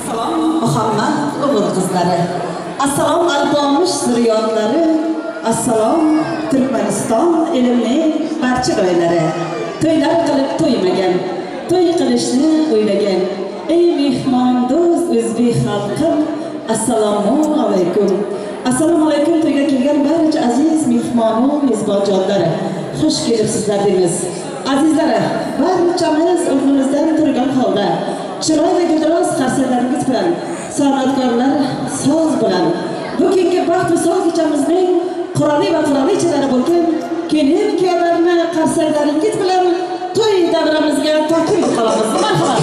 Assalom Muhammad o'g'il qizlari, assalom Alpomish zurriyotlari, assalom Turkmaniston elimining barcha joylari. To'ylar qilib to'ymagan, to'y qilishni o'ylagan. Ey mehmon do'st o'zbek xalqim, assalomu alaykum. Assalomu alaykum to'yga kelgan barcha aziz mehmon va mezbonjonlar. Xush kelibsizlar deymiz. Azizlar, barchamiz o'rnimizdan turgan holda chiroyli gulroz qarsaklaringiz bilan, san'atkorlar soz bilan bugungi baxt va soz kechamizning qiroli va qirolichalari bo'lgan kelin kuyovlarni qarsaklaringiz bilan to'y davramizga taklif qilamiz. Marhamat.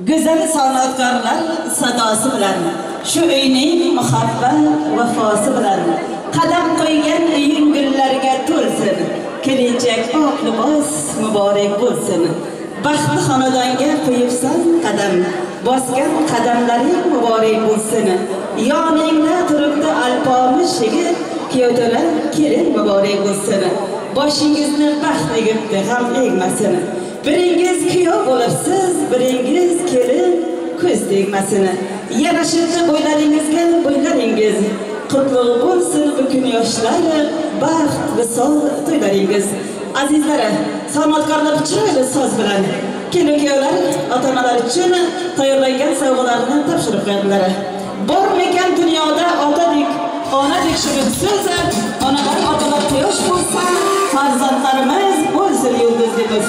Go'zal san'atkorlar sadosi bilan, shu uyning muhabbat vafosi bilan qadam qo'ygan uying gullarga to'lsin, kelinchak oq libos muborak bo'lsin. Baxtli xonadonga qo'yibsan qadam, bosgan qadamlaring muborak bo'lsin. Yoningda turibdi Alpomish yigit, kuyovto'la kelin muborak bo'lsin. Boshingizni baxt egibdi, g'am egmasin. Biringiz kuyov bo'libsiz, biringiz kelin, ko'z tegmasin. Yarashibdi bo'ylaringizga bo'ylaringiz, qutlug' bo'lsin bu kun yoshlar, baxt visol to'ylaringiz. Azizlar, san'atkorlar chiroyli soz bilan kelin kuyovlar ota-onalar uchun tayyorlangan sovg'alarni topshirib qo'yadilar. Bormikan dunyoda otadek, onadek shirin so'z, onalar otalar quyosh bo'lsa, farzandlarimiz bo'lsin yulduz deymiz.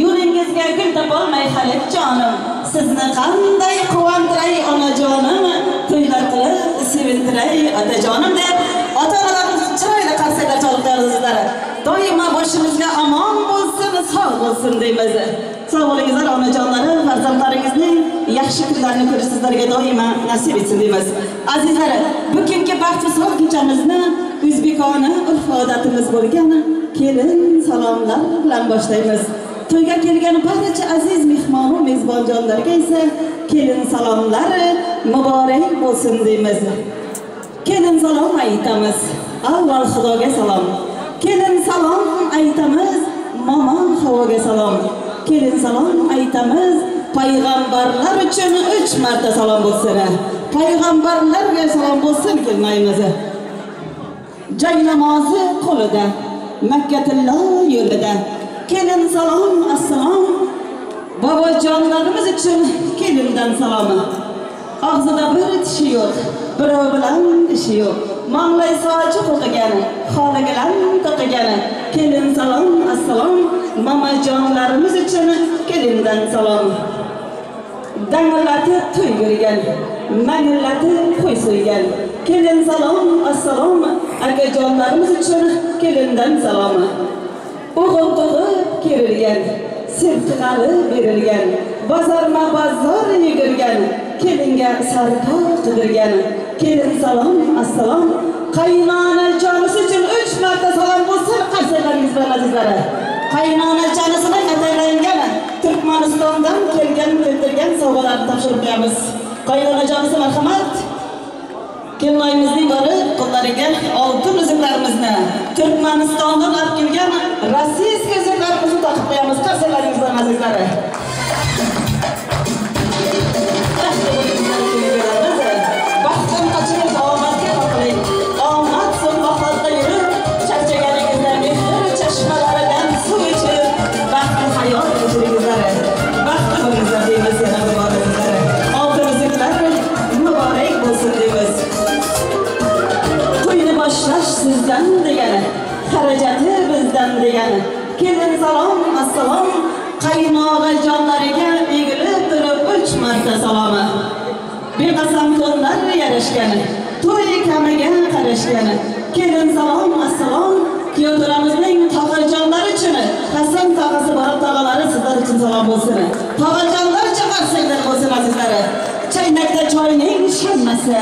Yo'lingizga gul topolmay hali jonim, sizni qanday quvontiray onajonim, to'ylar qilib sevintiray otajonim deb ota-onalarimiz chiroyli qarsaklar chalib qo'yasizlar. Doimo boshimizga omon bo'lsin, sog' bo'lsin deymiz. Sog' bo'lingizlar onajonlarim, farzandlaringizning yaxshi kunlarini ko'rish sizlarga doimo nasib etsin deymiz. Azizlar, bugungi baxt va sog' kechamizni o'zbekona urf-odatimiz bo'lgan kelin salomlar bilan boshlaymiz. To'yga kelgan barcha aziz mehmon va mezbonjonlarga esa kelin salomlari muborak bo'lsin deymiz. Kelin salom aytamiz, avval Xudoga salom. Kelin salom aytamiz, momo havoga salom. Kelin salom aytamiz, payg'ambarlar uchun 3 marta salom bo'lsin. Payg'ambarlarga salom bo'lsin kelinaymiz. Jang namozi qo'lida, Makka tillo yo'lida. Kelin salom, assalom, bobojonlarimiz uchun kelindan salomi. Og'zida bir tishi yo'q, birov bilan ishi yo'q. Manglay sochi qo'qigani, xoli bilan to'qigani. Kelin salom, assalom, mamajonlarimiz uchun kelindan salom. Dangillatib to'y yurgan, mangillatib qo'y so'ygan. Kelin salom, assalom, akajonlarimiz uchun kelindan salomi. O'g'il tug'ib kerilgan, sevqig'ali berilgan, bozorma bozor yugurgan, kelinga sarpo qidirgan. Kelin salom, assalom, qaynona jonisi uchun 3 marta salom bo'lsin qarsaklaringiz bilan azizlari. Qaynona jonisini ataylangan Turkmanistondan kelgan keltirgan sovg'alarni topshirib qo'yamiz. Qaynona jonisi marhamat. Kelinoyimizning borib qo'llariga oltin uzuklarimizni Turkmanistondan olib kelgan rossiyskiy uzuklarimizni taqib qo'yamiz. Qarsaklaringiz bilan azizlari. Baxtdan qochirib omadga qoqiling. Omad so'qmoqlarda yurib, charchaganingizda mehr chashmalaridan suv ichib, baxtli hayot kechiringizlar. Baxtli bo'lingizlar deymiz yana bir bor azizlar. Oltin uzuklar muborak bo'lsin deymiz. To'yni boshlash sizdan degani, xarajati bizdan degani. Kelin salom, assalom, qaynog'a jonlariga egilib turib 3 marta salomi. Beqasam to'nlar yarashgani, to'y kamiga qarashgani. Kelin salom, assalom, kuyovto'ramizning tog'ajonlari uchun, Hasan tog'asi borib tog'alari sizlar uchun salom bo'lsin. Tog'ajonlar uchun qarsaklar bo'lsin azizlari. Chaynakda choyning shammasi,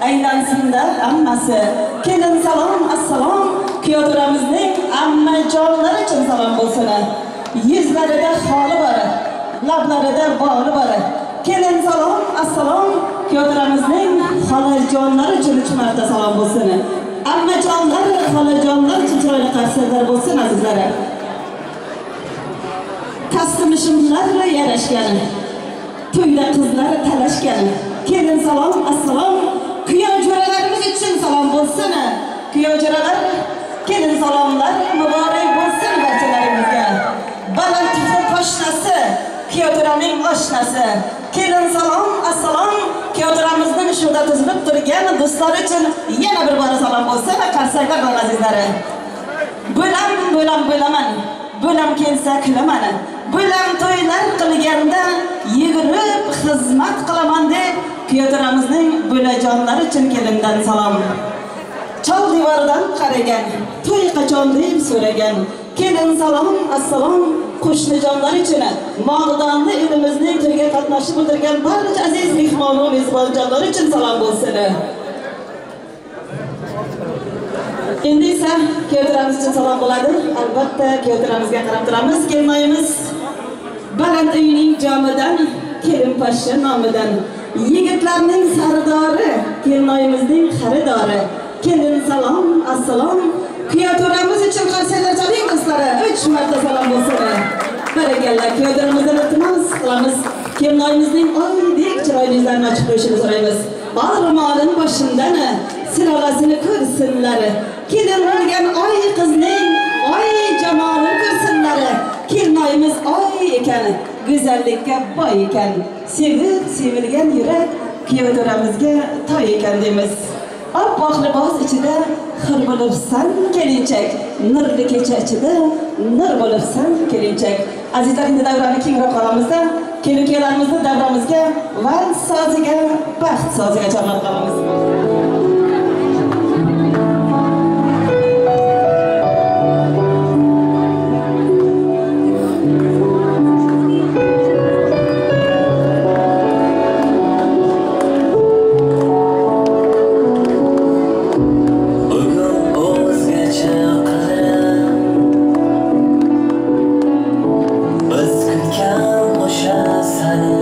aylansinda ammasi. Kelin salom, assalom, kuyovto'ramizning ammajonlari uchun salom bo'lsin. Yuzlarida xoli bor, lablarida boli bor. Kelin salom, assalom, kuyovto'ramizning xolajonlari uchun 3 marta salom bo'lsin. Ammajonlar, xolajonlar uchun chiroyli qarsaklar bo'lsin azizlari. Kastimishimlar yarashgani, to'yda qizlar talashgani. Kelin salom, assalom, kuyov jo'ralarimiz uchun salom bo'lsin. Kuyov jo'ralar, kelin salomlar muborak bo'lsin barchalaringizga. Baland tufli poshnasi, kuyovto'raning oshnasi. Kelin salom, assalom, kuyovto'ramizning shuda tuzilib turgan do'stlari uchun yana bir bora salom bo'lsin. Qarsaklar bilan azizlari. Bo'lam, bo'lam, bo'laman. Bo'lam kelsa kulaman. Bo'lam to'ylar qilganda yugurib xizmat qilaman deb kuyovto'ramizning bo'lajonlari uchun kelindan salom. Chol devoridan qaragan, to'y qachon deb so'ragan. Kelin salom, assalom, qo'shnijonlar uchun Mog'donni elimizning to'yga qatnashib o'tirgan barcha aziz mehmon va mezbonjonlar uchun salom bo'lsin. Endi esa kuyovto'ramiz uchun salom bo'ladi. Albatta kuyovto'ramizga qarab turamiz. Kelinoyimiz baland uyning jomidan, kelin poshsha nomidan, yigitlarning sardori, kelinoyimizning xaridori. Kelin salom, assalom, kuyovto'ramiz uchun qarsaklar chaling do'stlari. 3 marta salom bo'lsin. Barakalla, kuyovto'ramizdan iltimos qilamiz. Kelinoyimizning oydek chiroyli yuzlarini ochib qo'yishini so'raymiz. Bor ro'molini boshimdan, silolasini ko'rsinlar. Kelin bo'lgan oy qizning oy jamolini ko'rsinlar. Kelinoyimiz oy ekan, go'zallikka boy ekan. Sevib sevilgan yurak kuyovto'ramizga toy ekan deymiz. Oppoq libos ichida xir bo'libsan kelinchak, nurli kecha ichida nur bo'libsan kelinchak. Azizlar, endi davrani kengroq olamizda, kelin-kuyovlarimizni davramizga vals soziga, baxt soziga chorlab qolamiz. Sana.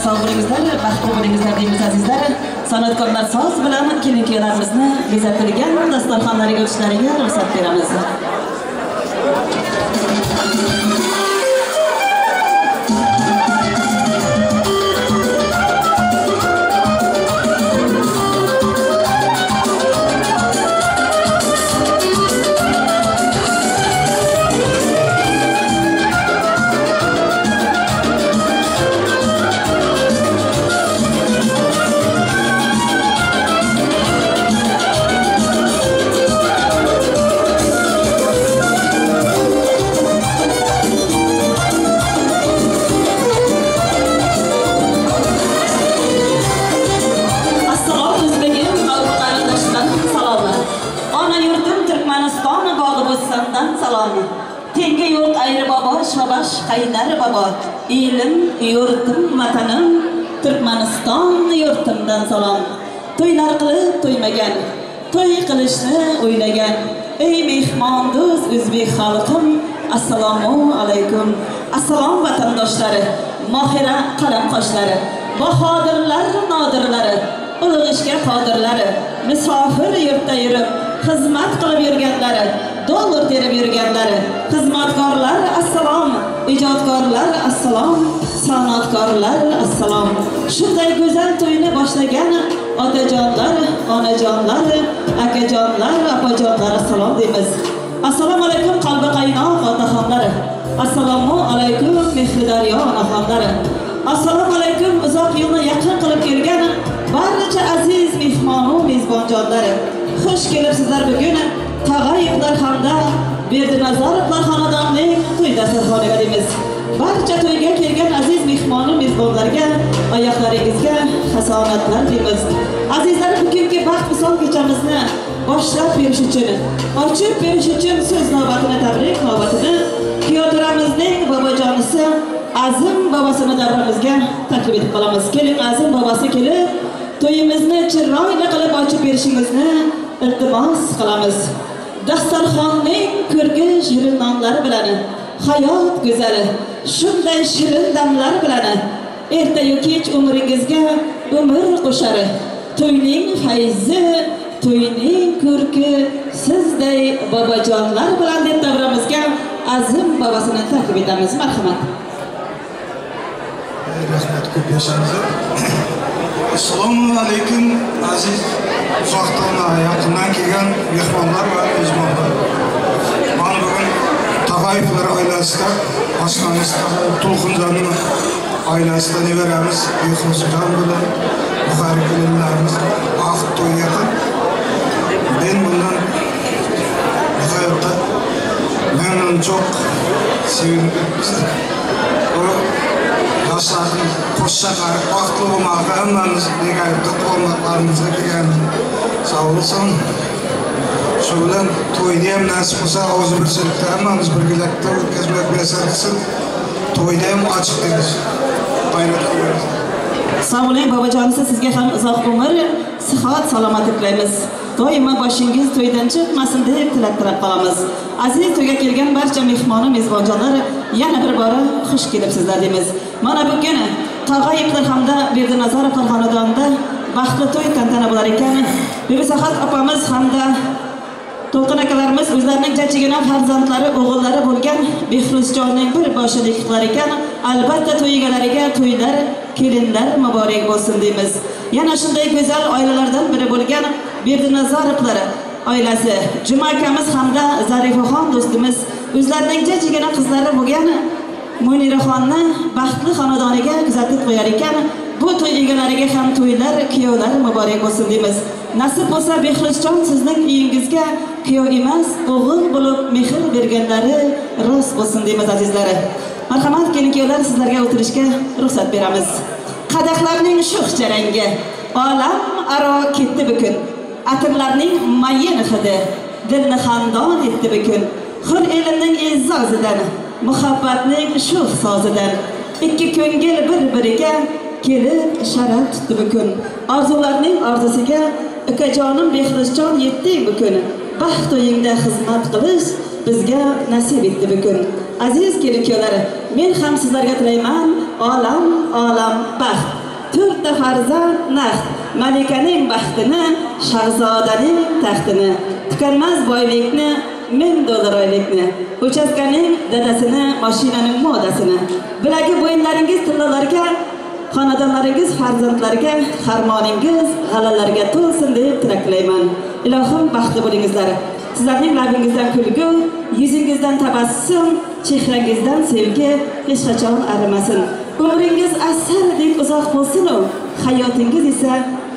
Sog' bo'lingizlar, baxtli bo'lingizlar deymiz azizlar. San'atkorlar soz bilan kelin-kuyovlarimizni bezatilgan dasturxonlariga o'tishlariga ruxsat beramiz. Tengi yo'q ayri bobo, shobash qaynar bobo. Elim, yurtim, vatanim, Turkmaniston yurtimdan salom. To'ylar qilib to'ymagan, to'y qilishni o'ylagan. Ey mehmondo'st o'zbek xalqim, assalomu alaykum. Assalom vatandoshlari, mohira qalam qoshlari, bahodirlar nodirlari, ulug' ishga qodirlari, musofir yurtda yurib, xizmat qilib yurganlari, dollar terib yurganlari, xizmatkorlar assalom, ijodkorlar assalom, san'atkorlar assalom. Shunday go'zal to'yni boshlagan otajonlar, onajonlar, akajonlar, opajonlar assalom deymiz. Assalomu alaykum qalbi qaynoq otaxonlar. Assalomu alaykum mehri daryo onaxonlar. Assalomu alaykum uzoq yo'lni yaqin qilib kelgan barcha aziz mehmon va mezbonjonlar. Xush kelibsizlar bugun Tag'ayevlar hamda Berdi-Nazarovlar xonadonining to'y dasturxoniga deymiz. Barcha to'yga kelgan aziz mehmon va mezbonlarga oyoqlaringizga hasonatlar deymiz. Azizlar, bugungi baxt visol kechamizni boshlab berish uchun, ochib berish uchun so'z navbatini, tabrik navbatini kuyovto'ramizning bobojonisi Azim bobosini davramizga taklif etib qolamiz. Keling Azim bobosi kelib, to'yimizni chiroyli qilib ochib berishingizni iltimos qilamiz. Dasturxonning ko'rki shirin nonlari bilan, hayot go'zali, shunday shirin damlar bilan erta-yu kech umringizga umr qo'shari. To'yning fayzi, to'yning ko'rki sizday bobojonlar bilan deb davramizga Azim bobosini taklif etamiz. Marhamat. Rahmat, ko'p yashangizlar. Assalomu alaykum aziz uzoqdan va yaqindan kelgan mehmonlar va mezbonlar. Men bugun Tag'ayevlar oilasida, oshnamiz To'lqinjonning oilasida nevaramiz Behruzjon bilan Buxoriy kelinlarimiz baxt to'y yaqin. Men bundan nihoyatda memnun, çok sevindim. Yoshlarning qo'shsa qarib baxtli bo'lmoqqa hammamiz begayibda quvonmoqlarimizga kelgan. Sog' bo'lsin. Shu bilan to'yni ham nasib bo'lsa og'zibirchilikda hammamiz birgalikda o'tkazmak muyassar qilsin. To'yni ham ochiq deymiz. G'ayrat qilamiz. Sog' bo'ling bobojonisi, sizga ham uzoq umr, sihat, salomatlik tilaymiz. Doimo boshingiz to'ydan chiqmasin deb tilak tilab qolamiz. Aziz to'yga kelgan barcha mehmon va mezbonjonlar yana bir bora xush kelibsizlar deymiz. Mana bugun Tag'ayevlar hamda Berdi-Nazarovlar xonadonida baxtli to'y tantana bo'lar ekan. Bibisahat opamiz hamda To'lqin akalarimiz o'zlarining jajjigina farzandlari, o'g'illari bo'lgan Behruzjonning bir boshini qilar ekan. Albatta to'y egalariga to'ylar, kelinlar muborak bo'lsin deymiz. Yana shunday go'zal oilalardan biri bo'lgan Berdi-Nazarovlar oilasi, Juma akamiz hamda Zarifaxon do'stimiz o'zlarining jajjigina qizlari bo'lgan Muniraxonni baxtli xonadoniga kuzatib qo'yar ekan. Bu to'y egalariga ham to'ylar, kuyovlar muborak bo'lsin deymiz. Nasib bo'lsa Behruzjon sizning uyingizga kuyov emas, o'g'il bo'lib mehr berganlari rost bo'lsin deymiz azizlari. Marhamat kelin kuyovlar, sizlarga o'tirishga ruxsat beramiz. Qadahlarning sho'x jarangi olam aro ketdi bugun. Atirlarning mayin hidi dilni xandon etdi bugun. Hur elimning e'zozidan, muhabbatning sho'x sozidan ikki ko'ngil bir-biriga kelib sharaf tutdi bugun. Orzularning orzusiga ukajonim Behruzjon yetding bugun. Baxt to'yingda xizmat qilish bizga nasib etdi bugun. Aziz kelin-kuyovlar, men ham sizlarga tilayman olam olam baxt. farzand naqd, malikaning baxtini, shahzodaning taxtini, tukanmas boylikni, $1000 oylikni, uchastkaning dadasini, mashinaning modasini, bilagi bo'yinlaringiz tillalarga, xonadonlaringiz farzandlarga, xarmoningiz g'alalarga to'lsin deb tilak tilayman. Ilohim baxtli bo'lingizlar. Sizlarning labingizdan kulgu, yuzingizdan tabassum, chehrangizdan sevgi hech qachon arimasin. Umringiz asaldek uzoq bo'lsin-u, hayotingiz esa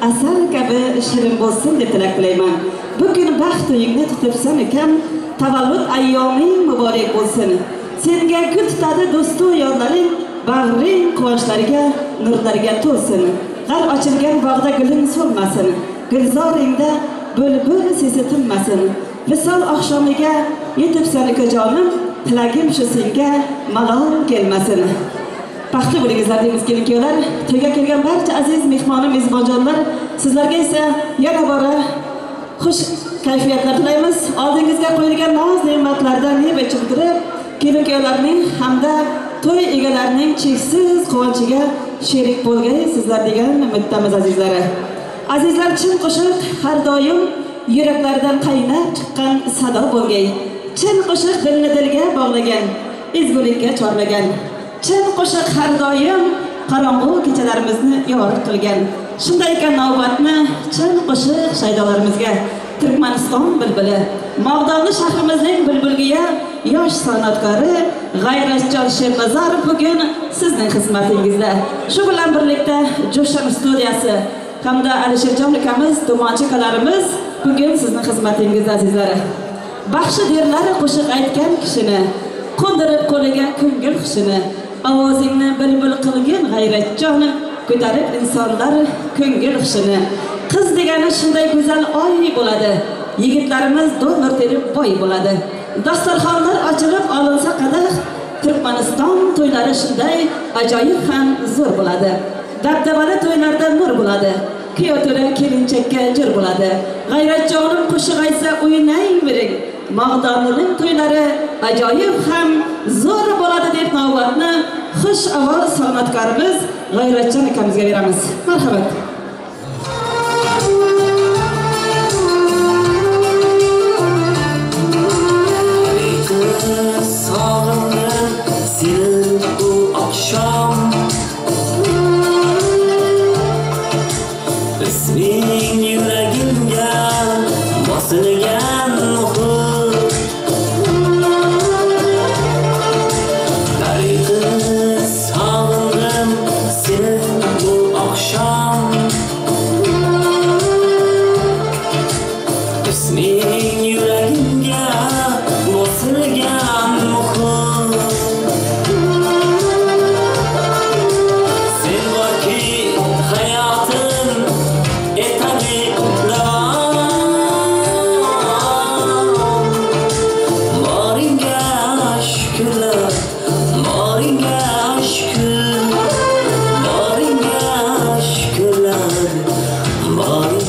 asal kabi shirin bo'lsin deb tilak tilayman. Bugun baxt uyingni tutibsan ekan, tavallud ayyoming muborak bo'lsin. Senga gul tutadi do'stu yorlaring, bag'ring quvonchlariga, nurlarga to'lsin. G'ar ochilgan bog'da guling so'lmasin, gulzoringda bulbul sesi tinmasin. Visol oqshomiga yetibsan ukajonim, tilagim shu senga malol kelmasin. Baxtli bo'lingizlar deymiz kelin kuyovlar. To'yga kelgan barcha aziz mehmonim, mezbonjonlar, sizlarga esa yana bora xush kayfiyatlar tilaymiz. Oldingizga qo'yilgan noz ne'matlardan yeb ichib turib, kelin kuyovlarning hamda to'y egalarining cheksiz quvonchiga sherik bo'lgaysizlar degan umiddamiz azizlari. Azizlar, chin qo'shiq har doim yuraklardan qaynab chiqqan sado bo'lgay. Chin qo'shiq dilni dilga bog'lagan, ezgulikka chorlagan. Chin qo'shiq har doim qorong'u kechalarimizni yorug' qilgan. Shunday ekan navbatni chin qo'shiq shaydolarimizga Turkmaniston bulbuli, Mog'donli shahrimizning bulbulgiya yosh san'atkori G'ayratjon Shernazarov bugun sizning xizmatingizda. Shu bilan birlikda Jo'shan studiyasi hamda Alisherjon ukamiz, dumonchi akalarimiz bugun sizning xizmatingizda azizlari. Baxshi derlar qo'shiq aytgan kishini, qo'ndirib qo'liga ko'ngil xushini, ovozingni bulbul qilgin G'ayratjon, ko'tarib insonlar ko'ngil xushini. Qiz degani shunday go'zal oy bo'ladi, yigitlarimiz dollar terib boy bo'ladi. Dasturxonlar ochilib olinsa qadah, Turkmaniston to'ylari shunday ajoyib ham zo'r bo'ladi. Dabdabali to'ylarda nur bo'ladi, kuyov to'ra kelinchakka jur bo'ladi. G'ayratjonim qo'shiq aytsa o'ynayvering, Mog'donlining to'ylari ajoyib ham zo'r bo'ladi deb navbatni xush ovoz san'atkorimiz G'ayratjon akamizga beramiz. Marhamat. Sog'indim seni bu akşam, isming yuragimga bosilgan muhr. Tariqi sog'indim seni bu akşam, isming yuragimga bosilgan muhr. Sen borki hayotim etadi davom, boringga shukrlar, boringga shukur, boringga shukrlar, boringga.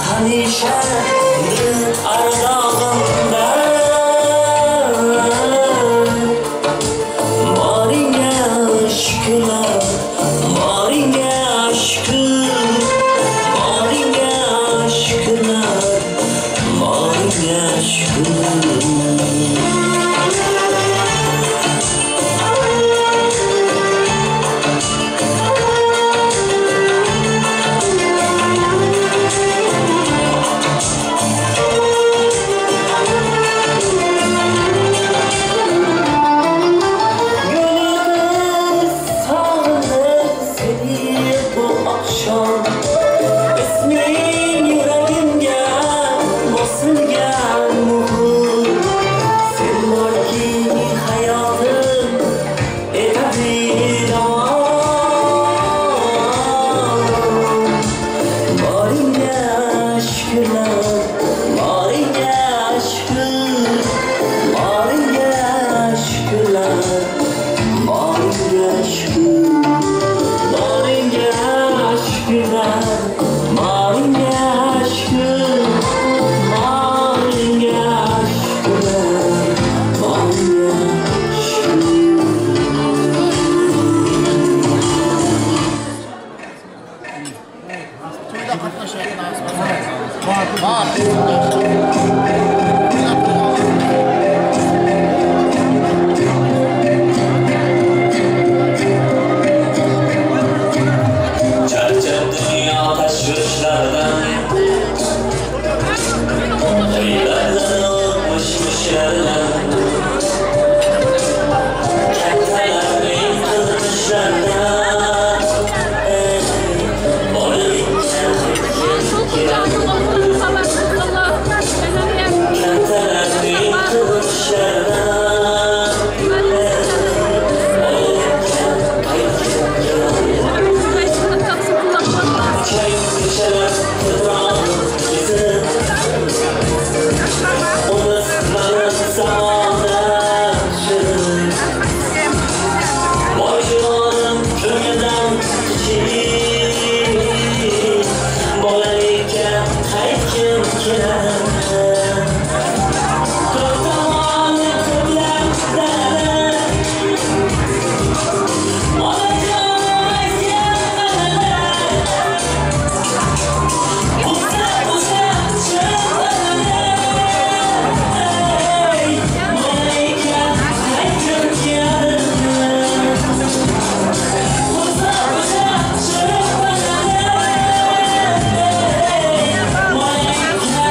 Hamisha dil ardog'imda, boringga shukrlar, boringga shukur, boringga shukrlar, boringga shukur. Charchab dunyo tashvishlaridan, g'iybatdan, o'tmish-mishlaridan, kattalarning qilmishlaridan, bolalikka qaytgim keladi. Kattalarning qilmishlaridan, bolalikka qaytgim keladi. Ko'chalar titroq ketib, unutmadim zamonlar shirin. Boyjonim ko'nglidan kichik, bolalikka qaytgim keladi. To'xtamoni ko'plar dalada, onajonim aytgan g'alati. O'sa chiqadi, bolalikka qaytgim keladi. O'sa chiqadi, bolalikka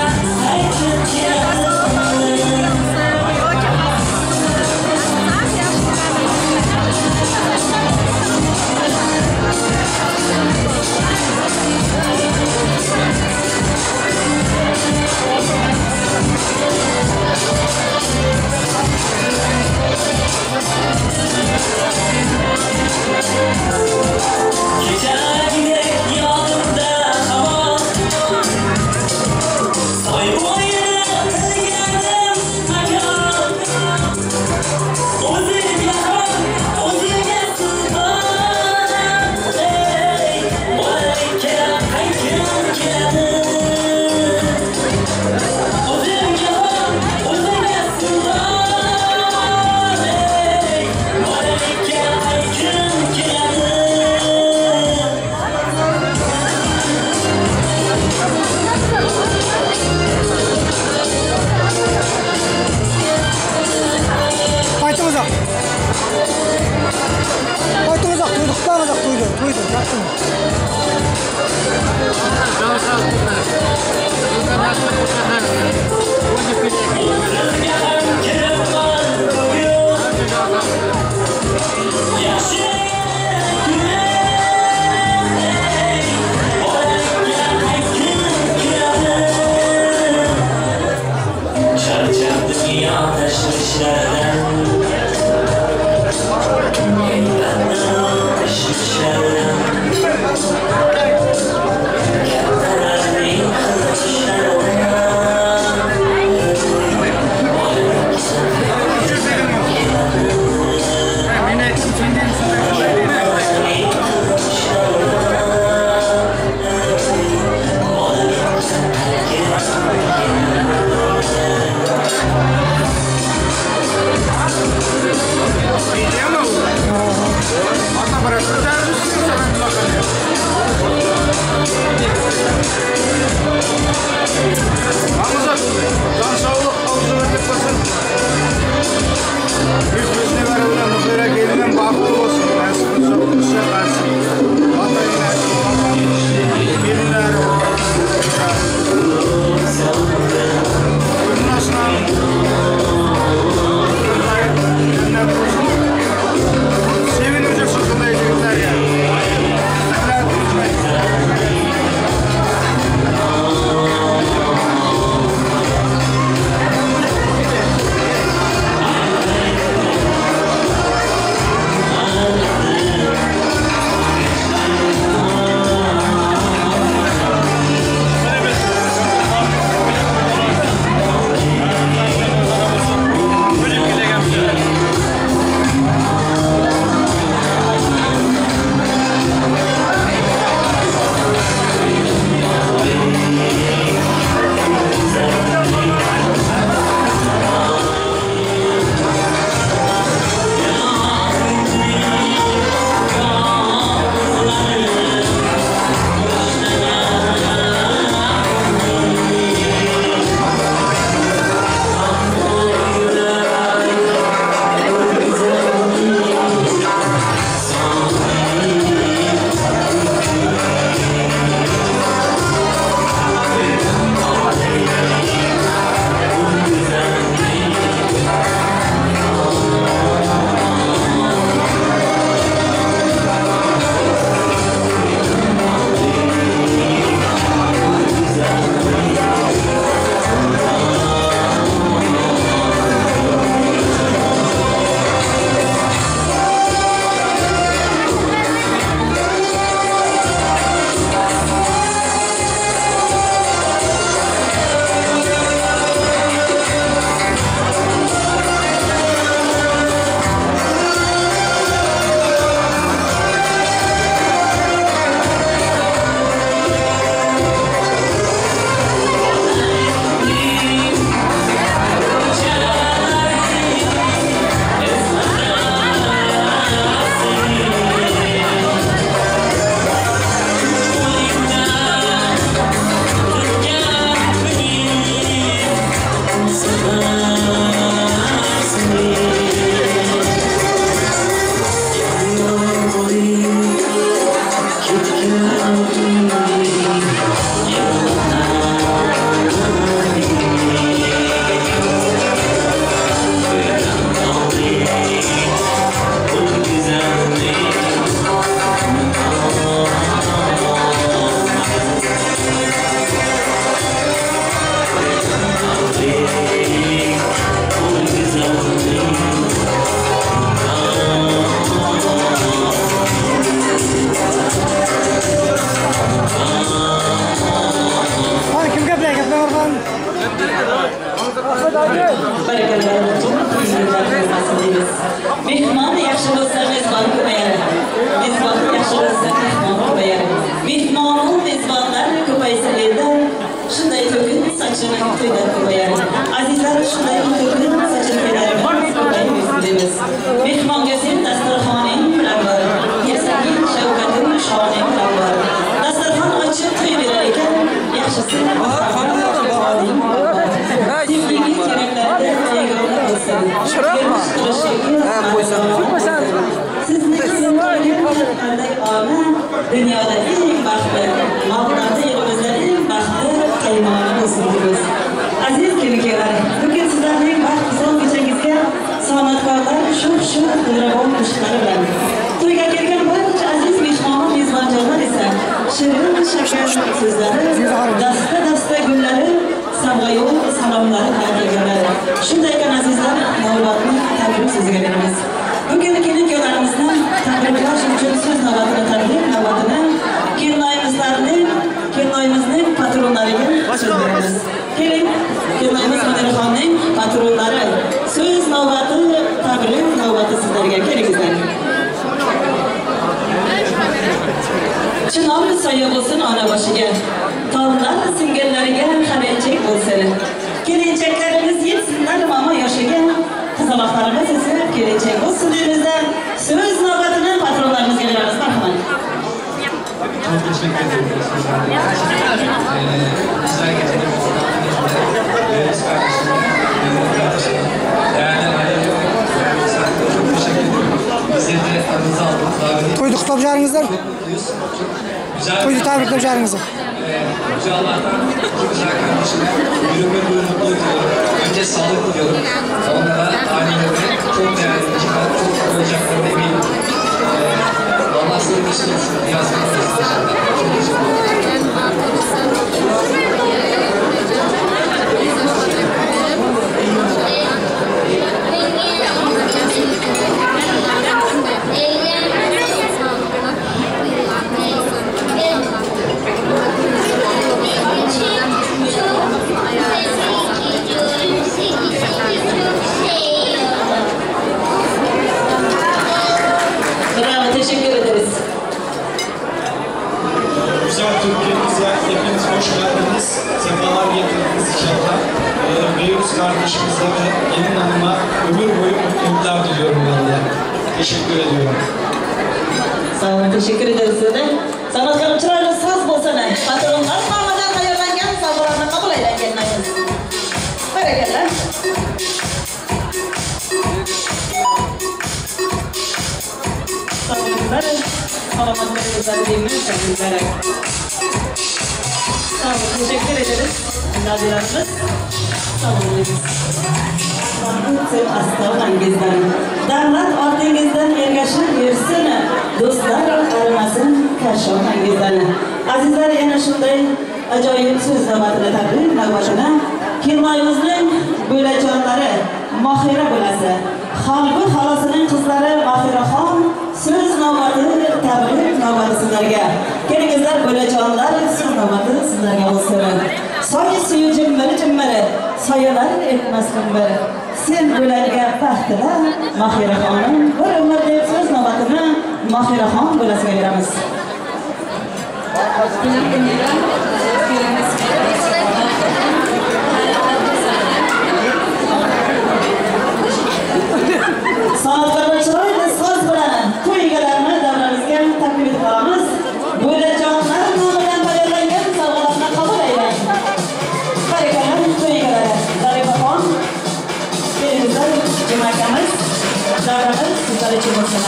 Orhan. Mehmon yaxshi bo'lsa mezbon ko'payar. Mezbon yaxshi bo'lsa mehmon ko'payar. Mehmonu mezbonlar ko'paysa elda, shunday to'kin sochini to'ylar ko'payar. Azizlar, shunday to'kin sochini to'ylarimiz ko'payib yursin deymiz. Mehmonga sen dasturxoning bilan bor, yasagin shavkating shoning bilan bor. Dasturxon ochib to'y berar ekan, yaxshisi sevgining keraklarida begona bo'lsin. Sizni qanday ona dunyoda eng baxtli, mavlada yerimizda eng baxtli qaynona bo'lsin deymiz. Aziz kelin-kuyovlar, bugun sizlarning baxt visol kechangizga san'atkorlar shuv-shuv dilrabo qo'shiqlari bilan to'yga kelgan barcha aziz mehmon mezbonjonlar esa shirin shakar so'zlari, dasta-dasta gullari, sovg'ayu salomlari bilan kelganlar. Shunday ekan azizlar, navbatni tabrik so'ziga beramiz. Bugun kelin-kuyovlarimizni tabriklash uchun so'z navbatini, tabrik navbatini kelinoyimizning patronlariga so'z beramiz. Keling, kelinoyimiz Muniraxonning patronlari, so'z navbati, tabrik navbati sizlarga. Kelingizlar. Chinor soya bo'lsin ona boshiga, tollar singillariga harenchak bo'lsin. Kelinchaklarimiz yetsinlar momo yoshiga, qizaloqlarimiz esa kelinchak bo'lsin deymizda so'z navbatini patronlarimizga beramiz. Marhamat. Çok teşekkür ederim. Güzel geceler olsun. Biz kardeşime, kardeşime, değerli aileme, çok teşekkür ederim. Bizleri de aranıza aldınız, davet ettiniz. Toydu kutlav jarınızlar. Çok mutluyuz. Çok güzel. Toydu tebrikler jarınızı. Yüce Allah'tan iki güzel kardeşime bir ömür boyu mutluluk diliyorum. Önce sağlık diliyorum. Onlara, ailelerine çok değerli, çok mutlu olacaklarına eminim. Allah size mesut etsin. Niyaz etsin. Çok teşekkür ederim. Bravo, teşekkür ederiz. Güzel Türkiye'mize hepiniz hoş geldiniz. Sefalar getirdiniz inşallah. Beyruz kardeşimize ve gelin hanıma ömür boyu mutluluklar diliyorum ben de. Teşekkür ediyorum. Sağ olun, teşekkür ederiz size de. Sanatkarım chiroyli so'z bo'lsin. Patronlar nomidan tayyorlangan sovg'alarni qabul aylanganlarimiz. Barakalla. Sağ olun, salomat bo'linglar deymiz azizlar. Sağ olun, teşekkür ederiz. Nadiramiz. Sağ olun. Davlat ortingizdan ergashib yursin, do'stlar arimasin kashonangizdan. Azizlar, yana shunday ajoyib so'z navbatini, tabrik navbatini kelinoyimizning bo'lajonlari Mohira bo'lasi, Xolgul xolasining qizlari Mohiraxon so'z navbati, tabrik navbati sizlarga. Kelingizlar bo'lajonlar, so'z navbati sizlarga bo'lsin. Soy suyi jimmiri jimmiri, soyalar etmas bir. Sen bo'ladigan baxtila Mohiraxonim bir umr deb so'z navbatini Mohiraxon bo'lasiga beramiz. San'atkorlar chiroyli so'z bilan to'y egalarini davramizga taklif etib qolamiz. Bo'lajonlar nomidan tayyorlangan sovg'alarni qabul aylang. Barakalla to'y egalari. Zarifaxon, kelingizlar, Juma akamiz, davramiz sizlar uchun bo'lsin.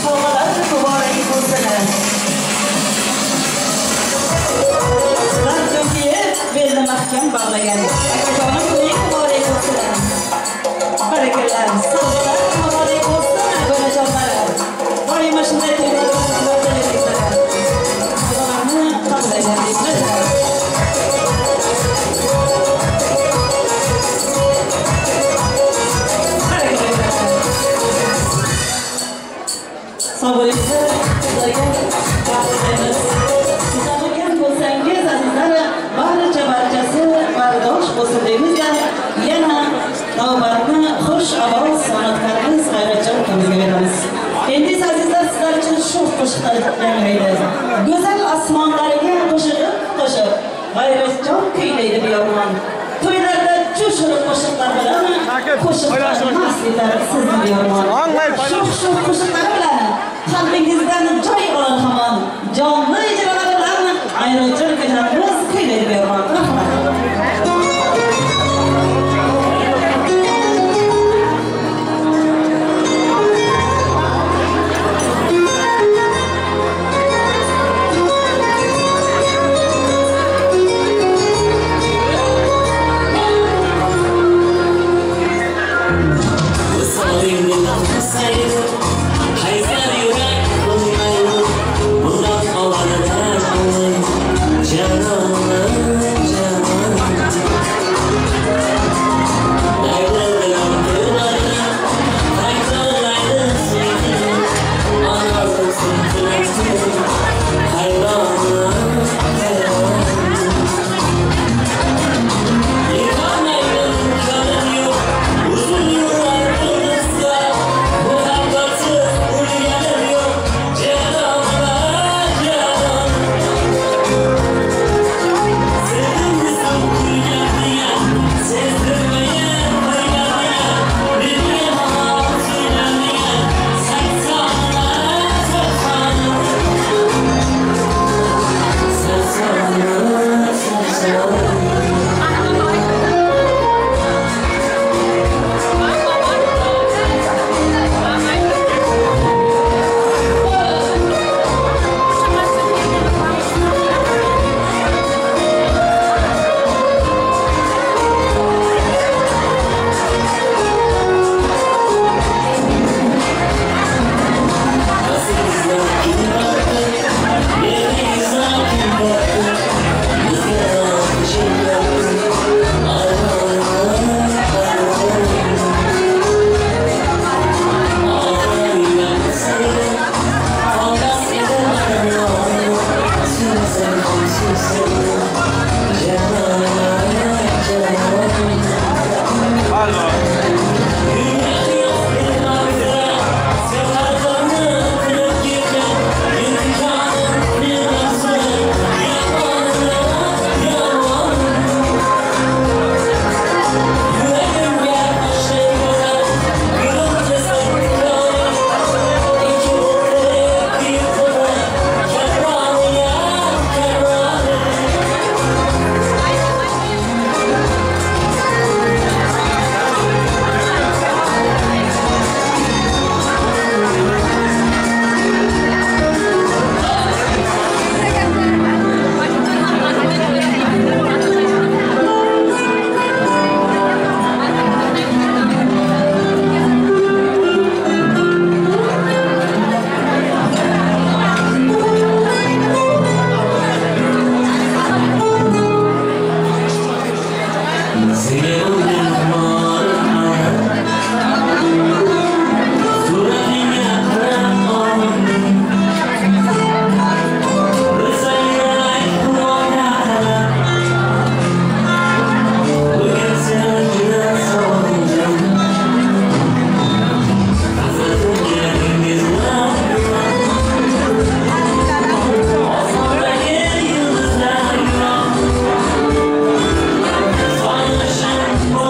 Sovg'alar muborak bo'lsin. To'kiyib belni mahkam bog'lagan. Akajonim to'yi muborak bo'lsin. Barakalla, sovg'alar muborak bo'lsin, bo'lajonlar. Doimo shunday to'ylar. Sovg'alarni qabul aylang. Sog' bo'linglar, sizlarga baxtlaymiz. Tug'ilgan bo'lsangiz, azizlar, barcha barchasi yangraydi. Go'zal osmonlarga qo'shig'in qo'shib, g'ayratjon kuylaydi beyormon. To'ylarda jo'shurib qo'shiqlar bilan qo'shiqlar mast etar sizni beyormon. Shuh-shuh qo'shiqlari bilan qalbingizdan joy olar hamon. Jonli ijrolari bilan G'ayratjon akalarimiz kuylaydi beyormon. Rahmat. We'll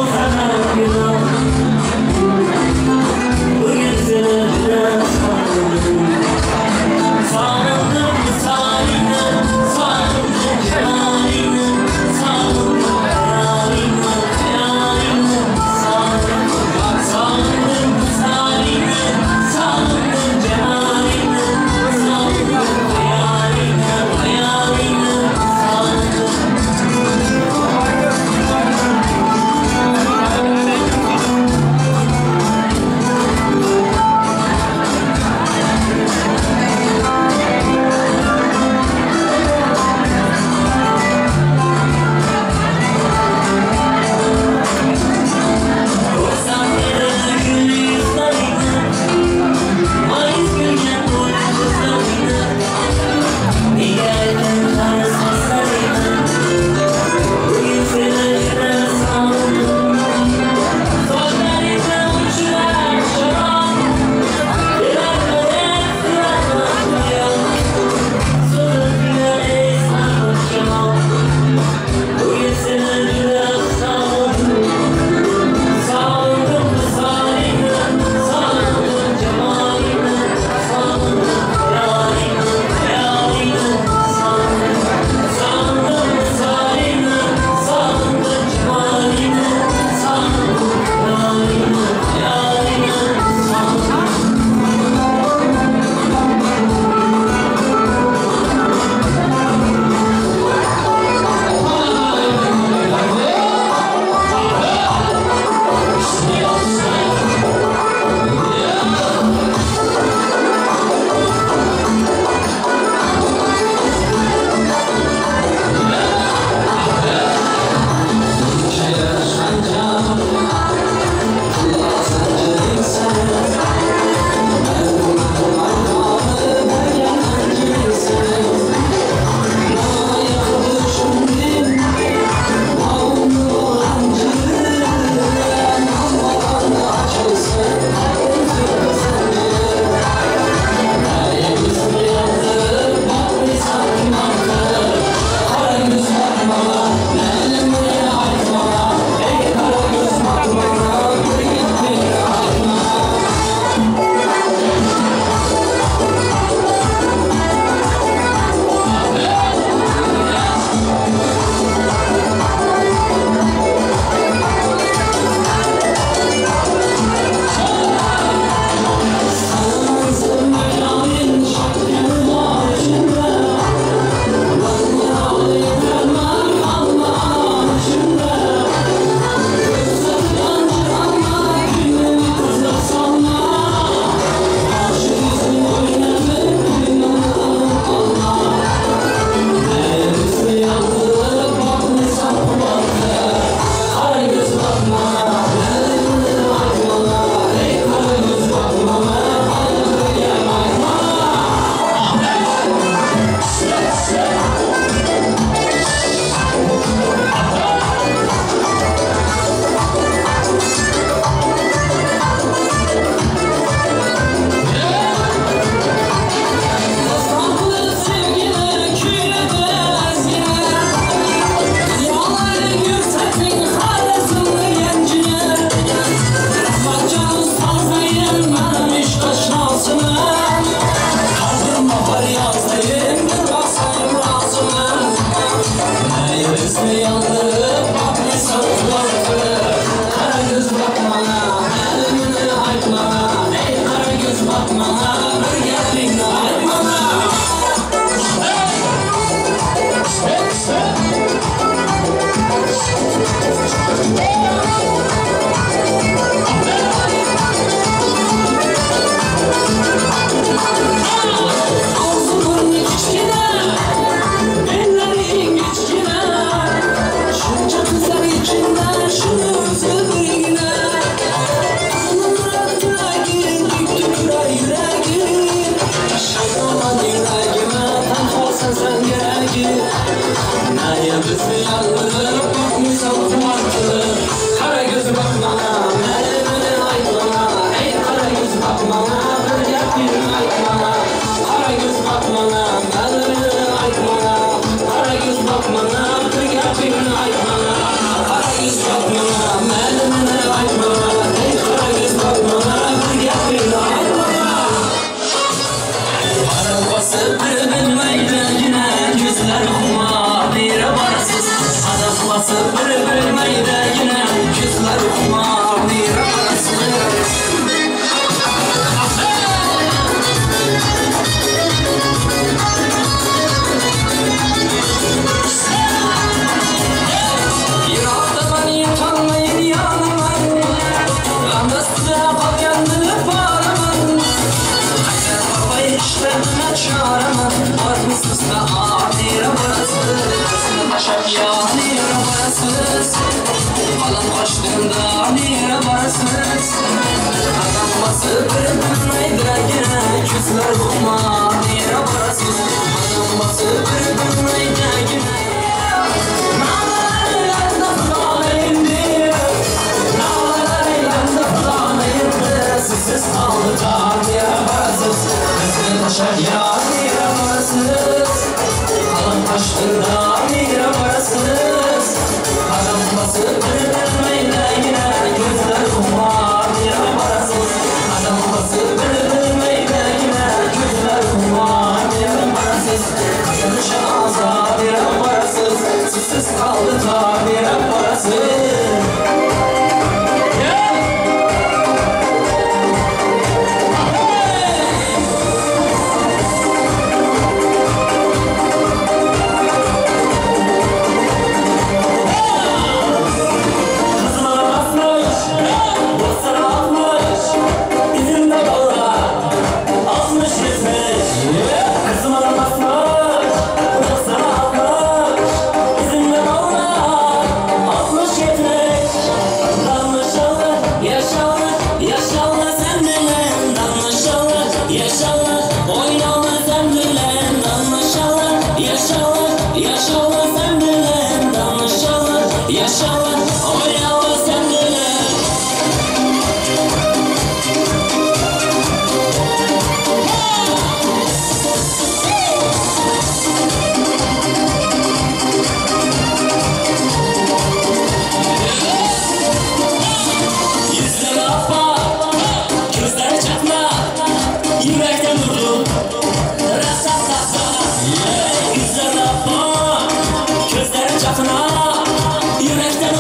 Yürekten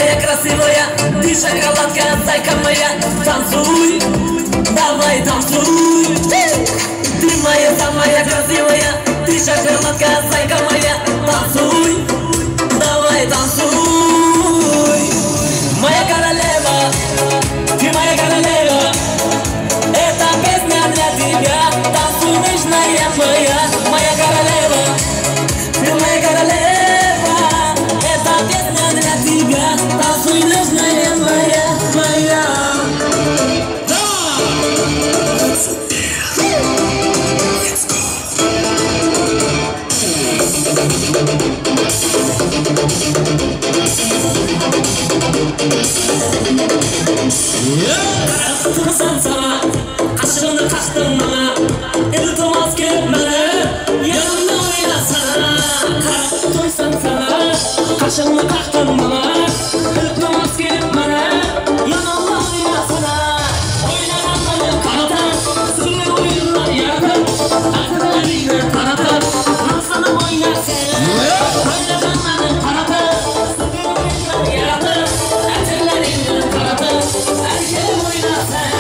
Самая красивая, ты шоколадка, зайка моя. Танцуй, давай танцуй. Ты моя самая красивая, ты шоколадка, зайка моя. Танцуй, давай танцуй. Моя королева, ты моя королева. Эта песня для тебя. Танцуй, нежная моя, моя королева. Ты моя королева. Эта песня для тебя. Танцуй, нежная моя, моя. Tursam sana, qaşını qaqdın bana, iltimos kelib mana, yanımda o'ynasana. Qarab tursam sana, qaşını qaqdın bana, iltimos kelib mana, yanımda o'ynasana. O'ynaganlarni qaratar, sirli o'yinlar yaratar, aqllaringni taratar, nafsini o'ynarsan. O'ynaganlarni qaratar, sirli o'yinlar yaratar, aqllaringni taratar, erkin o'ynarsan.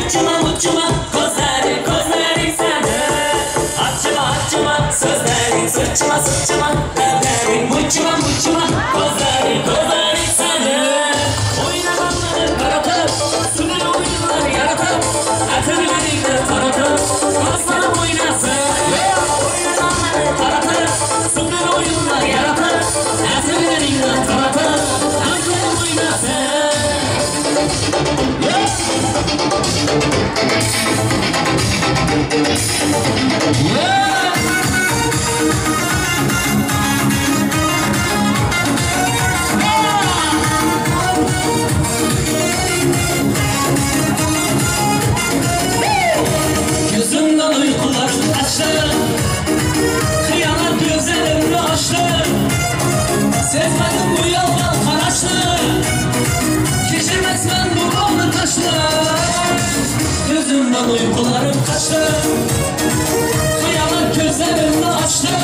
Uçma uçma gözlerin gözlerin seni. Açma açma sözlerin sıçma sıçma ellerin. Uçma uçma gözlerin gözlerin seni. Oynaganları karatıp sınır oyunlar yaratıp atırlarını taratıp aslanım oynasın. Oynaganları karatıp sınır oyunlar yaratıp atırlarını taratıp aslanım oynasın. Yeah! Gözümden uykular kaçtı, hıyanet gözlerimle açtı. Sezmedim bu yoldan karaştı, geçirmez ben bu bağlı taştı. Gözümden uykularım kaçtı, hıyanet gözlerimle açtı.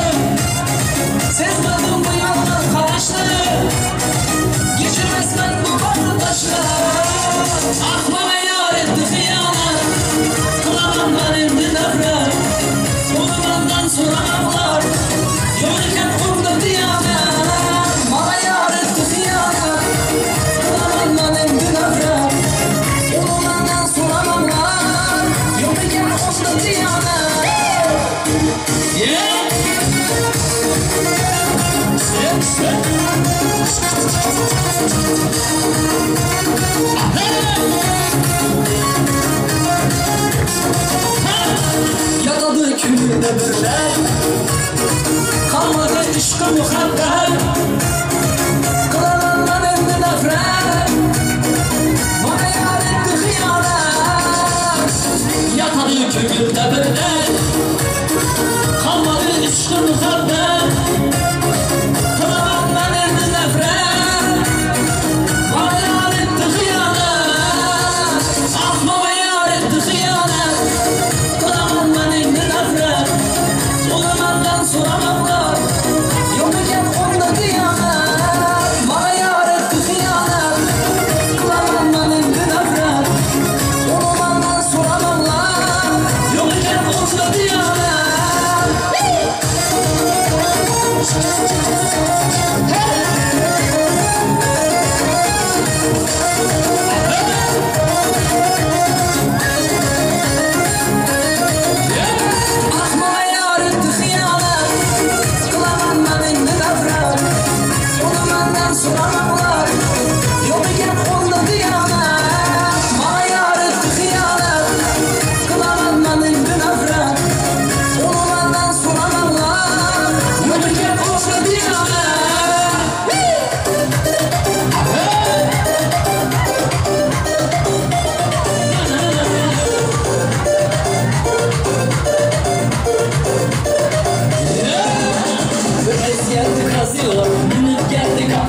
Sezmedim bu yoldan karaştı, geçirmez ben bu bağlı taştı. Ah bana yar etti hıyanet, kılamam ben indi nefret. Onu benden soramamlar, yürürken umda diyanet. Bana yar etti hıyanet, kılamam ben indi nefret. Onu benden soramamlar, yürürken umda diyanet. Yeah! Yatadı külde birler, kalmadı işkı muhabbet. Kılanandan endi nefret, bana yar etti hıyanet. Yatadı külde birler, kalmadı işkı muhabbet. Kılanandan endi nefret, bana yar etti hıyanet. Ah bana yar etti hıyanet, kılamam endi nefret. Onu benden soramamlar, yok iken onda diyanet. Bana yar etti hıyanet, kılamam endi nefret. Onu benden soramamlar, yok iken onda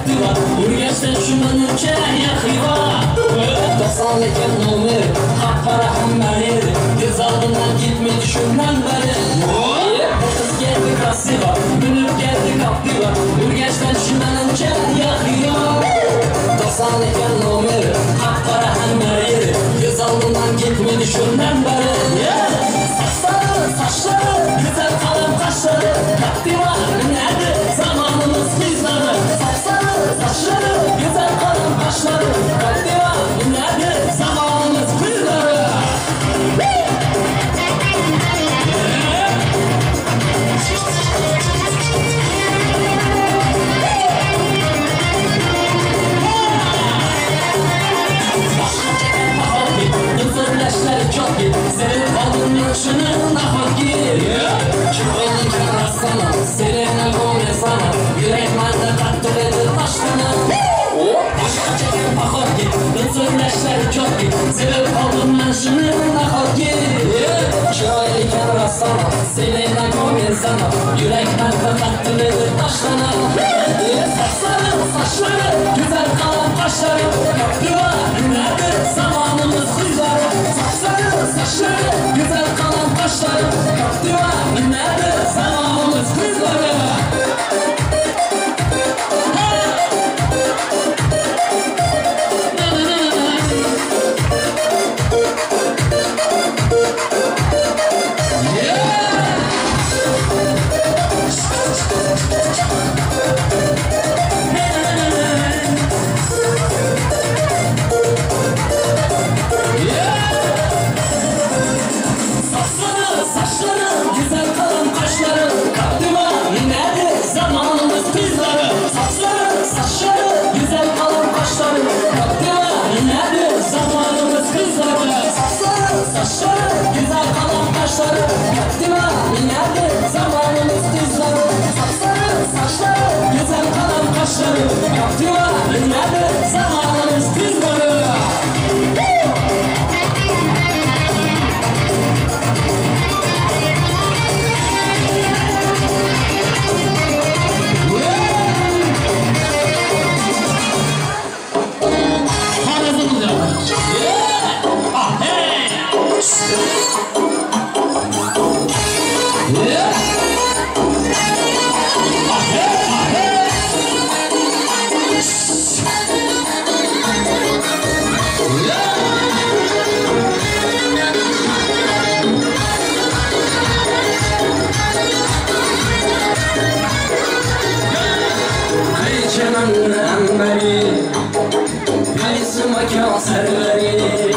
Captiva. Urganchdan shumanimcha Xiva. 92 nomer, qap-qora hamma yer. Göz oldimdan ketmaydi shundan beri. Bu qiz keldi красиво, minib keldi Captiva. Urganchdan shumanimcha Xiva. 92 nomer, qap-qora hamma yer. Göz oldimdan ketmaydi shundan beri. Saçları, saçları, güzel kalem kaşları. Captiva minadi zamanımız kızları. Saçları, saçları, güzel kalem kaşları. Captiva minadi zamanımız kızları. Kızlar çok git, senin oldun yokşunu nahot gir. Kim oldun rastlana, seninle gomez sana. Yürek mende kattı dedi taşlarına. Başka çeken pahot git, kızlar çok git, senin oldun yokşunu nahot gir. Kim oldun rastlana, seninle gomez sana. Yürek mende kattı dedi taşlarına. Saçları, saçları, güzel kalan kaşları. Captiva, nedir zamanımız kızları. Saçları, saçları, güzel kalan kaşları. Captiva, nedir zamanımız kızları. Saçları, güzel kalan kaşları. Captiva, nedir zamanımız kızları. Saçları, saçları, güzel kalan kaşları. Captiva, nedir zamanımız kızları. Serveri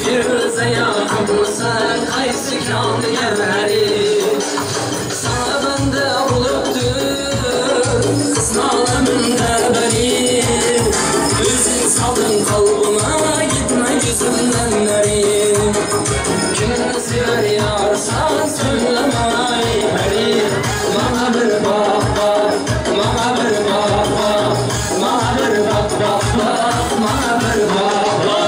Firuze yakınsan qaysi kon gavhari. Sana bende olubdur qisnolimda bari. O'zing solding qalbima gitma yuzimdan nari. Kimni sevar yorsan so'zlamay bari. Mana bir baq baq, mana bir baq baq, mana bir baq baq baq, mana bir baq baq.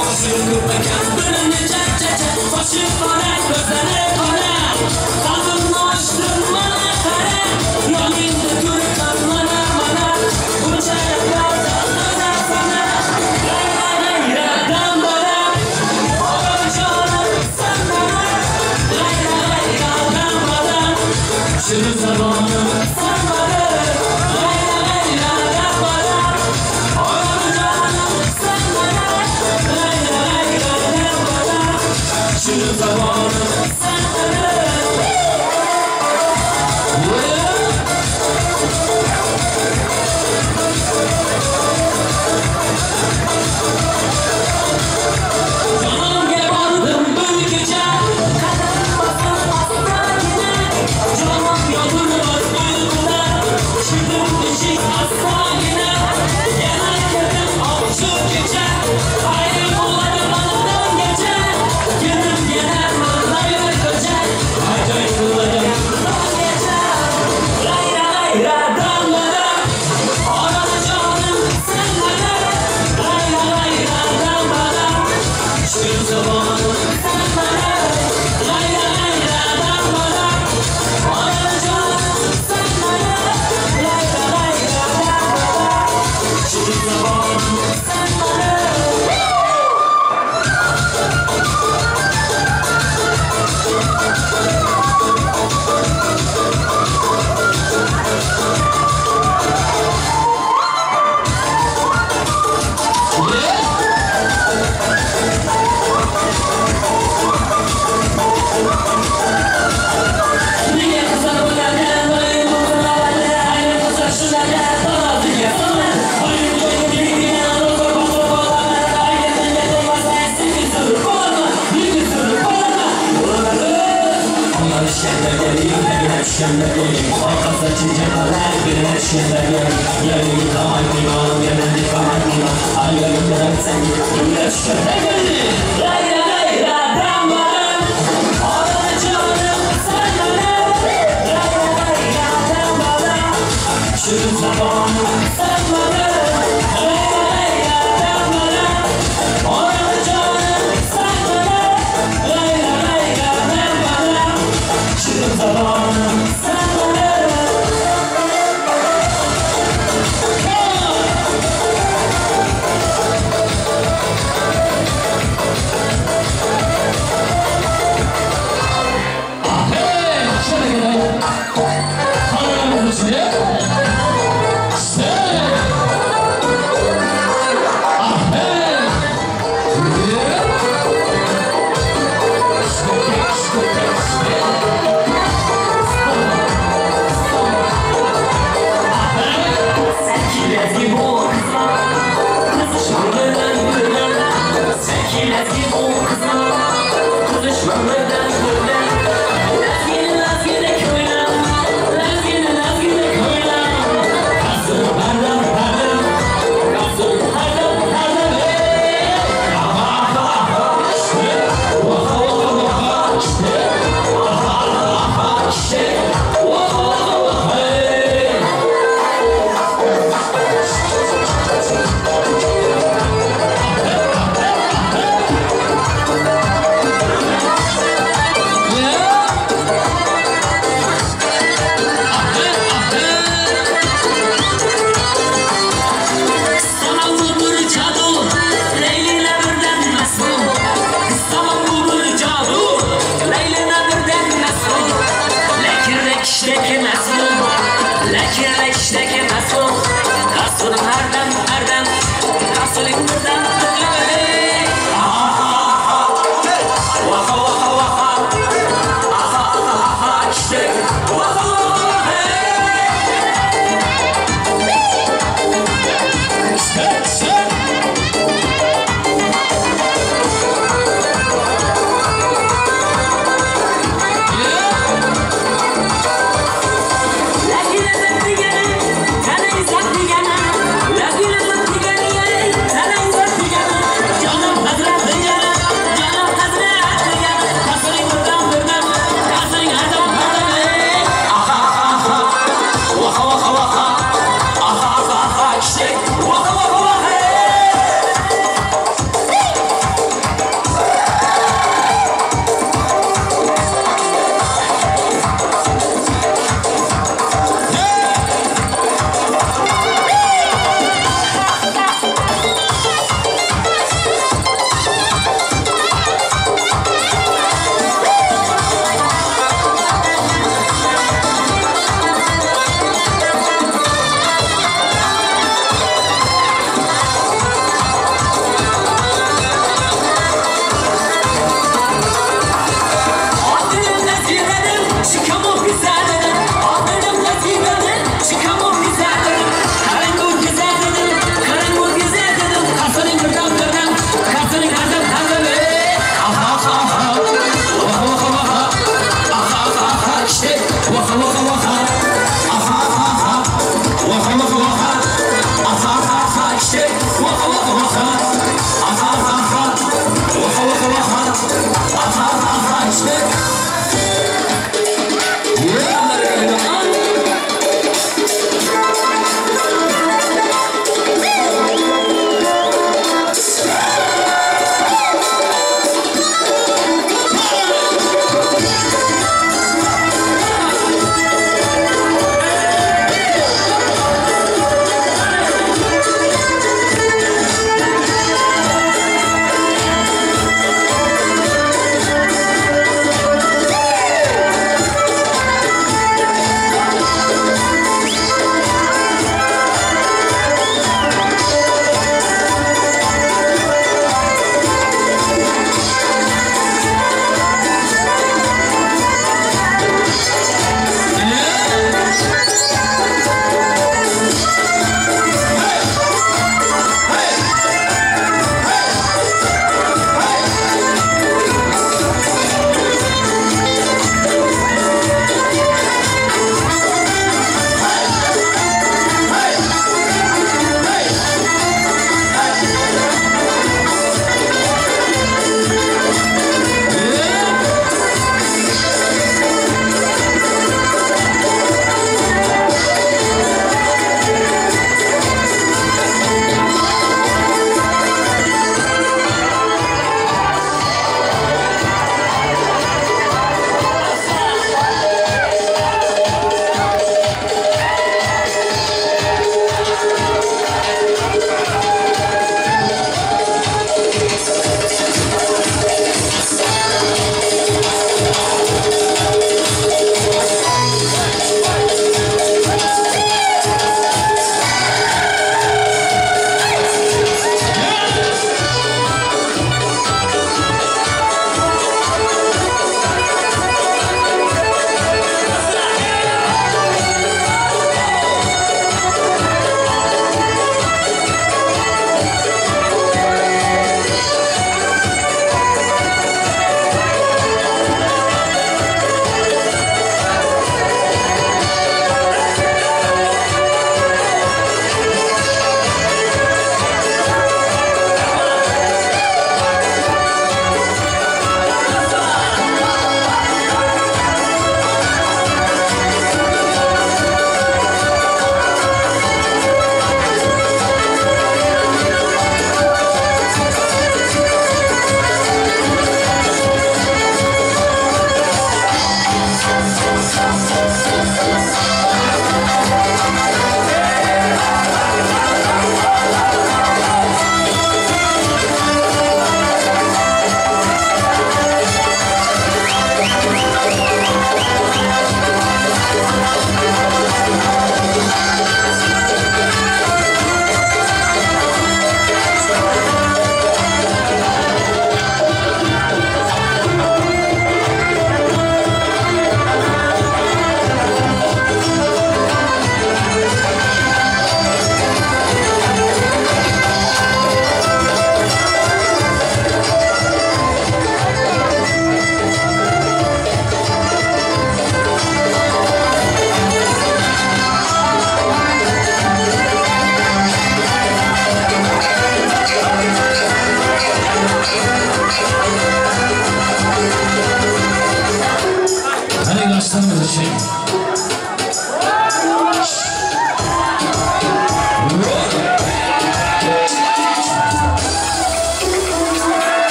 Boshi ko'p ekan, birini chak-chak, boshi qora, ko'zlari qora. Qalbimni ochdim, mana qara, yoningda turibman mana mana. Buncha g'ayrat sana, g'ayra-g'ayratdan bora. Onajonim sen bana, g'ayra-g'ayratdan bora. Shirin zamonim sen bana, g'ayra-g'ayratdan bora. Onajonim sen bana, g'ayra-g'ayratdan bora. Shirin zamonim sen bana. Jonimga bordim bir kecha, qadam bosdim ostagina. Jonim yotirmas uyquda, tushdim eshik astagina. Yana kirdim ovchi kecha, ayrim bo'ladim oldimgacha. Kirdim yana manzayli ko'cha, ajoyib bo'ladim tonggacha. G'ayra-g'ayradan bora, onajonim sen bana. G'ayra-g'ayradan bora, shirin zamonim sen bana. G'ayra-g'ayradan bora, onajonim sen bana. G'ayra-g'ayradan bora, shirin zamonim sen bana. Nega qizlar bo'ladi, doim o'qiladi, ayrim qizlar shunday taroziga soladi. Oyim joyga kelgan, ro'zg'or boshqa bo'ladi, agar tilga to'lmasa, seni surib bo'lma, meni surib bo'lma. Onlar ishganda keling, tagina tushganda keling, orqasida chinjamalar, berina tushganda keling. Yerga tamaydigan, yana tamaydigan, ayolga aytsang, unga tushganda keling. G'ayra-g'ayradan bora, onajonim sen bana. G'ayra-g'ayradan bora, shirin zamonim sen bana. G'ayra-g'ayradan bora, onajonim sen bana. G'ayra-g'ayradan bora, shirin zamonim sen bana.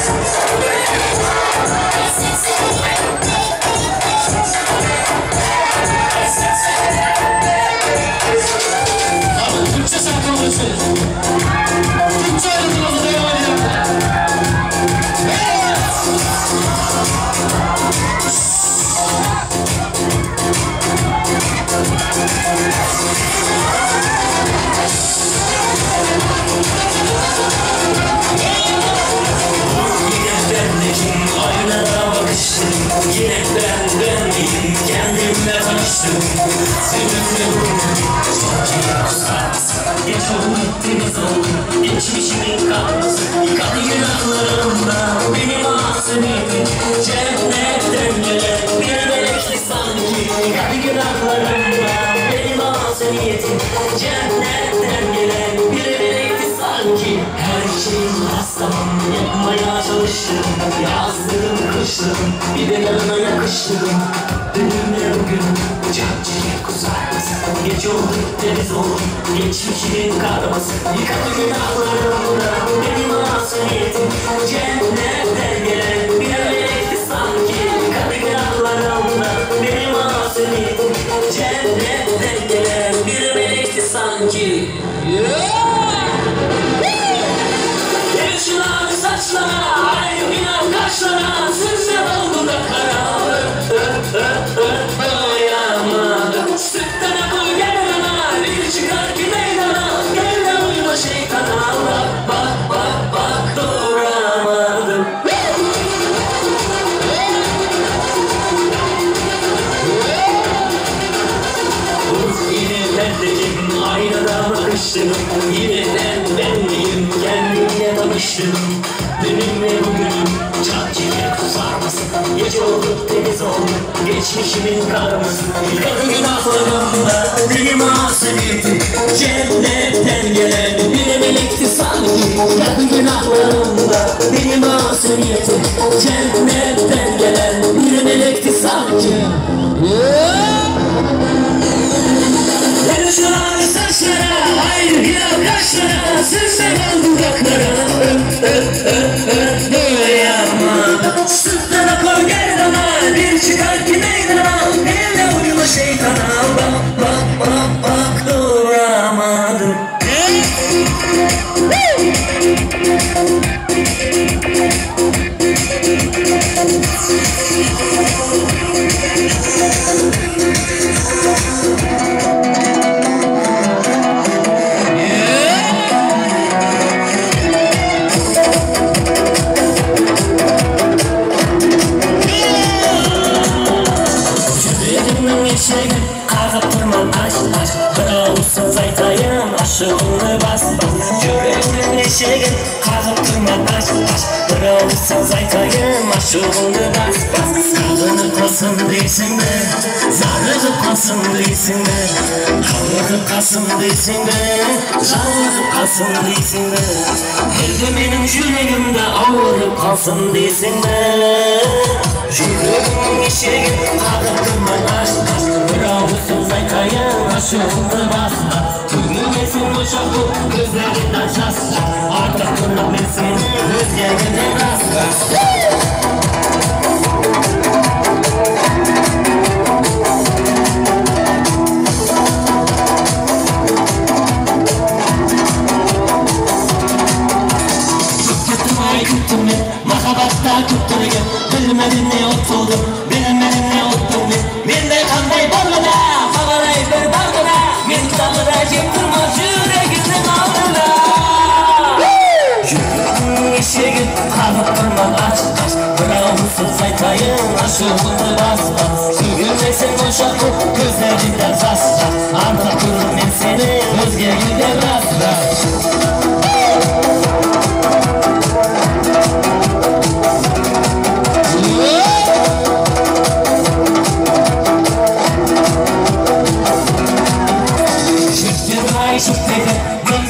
Sexy. tanıştım. Seninle bugün çok kusarmasın. Geç oldu, temiz oldu, geçmişimin kalması. Yıkadı günahlarımda benim masumiyetim. Cennetten gelen bir melekti sanki. Yıkadı günahlarımda benim masumiyetim. Cennetten gelen bir melekti sanki. Her şeyin hastamım, yapmaya çalıştım. Yazdım, kıştım, bir de yanına yakıştım. Dünümle bugün can çiçek kuzarması. Geç oldu, temiz oldu, geçmişimin karması. Yıkadı günahlarımda benim masumiyetim. Cennetten gelen bir melekti sanki. Yıkadı günahlarımda benim masumiyetim. Cennetten gelen bir melekti sanki. Yaşlar saçlara, ay inan kaşlara, süzle oldu da kara. Doyamadım. Sütten akıl gel bana, bir çıkar ki meydana. Gel de uyma şeytana, bak bak bak bak duramadım. Yine ben dedim, aynada bakıştım. Yine ben miyim, kendimle tanıştım. Dünümle bugünüm can çeker kusarmasın. Gece oldu, temiz oldu, geçmişimin karması. Yıkadı günahlarımda benim masumiyetim. Cennetten gelen bir melekti sanki. Yıkadı günahlarımda benim masumiyetim. Cennetten gelen bir melekti sanki. Yarışlar saçlara, hayır ya kaşlara, süzle bal dudaklara. Doyamadım. Sütten akor gerdana, bir çıkar ki meydana. Gel de uyuma şeytana, bak bak bak bak duramadım. Жүрегімнің ешігін қағып тұрма аш аш. Бір ауыз сөз айтайын, ашуыңды бас бас. Сағынып қалсын дейсің бе, зарығып қалсын дейсің бе, қалығып қалсын дейсің бе, жалығып қалсын дейсің бе, елде менің жүрегімді ауырып қалсын дейсің бе. Жүрегімнің ешігін қағып тұрма аш аш. Бір ауыз сөз айтайын, ашуыңды бас бас. Көңілмесін моншақ боп көздеріңнен жас. Артық көріп мен сені өзгегеннен рас. Күттім ай күттім мен, махаббатта күттірген. Білмедім не ұтылдым, білмедім не ұттым мен. Менде қандай бар мына, хабарай бір бар мына. Мен тағы да жеп тұрмын жүрегімнің алдында. Жүрегімнің ешігін қағып тұрмын аш аш. Бір ауыз сөз айтайын, ашуыңды бас бас. Сүйгілмесең моншақ боп көздеріңнен жас жас. Артық көріп мен сені өзгегеннен рас рас.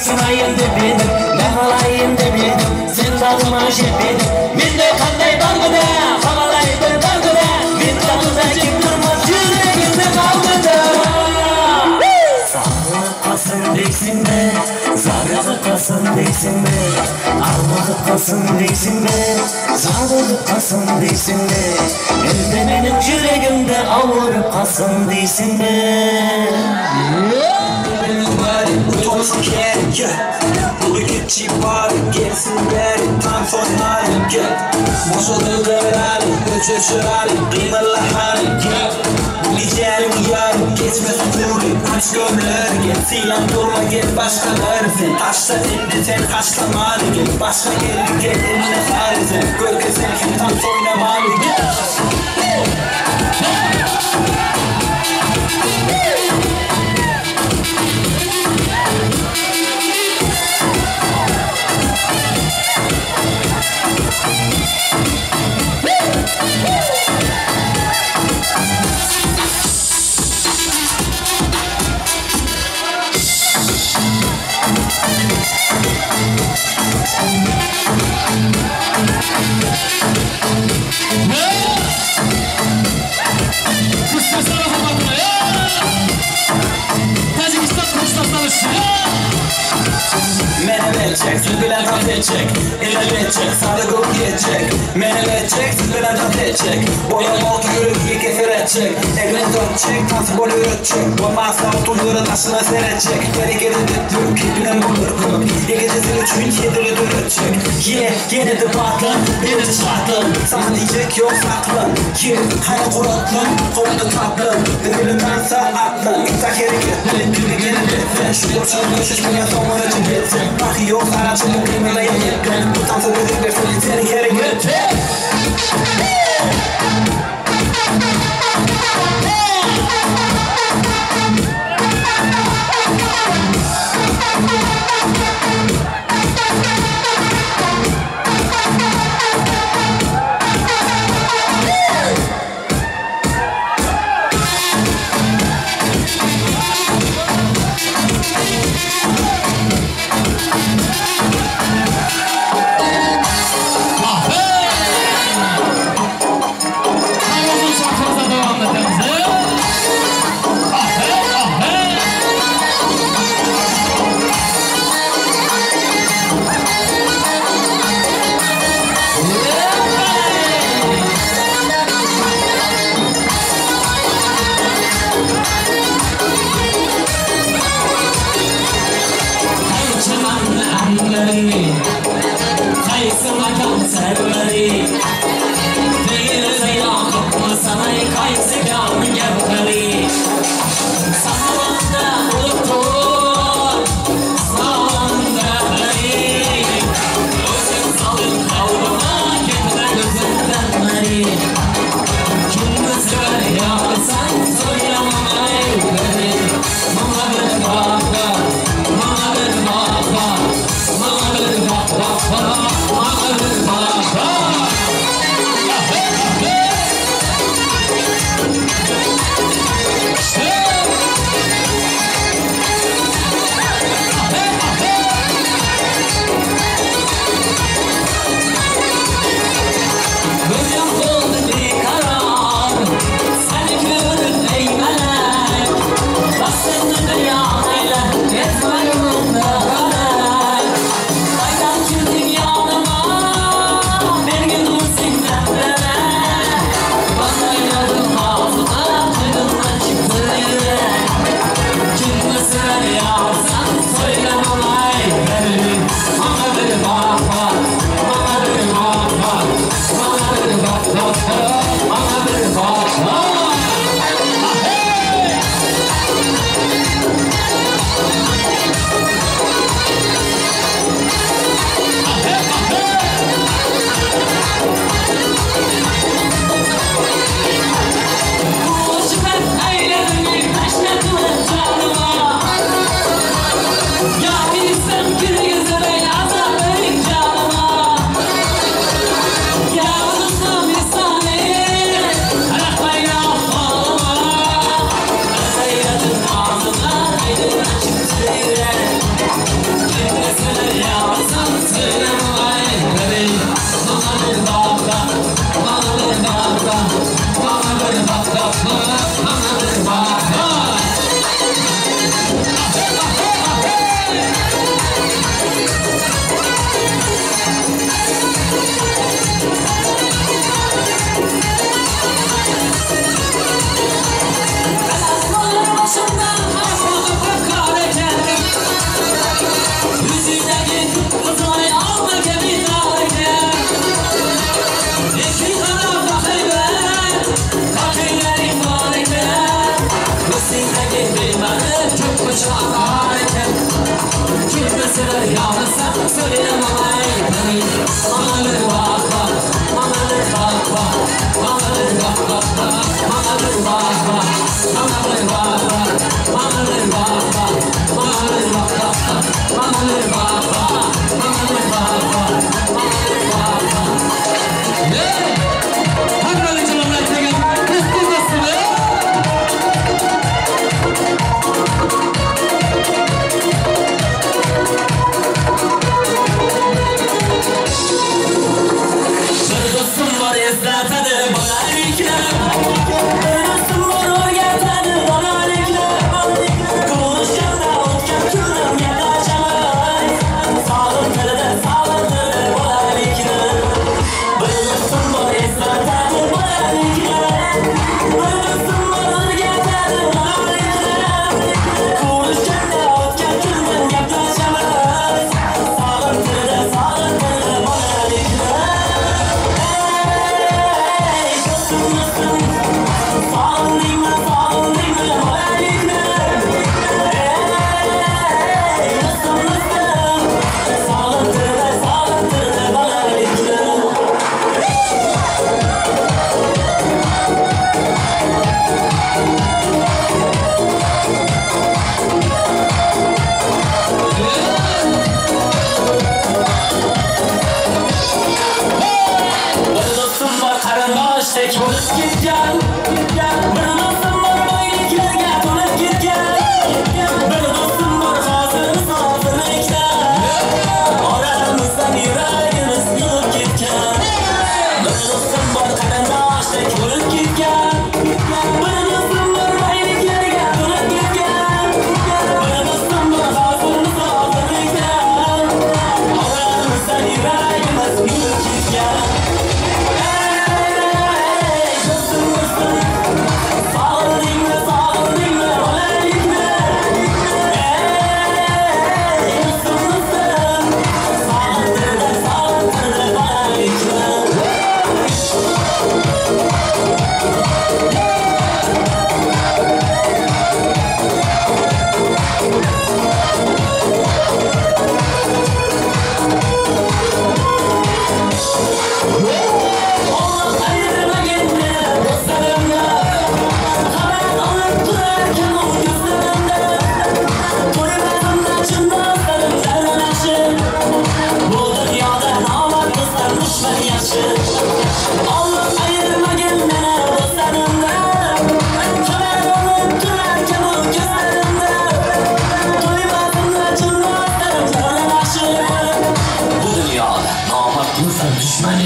Сынайын деп едім, мағалайын деп едім, сен бағыма жеп едің. Менде қандай бар күнә, хабарлай бір бар күнә. Мен тағы да жеп тұрмын жүрегімнің алдында. Сағынып қалсын дейсің бе, зарығып қалсын дейсің бе, алмығып қалсын дейсің бе, жалығып қалсын дейсің бе, елде менің жүрегімді ауырып қалсын дейсің бе. Aç gömleği gel, silah durma gel başkaları sen. Taşla şimdi sen taşlamalı gel, başka gel gel eline sarı sen. Gölge sen hem tam oynamalı gel. Siz bilan dans etjek, ilerletjek, sarı gök yetjek, men eletjek, siz bilan dans etjek. Bolam oltu yürek yeke seretjek, elini dörtjek, dans bol öğretjek. Bolmasa oturları taşına seretjek, geri düdük, bilen bulur kök. Yekecesini üçün yediri dörtjek. Ye, yine de patlan, bir de şartlan. Sana diyecek yok saklan. Ye, hani kuratlan, kolunu tatlan. Birbirine dansa atlan, İlk hareketli, birbirine betsen. Şu yapışan düşüşmeye sonlara cebetsen. Bak yok aracımı kıymaya yetmen. Bu dansa dedikler seni hareket. Sağ olun.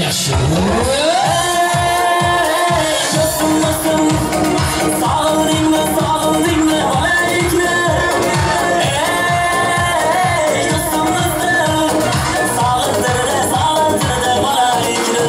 Yaxshi. Do'stim, do'stim, sog'indingmi, sog'indingmi bolalikni? Ey do'stim, do'stim, sog'indirdi, sog'indirdi bolalikni.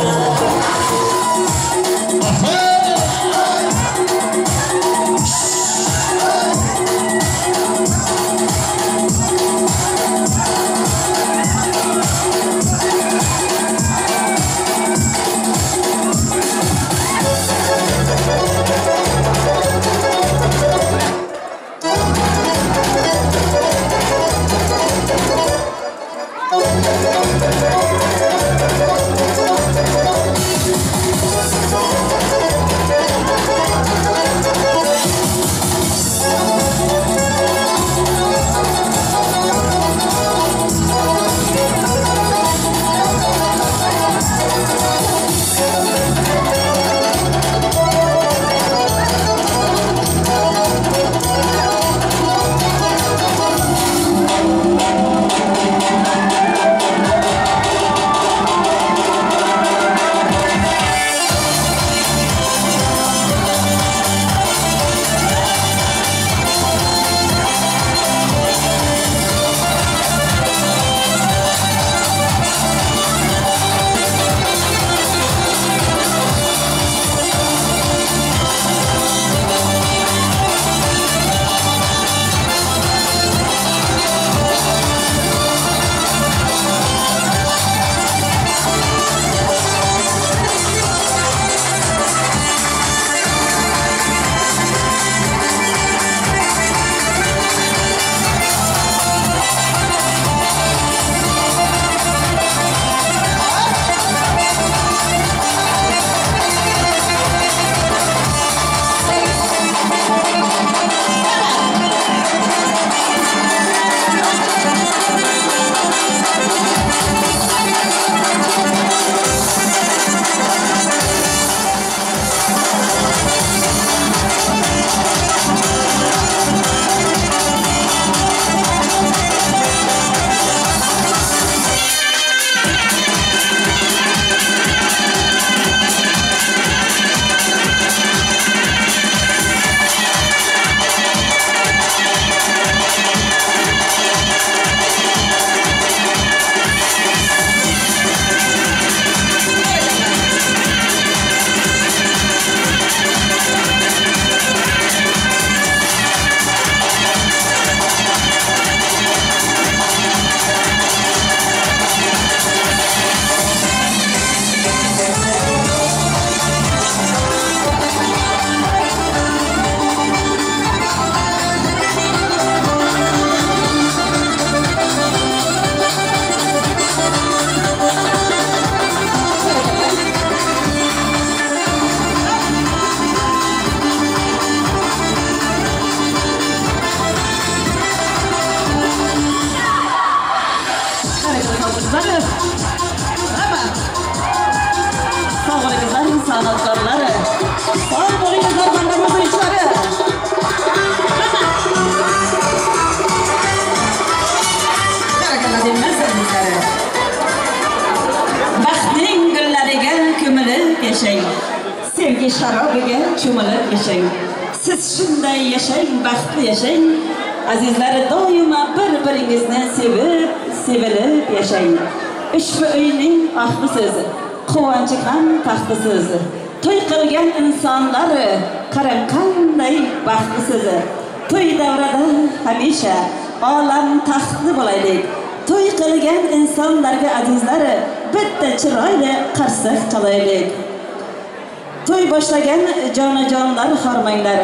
Sanatkarları, sağ olun bandamızın içleri. Baxtning gullariga ko'milib yashang, sevgi sharobiga cho'milib yashang. Siz shunday yashang, baxtli yashang. Azizlar, doimo bir-biringizni sevib, sevilib yashang. Ushbu uyning ahli quvonchi ham taxtisiz. To'y qilgan insonlar qarang qanday baxtlisiz. To'y davrida hamisha olam taxtli bo'laylik. To'y qilgan insonlarga azizlar bitta chiroyli qarsak chalaylik. To'y boshlagan jonajonlar xormanglar.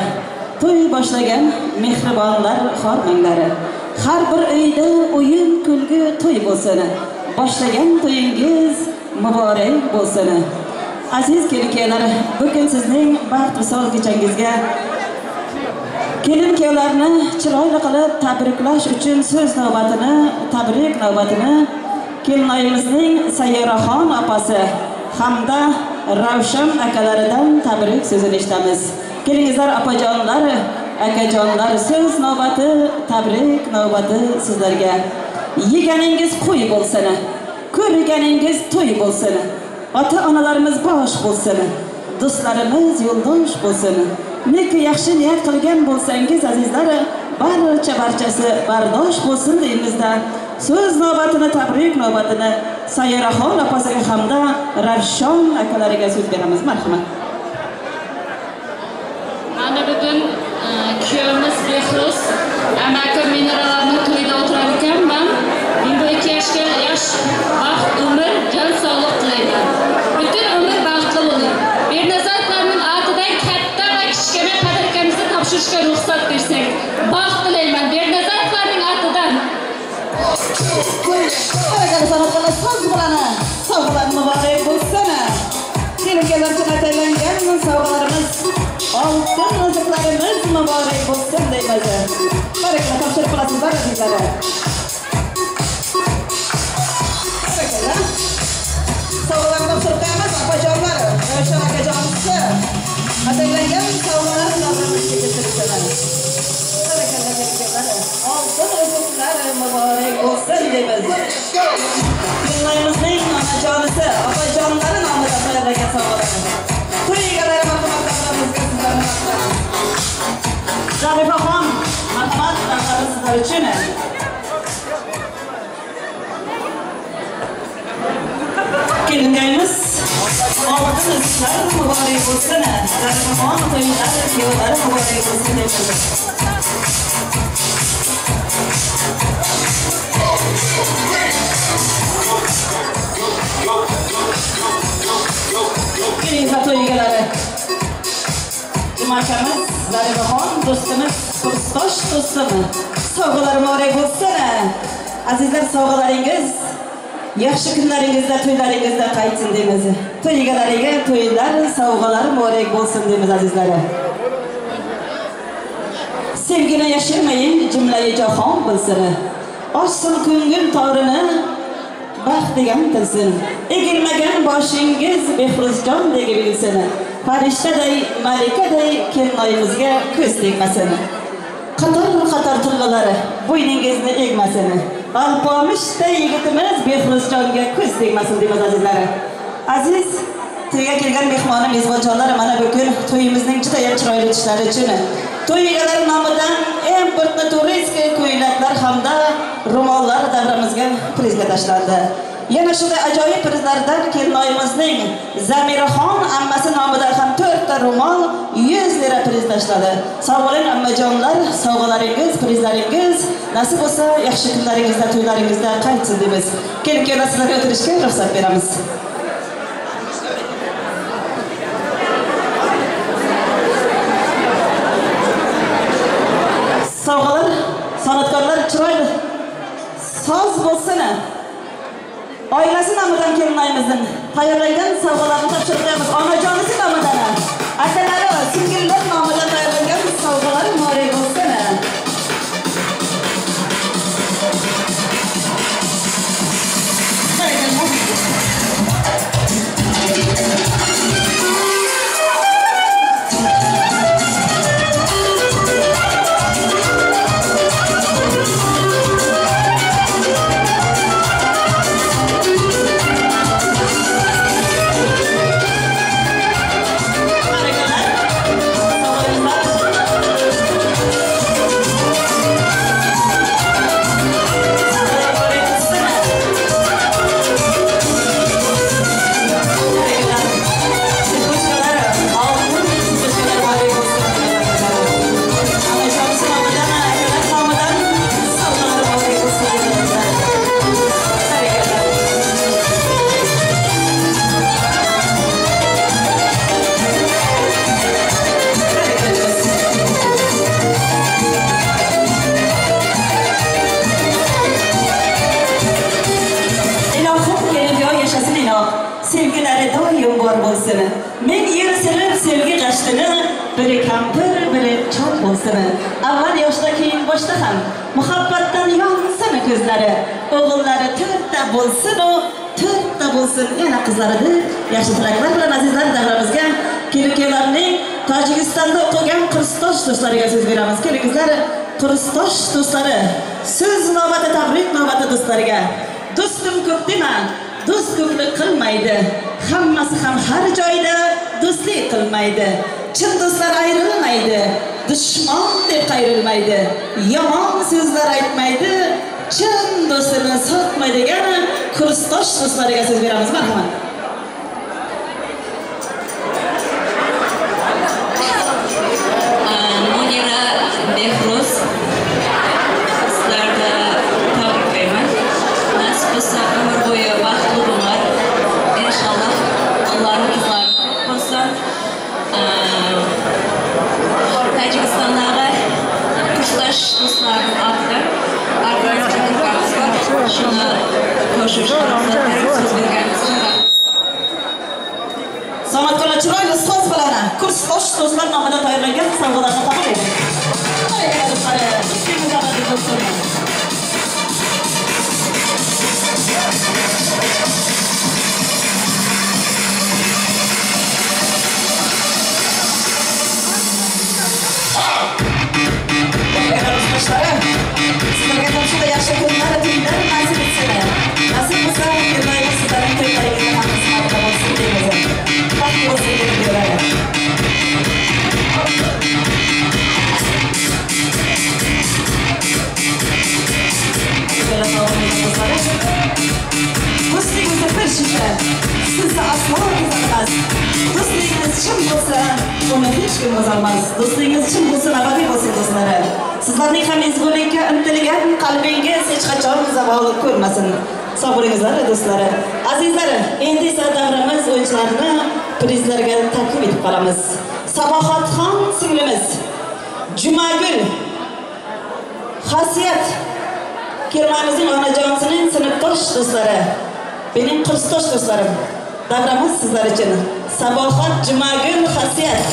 To'y boshlagan mehribonlar xormanglar. Har bir uyda o'yin kulgi to'y bo'lsin. Boshlagan to'yingiz muborak bo'lsin. Aziz kelin-kuyovlar, bugun sizning baxt visol kechangizga kelin-kuyovlarni chiroyli qilib tabriklash uchun so'z navbatini, tabrik navbatini kelinoyimizning Sayyoraxon opasi hamda Ravshan akalaridan tabrik so'zini eshitamiz. Kelingizlar opajonlar, akajonlar, so'z navbati, tabrik navbati sizlarga. Yeganingiz qo'y bo'lsin, ko'rganingiz to'y bo'lsin. Ota-onalarimiz bosh bo'lsin, do'stlarimiz yo'ldosh bo'lsin. Neki yaxshi niyat qilgan bo'lsangiz azizlar, barchasi bardosh bo'lsin deymizda. So'z navbatini, tabrik navbatini Sayyaraxon opasiga hamda Ravshon akalariga so'z beramiz. Marhamat. Mana bugun kuyovimiz Behruz amaki mineralarning to'yida o'tirar ekanman. Men bu ikki yoshga yosh baxt, umr, jon sog'lik tilayman. Butun umr baxtli bo'ling. Bernazarlarning otidan katta va kichkina padarkamizni topshirishga ruxsat bersangiz, baxt tilayman Bernazarlarning otidan. Barakalla san'atkorlar, so'z bilan sovg'alar muborak bo'lsin. Kelin-kuyovlar uchun ataylanggan sovg'alarimiz, oltin uzuklarimiz muborak bo'lsin deymiz. Barakalla topshirib qolasizlar azizlar. Barakalla. Sovg'alarni topshirib qo'yamiz opajonlar, Ravshan akajonimiz ataylangan sovg'alar davramizga keltirilsin. Barakalla kelin-kuyovlar, oltin uzuklar muborak bo'lsin deymiz. Kelinoyimizning onajonisi, opajonlari nomidan tayyorlangan sovg'alar. To'y egalari marhamat davramizga sizlarni marhamat. Zarifaxon, marhamat davramız sizlar uchun. Kelinlarimiz oltin uzuklar muborak bo'lsin. Zarifaxon to'ylar, kuyovlari muborak bo'lsin deymiz. Keling to'y egalari. Juma akamiz, Zarifaxon do'stimiz, kursdosh do'stimiz, sovg'alar muborak bo'lsin. Azizlar, sovg'alaringiz yaxshi kunlaringizda, to'ylaringizda qaytsin deymiz. To'y egalariga to'ylar, sovg'alar muborak bo'lsin deymiz azizlar. Sevgini yashirmayin, jumlai jahon bilsin. Ochsin ko'ngil torini, baxt degan tilsin. Egilmagan boshingiz Behruzjon degi bilsin. Farishtaday, malikaday kelinoyimizga ko'z tegmasin. Qator-qator tillalari bo'yningizni egmasin. Alpomishday yigitimiz Behruzjonga ko'z tegmasin deymiz azizlar. Aziz to'yga kelgan mehmonim mezbonjonlar, mana bugun to'yimizning juda ham chiroyli o'tishlari uchun to'y egalari nomidan importni turistga ko'ylaklar hamda ro'mollar davramizga prizga tashlandi. Yana shunday ajoyib prizlardan kelinoyimizning Zamiraxon ammasi nomidan ham 4 ta ro'mol 100 lira priz tashladi. Sog' bo'ling ammajonlar, sovg'alaringiz, prizlaringiz nasib bo'lsa yaxshi kunlaringizda, to'ylaringizda qaytsin deymiz. Kelin-kuyovlar sizlarga o'tirishga ruxsat beramiz. Sovg'alar, san'atkorlar chiroyli soz bo'lsin. Oilasi nomidan kelinoyimizning tayyorlangan sovg'alarni topshirib qo'yamiz. Onajonisi nomidan, akalari va singillar nomidan tayyorlangan sovg'alar muborak bo'lsin. Sevgilari doim bor bo'lsin. Men yer sevib sevgi gashtini, biri kampir, biri chol bo'lsin. Avval yoshda, keyin boshda ham muhabbatdan yonsin ko'zlari. O'g'illari to'rtta bo'lsin, u to'rtta bo'lsin, yana qizlari deb yaxshi tilaklar bilan azizlar davramizga kelin-kuyovlarning Tojikistonda o'qigan kursdosh do'stlariga so'z beramiz. Kelingizlar, kursdosh do'stlari, so'z navbati, tabrik navbati do'stlariga. Do'stim ko'p dema, do'st ko'plik qilmaydi. Hammasi ham har joyda do'stlik qilmaydi. Chin do'stlar ayrilmaydi, dushman deb qayrilmaydi, yomon so'zlar aytmaydi, chin do'stini sotmaydigan kursdosh do'stlariga so'z beramiz. Marhamat. Munira Behruz, sizlarni tabriklayman. Nasib bo'lsa umr bo'yi baxtli bo'linglar. Inshaalloh Allohning qizlari bo'lsin. Tojikistondagi kursdosh do'stlarim otidan shuni qo'shishga so'z berganimiz uchun. San'atkorlar chiroyli so'z bilan kursdosh do'stlar nomidan tayyorlangan sovg'alarni qabul eting. Sizlarga ham shunday yaxshi kunlar, tunlar nasib etsin. Nasib bo'lsa, kelmaymiz, sizlarning to'ylaringizda ham xizmatda bo'lsin deymiz. Baxtli bo'lsin deb beradi. Do'stlik o'zi bir shisha, sizni aslo buzolmas. Do'stligingiz chin bo'lsa, uni hech kim buzolmas. Do'stligingiz chin bo'lsin, abadiy bo'lsin do'stlari. Sizlarning ham ezgulikka intilgan qalbingiz hech qachon zavol ko'rmasin. Sog' bo'lingizlar do'stlari. Azizlar, endi esa davramiz o'yinchilarini prizlarga taklif etib qolamiz. Sabohatxon singlimiz, Jumagul, Xosiyat kelmanimizning onajonisining sinfdosh do'stlari, mening kursdosh do'stlarim, davramiz sizlar uchun. Sabohat, Jumagul, Xosiyat,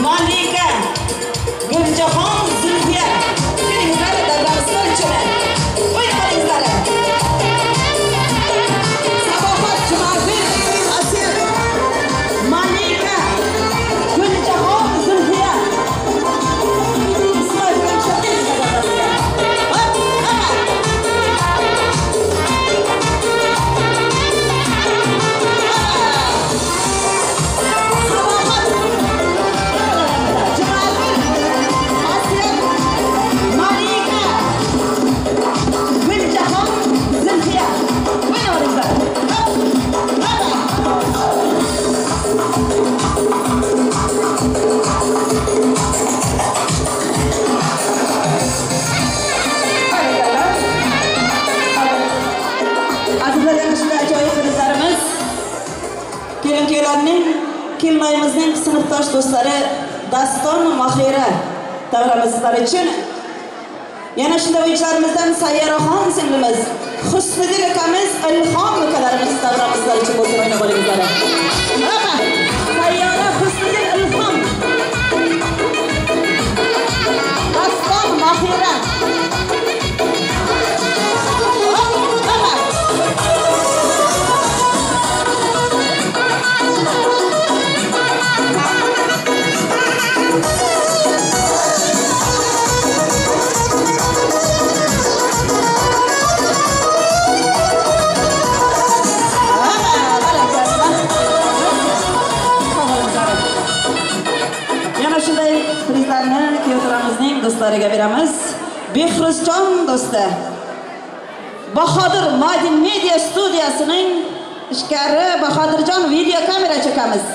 Malika, Guljohon, Zulfiya. Kelingizlar, davramiz sizlar uchun. O'ynab qo'yingizlar. Sabohat, Jumagul, Xosiyat, Malika, Guljohon, Zulfiya. Ismoil bilan tushib. Kelmayimizning sinfdosh do'stlari Daston, Mohira davramiz sizlar uchun. Yana shunday o'yinchilarimizdan Sayyaraxon singlimiz, Husniddin akamiz, Ilhom ukalarimiz davramiz sizlar uchun bo'lsin, o'ynab olingizlar. Sayyora, Husniddin, Ilhom, Daston, Mohira. Do'stlariga beramiz. Behruzjon do'sti, Bahodir Madin Media studiyasining ishkari Bahodirjon video kamerachi akamiz,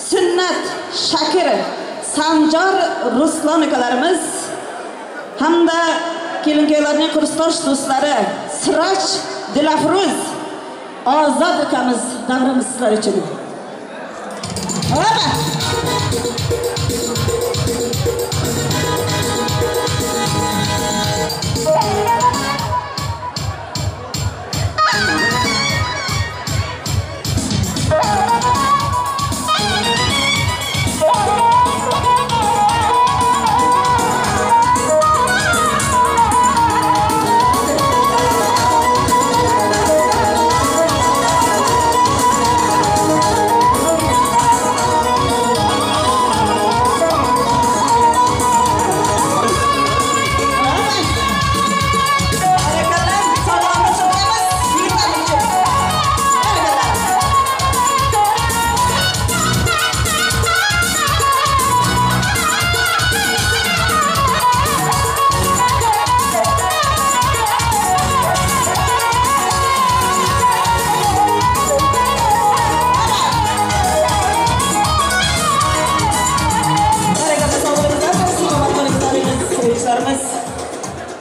Sunnat, Shakir, Sanjar, Ruslan ukalarimiz hamda kelin-kuyovlarning kursdosh do'stlari Siroj, Dilafruz, Ozod ukamiz davramiz sizlar uchun. Hop!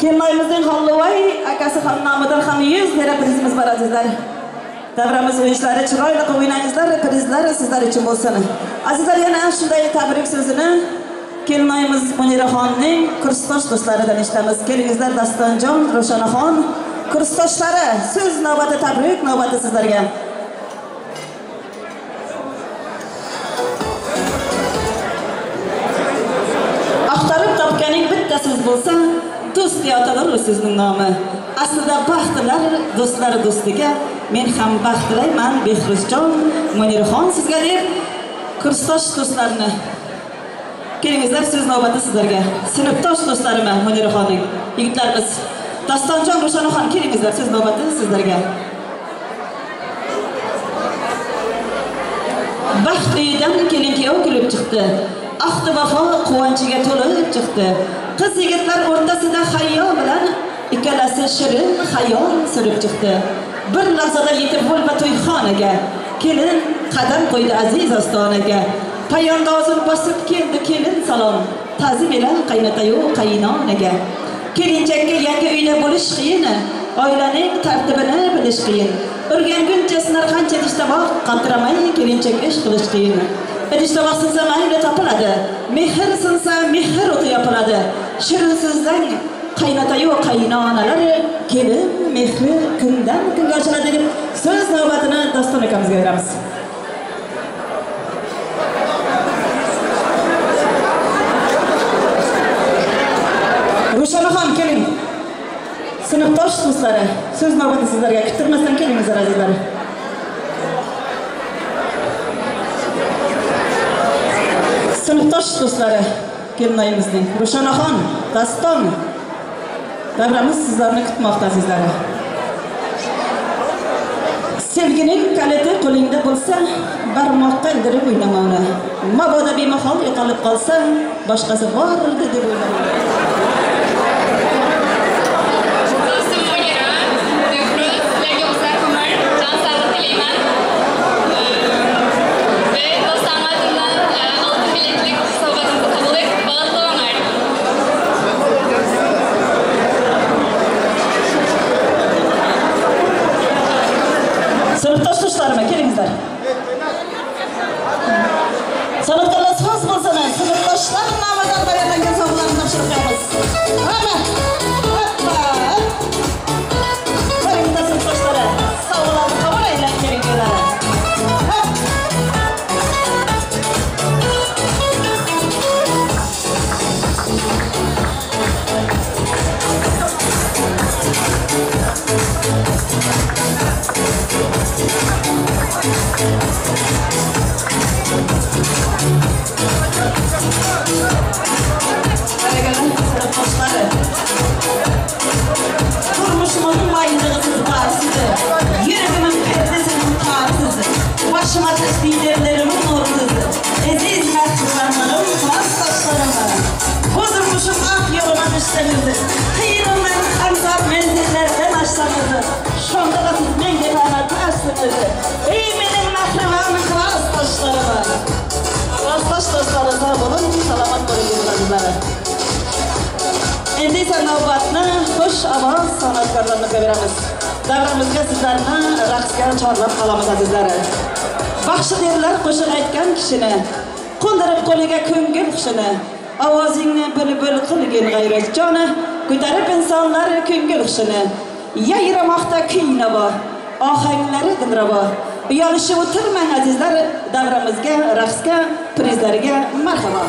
Kelinoyimizning Xonluvay akasi ham nomidan ham 100 lira prizimiz bor azizlar. Davramiz o'yinchilari chiroyli qilib o'ynangizlar, prizlar sizlar uchun bo'lsin. Azizlar, yana shunday tabrik so'zini kelinoyimiz Muniraxonning kursdosh do'stlaridan eshitamiz. Kelingizlar Dastonjon, Ro'shanaxon kursdoshlari, so'z navbati, tabrik navbati sizlarga. Axtarib topganing bitta so'z bo'lsa, do'st deya atalur u so'zning nomi. Aslida baxtlar do'stlar do'stiga, men ham baxt tilayman Behruzjon, Muniraxon sizga deb kursdosh do'stlarni. Kelingizlar, so'z navbati sizlarga. Sinfdosh do'stlarim Muniraxonning yigitlarimiz Dastonjon, Ro'shanaxon, kelingizlar, so'z navbati sizlarga. Baxt uyidan kelin kuyov kulib chiqdi. Ahdi vafo quvonchiga to'lib chiqdi. Qiz yigitlar o'rtasida hayyo bilan ikkalasi shirin xayol surib chiqdi. Bir lahzada yetib bo'lma to'yxonaga, kelin qadam qo'ydi aziz ostonaga. Payandozini bosib keldi kelin salom, ta'zim ila qaynatayu qaynonaga. Kelinchakka yangi uyda bo'lish qiyin, oilaning tartibini bilish qiyin. O'rganguncha sinar qancha idish tovoq, qaltiramay kelinchak ish qilish qiyin. Idish tovoq sinsa mayli topiladi, mehr sinsa mehr o'ti yopiladi. Shirin so'zdan qaynatayu qaynonalar kelin mehri kundan kunga ochiladi deb so'z navbatini Doston akamizga beramiz. Ro'shanaxon, keling. Sinfdosh do'stlari, so'z navbati sizlarga. Kuttirmasdan kelingizlar azizlar. Sinfdosh do'stlari kelinoyimizning Ro'shanaxon, Daston, davramiz sizlarni kutmoqda azizlar. Sevgining kaliti qo'lingda bo'lsa, barmoqqa ildirib o'ynama uni. Mabodo bemahol yo'qolib qolsa, boshqasi bordi deb o'ylama uni. Do'stim Munira, Behruz, sizlarga uzoq umr, jon sog'lik tilayman. Ve dostlarım adından altın bileklik sovg'amni qabul etib, baxtli bo'linglar. Sinfdosh do'stlarim, kelingizlar. San'atkorlar so'z bo'lsin, sinfdoshlar nomidan tayyorlangan sovg'alarni topshirib qo'yamiz. Hamma. Hoppa. Kelingizlar sinfdoshlari, sovg'alarni qabul aylab kelinglar. Hop. Sinfdoshlari, turmushimin maylig'isiz barsizi, yuragimin perdesining tarsizi, boshima liderlarimin nursiz, aziz mehribanlarim, klassdoshlarim, bu turmushim oq yo'lima tushsangiz, qiyinimdan hamzor manzillardan oshsangiz, shunda da siz menga ta'matlarsiniz. Ey mening mehribon klassdoshlarim! Klassdosh do'stlarim, sog' bo'ling, salomat bo'ling azizlar. Endi esa navbatni xush ovoz san'atkorlarimizga beramiz. Davramizga sizlarni raqsga chorlab qolamiz azizlar. Baxshi derlar qo'shiq aytgan kishini, qo'ndirib qo'liga ko'ngil hushini, ovozingni bulbul qilgin g'ayratjoni, ko'tarib insonlar ko'ngil hushini. Yayramoqda kuy navo, ohanglari dilrabo. Uyalishib o'tirmang azizlar, davramizga, raqsga, prizlarga marhabo.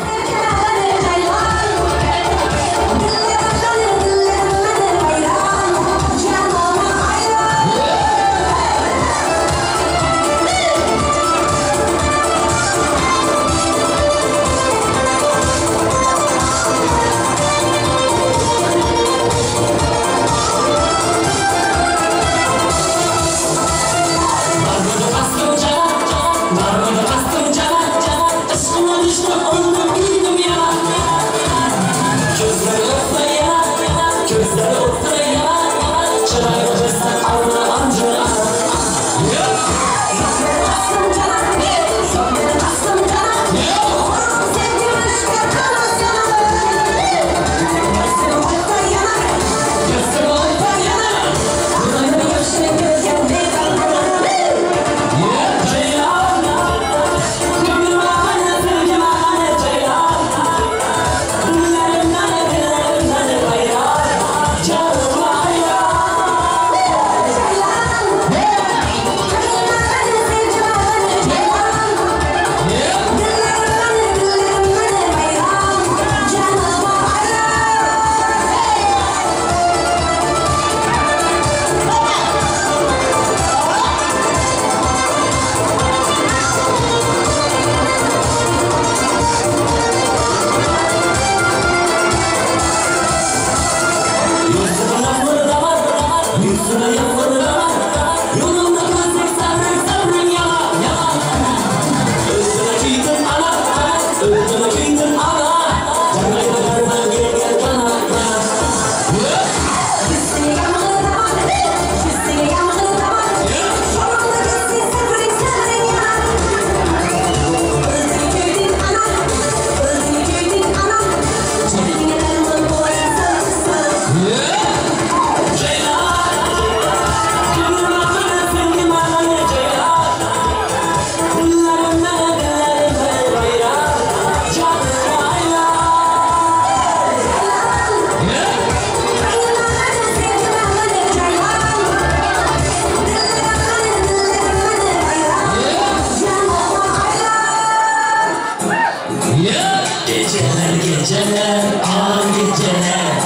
Geceler, ah geceler,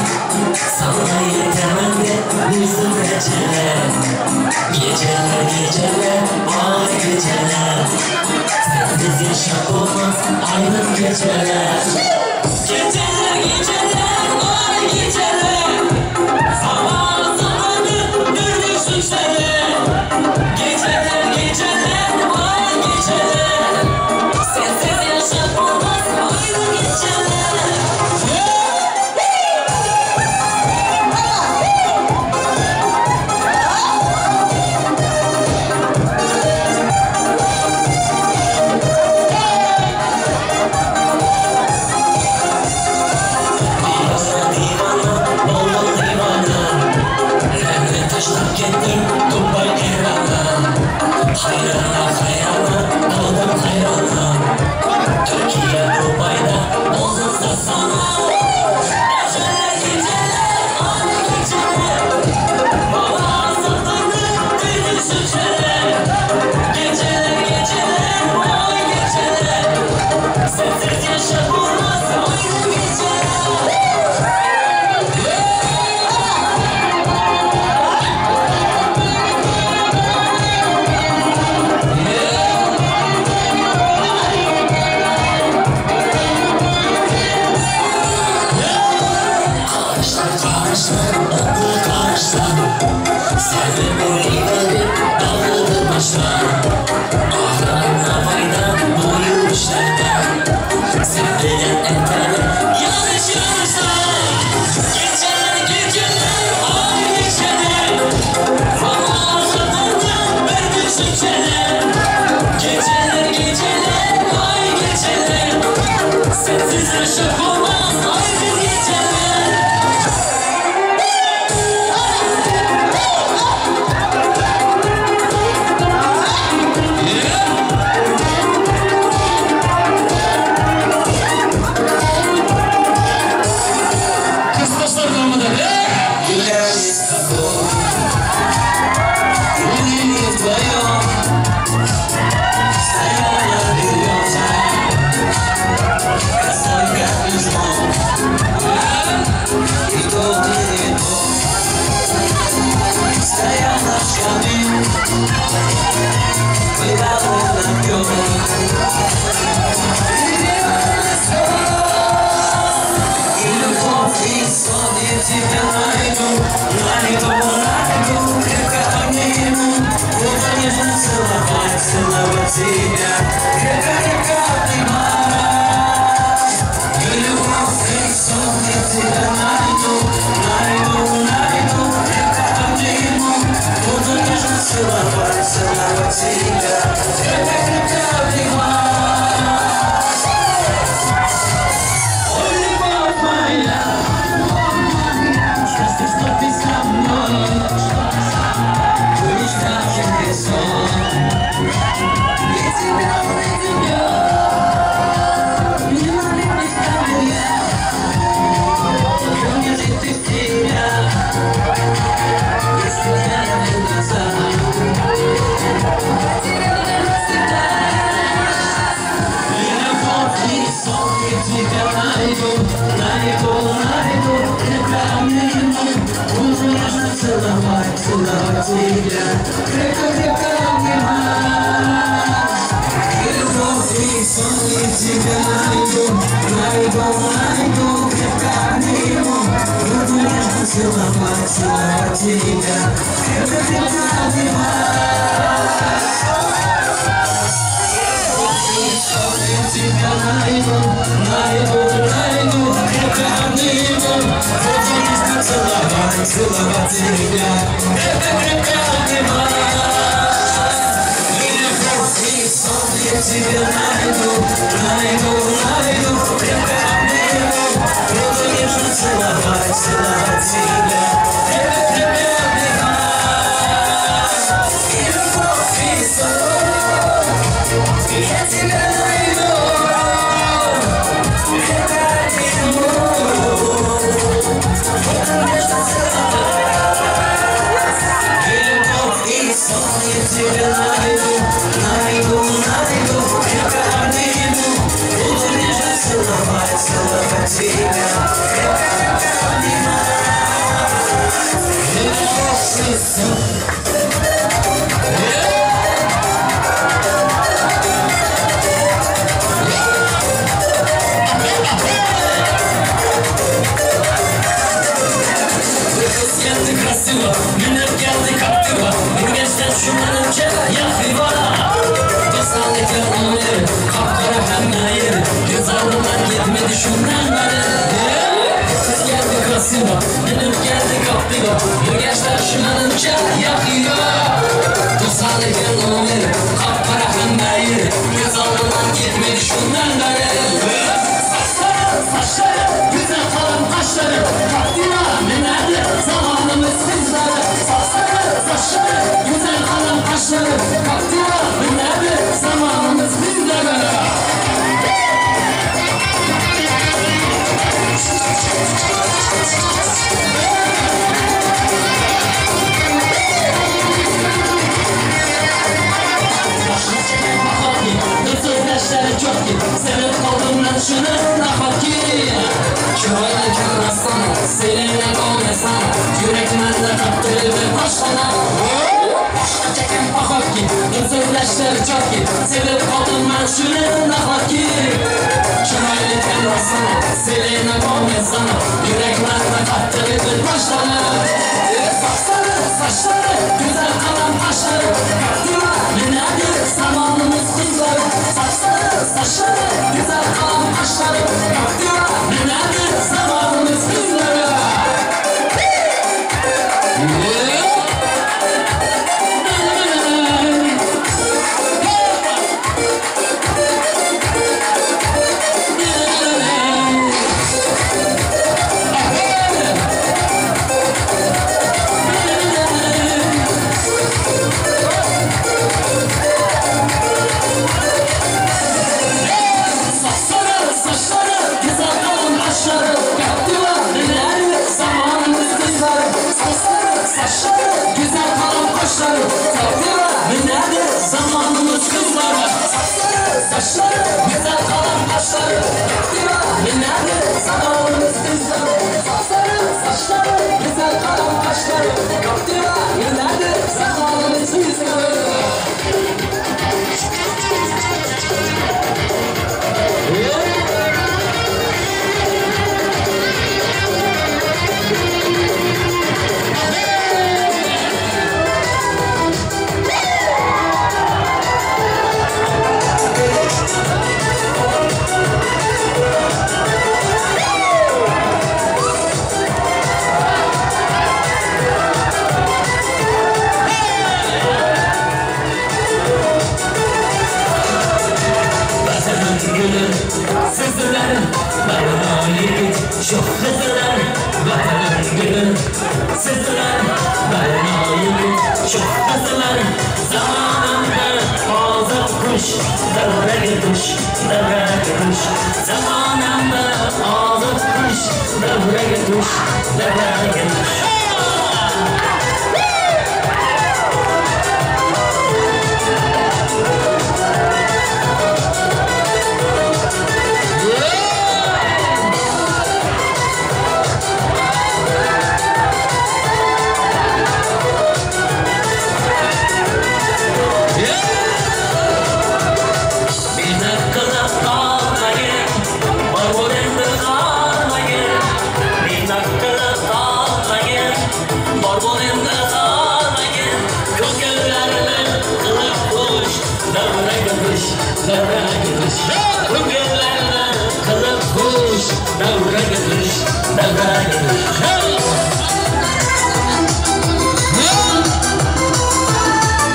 sana yetemem de bizim geceler. Geceler, geceler, ah geceler, sensiz yaşam olmaz ayrı geceler. Geceler, geceler, ah geceler, sabah zamanı bir düşünceler. Geceler, geceler, ah geceler, sensiz yaşam olmaz ayrı geceler. Hayrana hayrana, oldum hayrana. Türkiye Dubai'de oldum sana. Geceler geceler, ah geceler, baba azaplandı bir düşünceler. Geceler geceler, ah geceler, sensiz yaşam olmaz ayrı geceler. Geceler, geceler, ay geceler, sensiz yaşam olmaz ayrı geceler. Kıstaslar kalmadı. Целовать тебя, крепко-крепко обнимать. И любовь, и сон, я тебя найду, найду, найду, крепко обниму. Буду нежно целовать, целовать тебя, крепко-крепко обнимать. Ой, любовь моя, счастье, что ты со мной, в мечтах и сон. Я тебя увидел, не молилась там я, но не жить ты в тебя, если я не глаза, потеряла навсегда. И любовь, и сон, я тебя найду, найду, найду, крепко обниму, буду нежно целовать, целовать тебя, крепко-крепко обнимать. И сон, я тебя найду, найду, найду, крепко обниму, буду нежно целовать, целовать тебя, крепко-крепко обнимать. И сон, я тебя найду, найду, найду, крепко обниму, буду нежно целовать, целовать тебя, крепко-крепко обнимать. Я тебя найду, найду, найду, крепко обниму, буду нежно целовать, целовать тебя, крепко-крепко обнимать. И любовь, и сон, я тебя найду, крепко обниму, буду нежно целовать. И любовь, и сон, я тебя найду, найду, найду, крепко обниму, буду нежно целовать, целовать тебя. Manimcha yo'q. 92 nomer, qop-qora hammayir, ko'z oldimdan ketmaydi shundan beri. Sochlari, sochlari, go'zal qalam qoshlari, Captiva minadi zamonimiz qizlari. Sochlari, sochlari, go'zal qalam qoshlari, Captiva minadi zamonimiz qizlari. So'zlashlari ko'pki, sevib qoldim men shuni nahotki. Chiroyli rostona, Selena Gomezsan, yurak menda qattiq toshxona. Boshqacha kim pahotki, so'zlashlari ko'pki, sevib qoldim men shuni nahotki. Chiroyli rostona, Selena Gomezsan, yurak menda qattiq toshxona. Sochlari, sochlari, go'zal qalam qoshlari, Captiva minadi zamonimiz qizlari. Sochlari, sochlari, go'zal qalam qoshlari, Captiva minadi zamonimiz qizlari. Güzel kalan kaşları, Captiva minadi zamanımız kızları. Saçları, saçları, güzel kalan kaşları, Captiva minadi zamanımız kızları. Saçları, saçları, güzel kalan kaşları, Captiva minadi zamanımız kızları. Çok kızlar, vatanın gülü sizler, barno yigit, çok kızlar, zamanında ozod qush, davraga tush, davraga tush, zamanında ozod qush, davraga tush, davraga tush.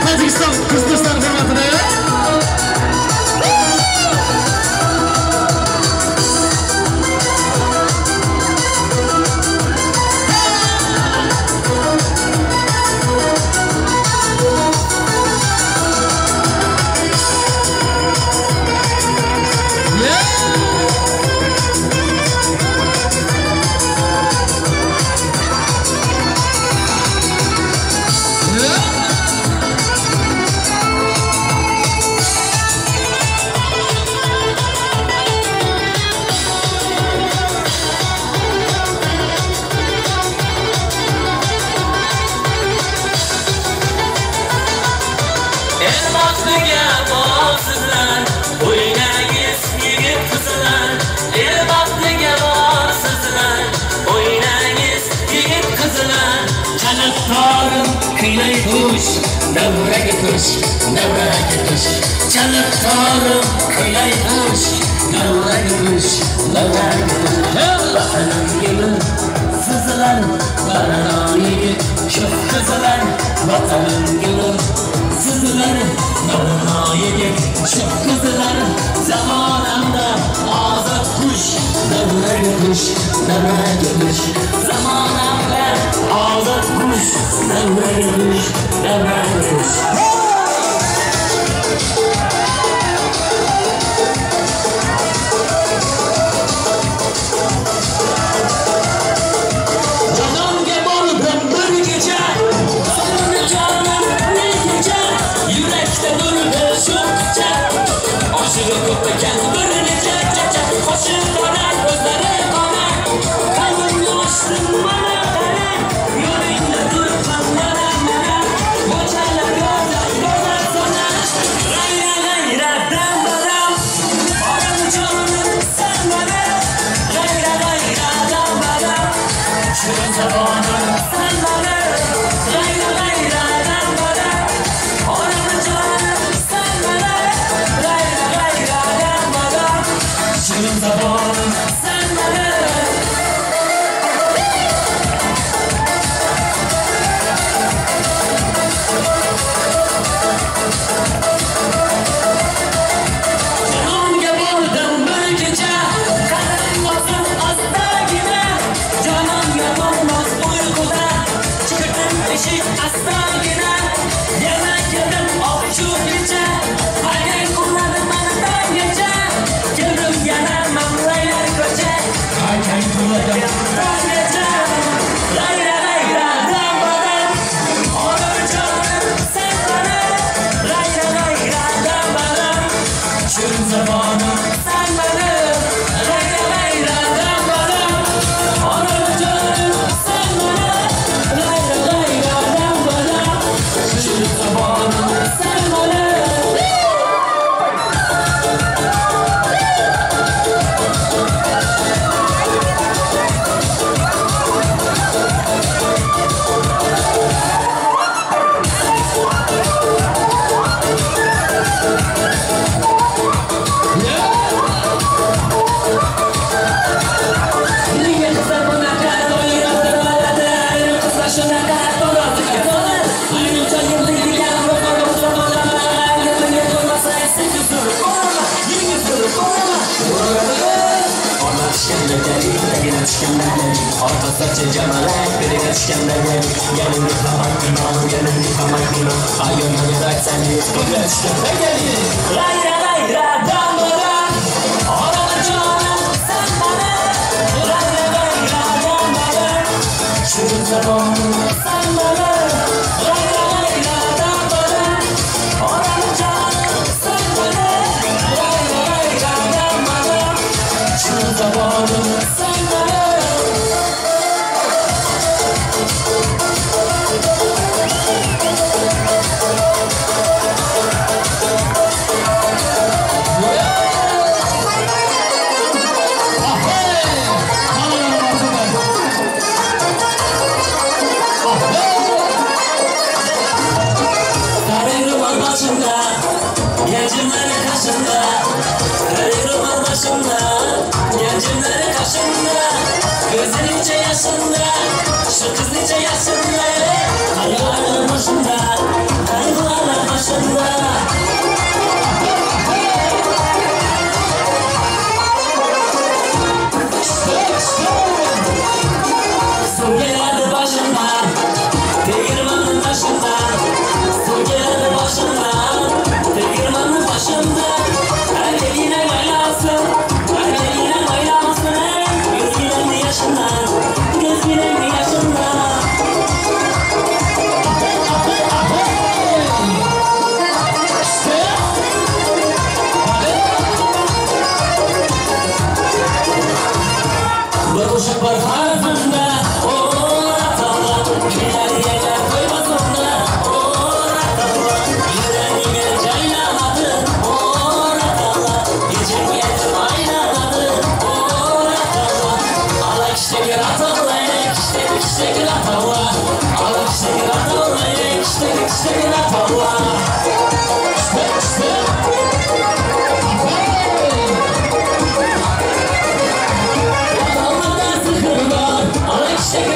Tojikiston qiz do'stlari hurmatida Kuylay tush, davraga tush, davraga tush. Chalib torim, kuylay tush, davraga tush, davraga tush. Vatanim guli, Sizlar, Barno yigit sho'x qizlar, vatanim guli sizlar, Barno yigit sho'x qizlar, zamonamda ozod qush, davraga tush, davraga tush, zamonamda ozod qush, davraga tush, davraga tush. Canonga bordim bir kecha, sonni jonim ne kecha, yurakda nurli sho'xcha, oshig'i ko'p ekan bir necha chacha, qoshi qora, ko'zlari qora, qalbimni ochdim mana qara, yo'lingda turibman mana mana, ko'chalar go'zal go'zal sona, g'ayra g'ayra dam badam, olam jonim sen mana, g'ayra g'ayra dam badam, shirin zabonim sen mana, g'ayra g'ayra dam badam, olam jonim sen mana, g'ayra g'ayra dam badam, shirin zabonim sen mana. Canonga bordim bir kecha, qadrim bosib ostagina, jononga bormas uyquda, chiqdim eshik astagina, yana keldim oq shu kecha, qarang quvladi mani tonggacha, keldim yana mamlaylar ko'cha, qarang quvladi tonggacha, g'ayra g'ayra dam badam, onam jonim sen mana, g'ayra g'ayra dam badam, shirin zabonim sen mana, g'ayra g'ayra dam badam, onam jonim sen mana, g'ayra g'ayra dam badam, shirin zabonim sen mana. Nega qizlar bunaqa doirada bo'ladi, ayrim qizlar shunaqa to'g'ri bo'ladi. Ayrim joyga degan Ona tushganda galing, tagina tushganda galing, orqa sochi jamalak, beliga tushganda galing, galimni qamak inon, galimni qamak inon, ayolga aytsangiz qo'lga tushganda galing. G'ayra g'ayra dam badam, onam jonim sen mana, g'ayra g'ayra dam badam, shirin zabonim sen mana, g'ayra g'ayra dam badam, onam jonim sen mana, g'ayra g'ayra dam badam, shirin zabonim sen mana. Başımda, gencimleri kaşımda, karı başımda, gencimleri kaşımda, gözü nice yaşında, şu kız nice yaşında, kaygılar başımda, kaygılar başımda. Su geldi başımda, değirmenin başında, su geldi başımda, değirmenin başında, erkeğine gaylasın, erkeğine gaylasın, göz gülenli yaşında, göz gülenli yaşında. Bir uşak var harfında, oratalla, güler yerler koymaz onda, oratalla, yüreğime caylamadı, oratalla, gece geldim aynaladı, oratalla, alak şeker atalla, şeker şeker atalla, alak şeker atalla, şeker şeker atalla. Şeker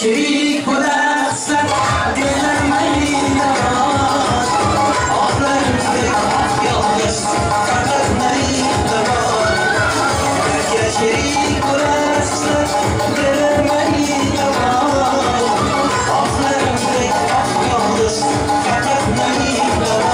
Sherik bo'lasizlar delarmaydilar. Oqlarimdek oq yolg'iz, faqat naydilar. Dardga sherik bo'lasizlar delarmaydilar. Oqlarimdek oq yolg'iz, faqat naydilar.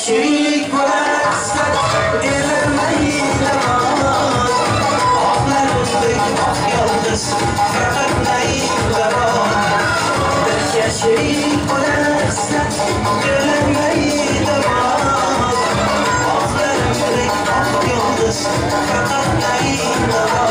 Sherik bo'lasizlar delarmaydilar. Oqlarimdek oq yolg'iz, faqat naydilar. Dardga sherik bo'lasizlar delarmaydilar. Oqlarimdek oq yolg'iz, faqat naydilar.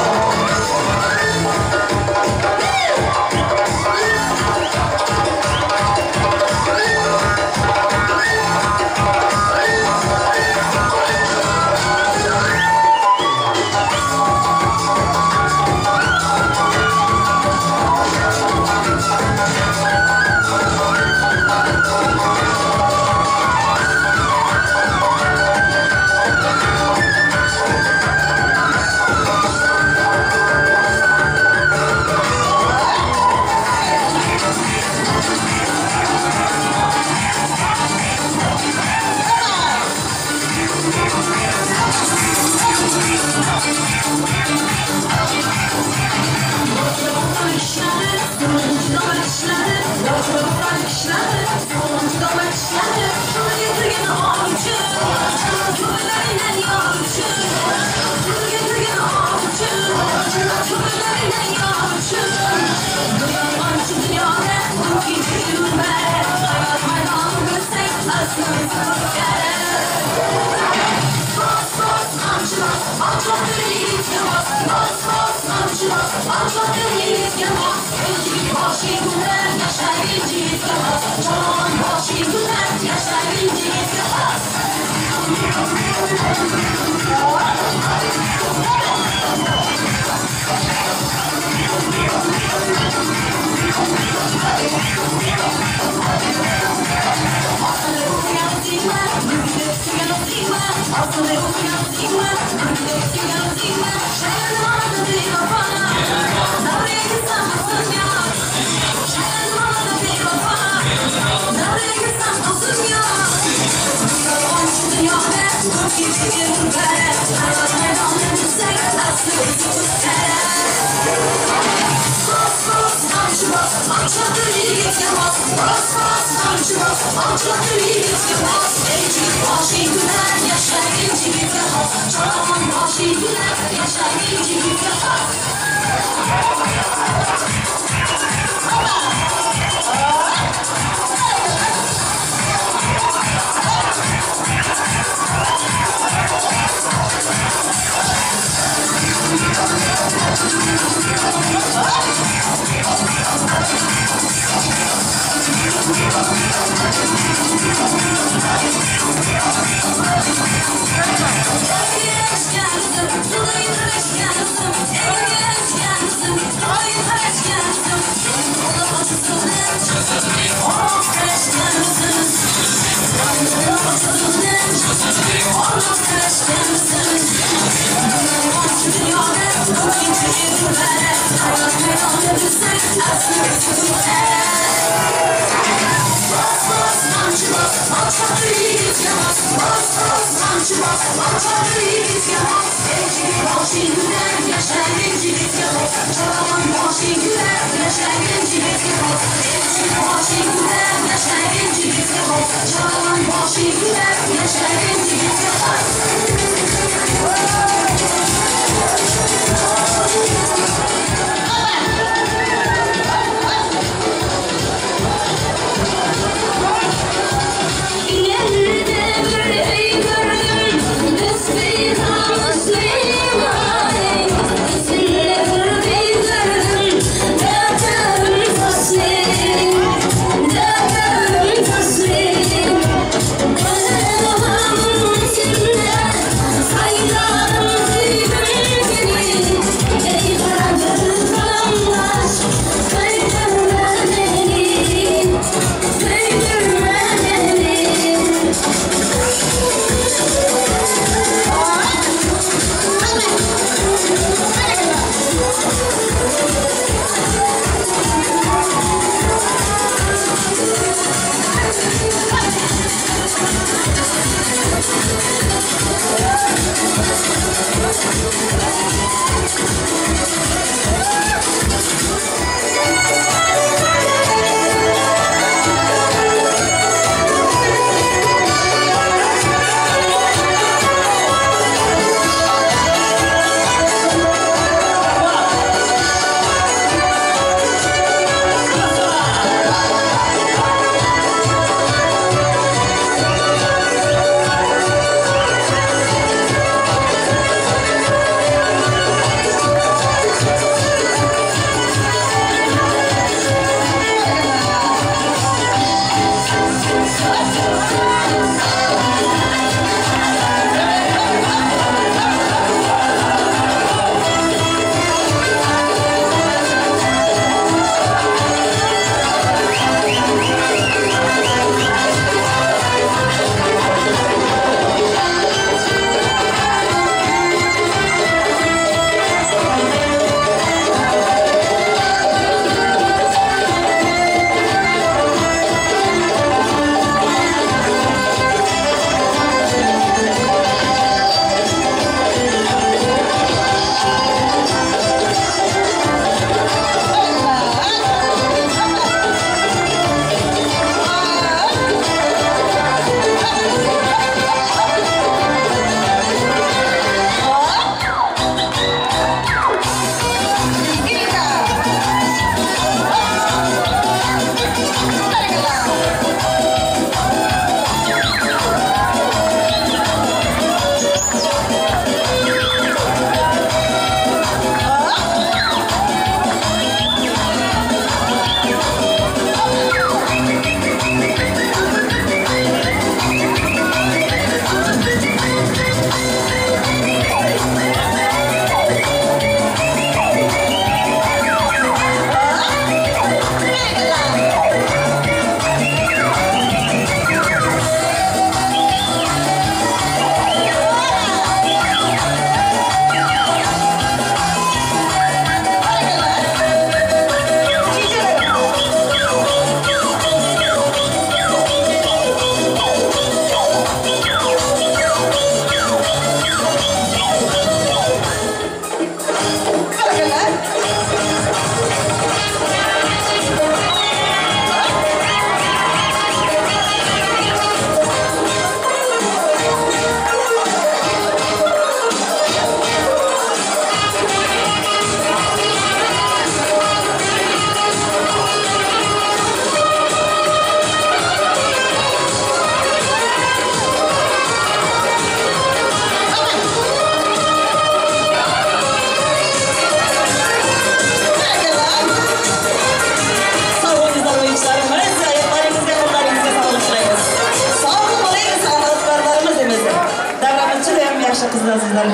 Qizlar,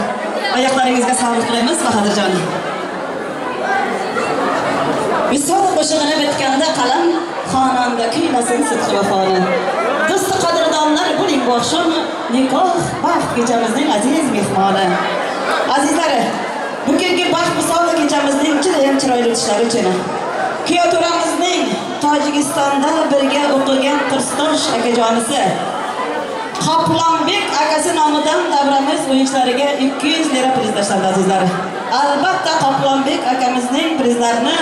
oyoqlaringizga sog'liq tilaymiz, Bahodirjon. Visol qo'shig'ini bitganda qalam xonanda kuylasin sidqi vafoni. Do'sti qadrdonlar, bo'ling bu oqshom nikoh baxt kechamizning aziz mehmoni. Azizlari, bugungi baxt visol kechamizning juda ham chiroyli o'tishlari uchun kuyov to'ramizning Tojikistonda birga o'qigan kursdosh akajonisi Qoplonbek akasi nomidan davramiz o'yinchilariga 200 lira priz tashlandi azizlar. Albatta Qoplonbek akamizning prizlarini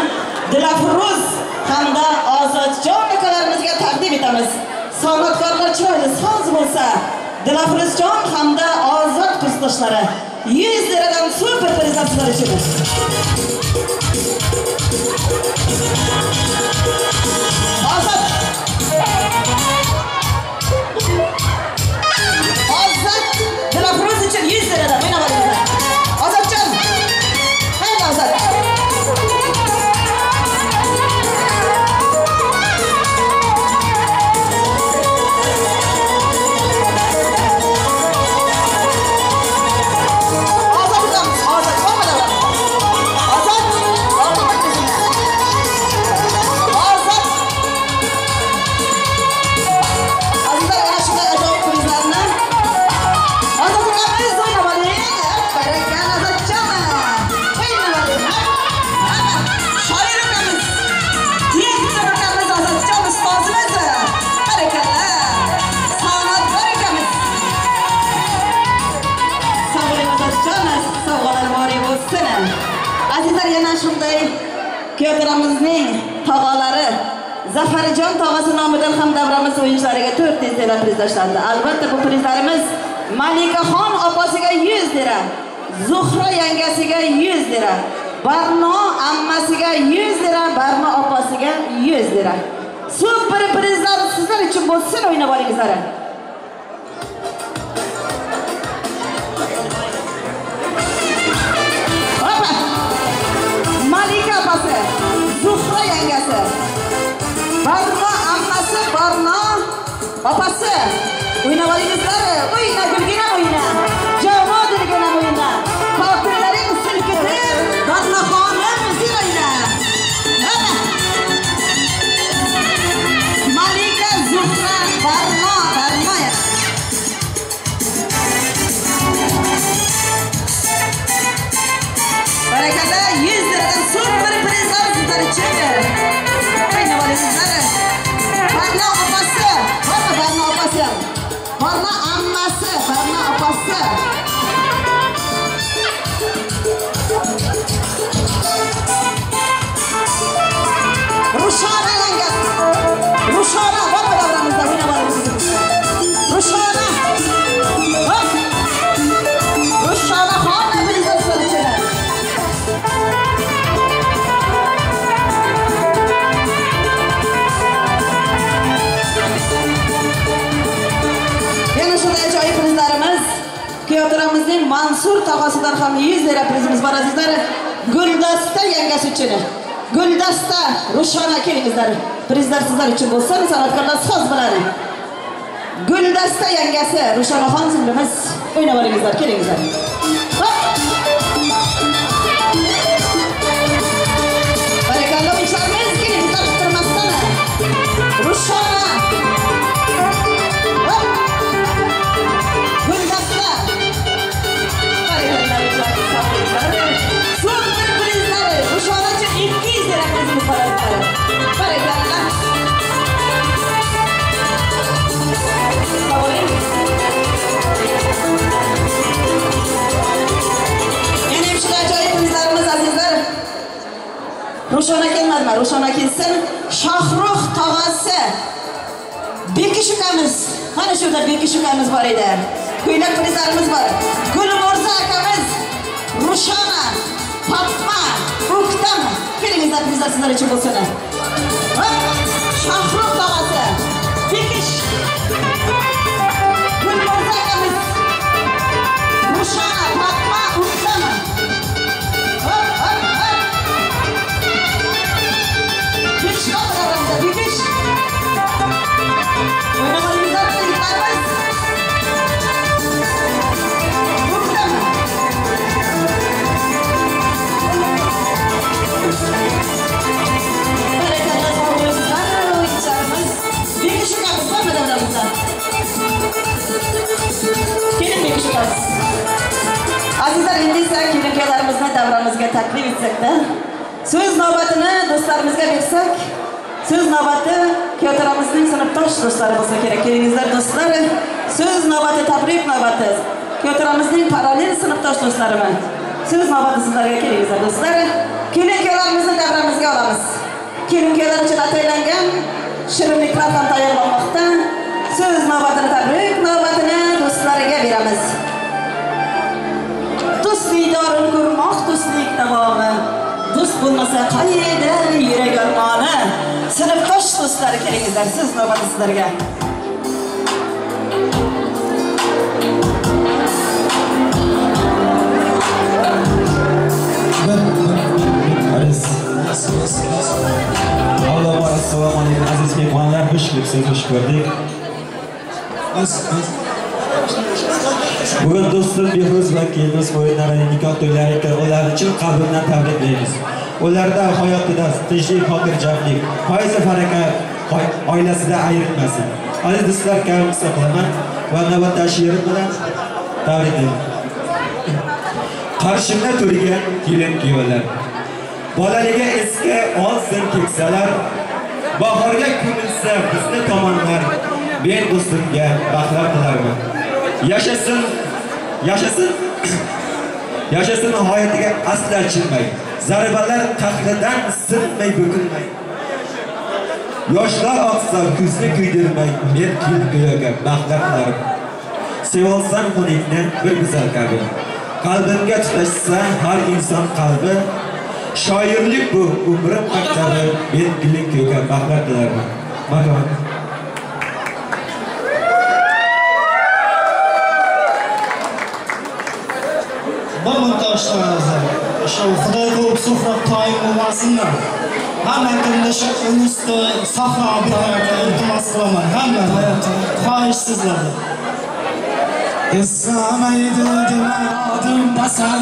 Dilafruz hamda Ozodjon akalarimizga taqdim etamiz. San'atkorlar chiroyli soz bo'lsa, Dilafruzjon hamda Ozod kursdoshlari 100 liradan super prizlar sizlar uchun. Ozod! Ozod Dilafruz uchun 100 liradan o'ynab olinglar. Ozodjon! Hayda Ozod! Azizlar, yana shunday kuyovtaramizning tog'alari Zafarjon tog'asi nomidan ham davramiz o'yinchilariga 400 lira priz tashlandi. Albatta bu prizlarimiz Malikaxon opasiga 100 lira, Zuhra yangasiga 100 lira, Barno ammasiga 100 lira, Barno opasiga 100 lira. Super prizlar sizlar uchun bo'lsin, o'ynab olingizlar. Malika opasi, Zuhra yangasi, Barno ammasi, Barno opasi. O'ynab olingizlar, o'yna gulgina o'yna, javob dilgina o'yna. Kokillaring silkitib, Barno xonim sen o'yna. Malika, Zuhra, Barno, Barno. Barakada 100 liradan super prizlar sizlar uchun. O'ynab olingizlar. Barno opasi, Barno opasi, Barno ammasi, Barno opasi. Rushona yangasi. Rushona bormi davramizda o'ynab olamiz. Rushona. Hop. Rushona xonim prizlar sizlar uchun. Yana shunday ajoyib prizlarimiz kuyovtaramizning Mansur tog'asidan ham 100 lira prizimiz bor azizlar. Guldasta yangasi uchun. Guldasta Rushona kelingizlar. Prizlar sizlar uchun bo'lsin, san'atkorlar soz biladi. Guldasta yangasi Rushonaxon singlimiz o'ynab olingizlar, kelingizlar. Hop! Barakalla o'yinchilarimiz, kelingizlar, kuttirmasdan. Rushona. Hop! Guldasta. Barakalla o'yinchilarimiz, super prizlari Rushona uchun 200 lira prizimiz bor azizlar. Barakalla. Yana ham shunday ajoyib prizlarimiz azizlar. Rushona kelmadimi? Rushona kelsin. Shohrux tog'asi Bekish ukamiz. Mana shu yerda Bekish ukamiz bor edi. Ko'ylak prizlarimiz bor. Gulmurza akamiz, Rushona, Fatma, O'ktam. Kelingizlar, prizlar sizlar uchun bo'lsin. Shohrux tog'asi Bekish, Gulmurza akamiz, Rushona, Fatma, O'ktam. Hop, hop, hop. Bekish tog'asi, Bekish. O'ynab olingizlar, yigitlarimiz. O'ktam. Barakalla sog' o'yinchilarimiz. Bekish ukamiz bormi davramizda? Keling Bekish ukamiz. Azizlar, endi esa kelin-kuyovlarimizni davramizga taklif etsakda, so'z navbatini do'stlarimizga bersak, So'z navbati kuyovtaramizning sinfdosh do'stlari bo'lsa kerak. Kelingizlar do'stlar. So'z navbati, tabrik navbati. Kuyovtaramizning parallel sinfdosh do'stlarimi? So'z navbati sizlarga, kelingizlar do'stlar. Kelin kuyovlarimizni davramizga olamiz. Kelin kuyovlar uchun ataylangan shirinliklar ham tayyorlanmoqda. So'z navbatini, tabrik navbatini do'stlariga beramiz. Do'st didorini ko'rmoq do'stlik davomi. Do'st bo'lmasa qayerda yurak armoni. Sinfdosh do'stlari kelingizlar, so'z navbati sizlarga. Avvalambor assalomu alaykum aziz mehmonlar, xush kelibsiz, xush ko'rdik. Bugun do'stim Behruz va kelinimiz Mo'yinlarning nikoh to'ylari ekan, ularni chin qalbimdan tabriklaymiz. Ularda hayotida tinchlik, xotirjamlik, fayz baraka oilasida ayrilmasin. Aziz do'stlar, karam qissa qilaman va navbatdagi she'rim bilan tabriklayman. Qarshimda turgan kelin kuyovlar, bolaligi esga olsin keksalar, bahorga ko'milsa bizni tomonlar, men do'stimga baxtlar tilarman. Yashasin, yashasin, yashasin hayotiga asla chinmay, zarbalar qahridan sinmay bukilmay, yoshlar oqsa ko'zni kuydirmay, men kelin kuyovga baxtlar tilarman. Sevolsam xunukni bir go'zal kabi, qalbimga tutashsa har inson qalbi, shoirlik bu umrim maktabi, men kelin kuyovga baxtlar tilarman. Marhamat. Bir murtoshlar shu Xudoy ko'rib so'frab toyim bo'lmasinlar. Hamma kunda shu unisni safra bermayotgan iltimos qilaman. Hamma xohish sizlardan. Eslamaydi dema yodimdasan,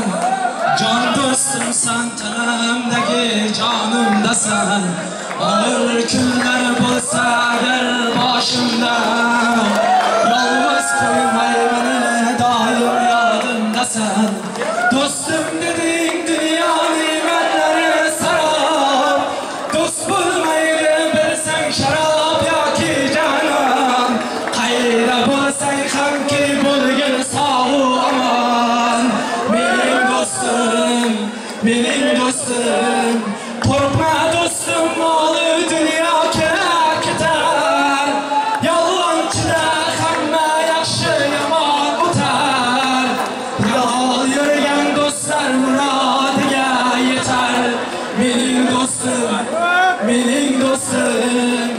jon do'stimsan, tanamdagi jonimdasan. Og'ir kunlar bo'lsa agar boshimda, yolg'iz qo'ymay meni doim yodimdasan. Do'stim deding dunyo ne'matlari sarob, do'st bo'lmaydi bilsang sharob yoki janon. Qayda bo'lsang hamki bo'lgin sog' u omon. Mening do'stim, mening do'stim, qo'rqma do'stim, moli dunyo kelar ketar. Yolg'onchida hamma yaxshi yomon o'tar. Halol yurgan do'stlar murodiga yetar. Mening do'stim, mening do'stim,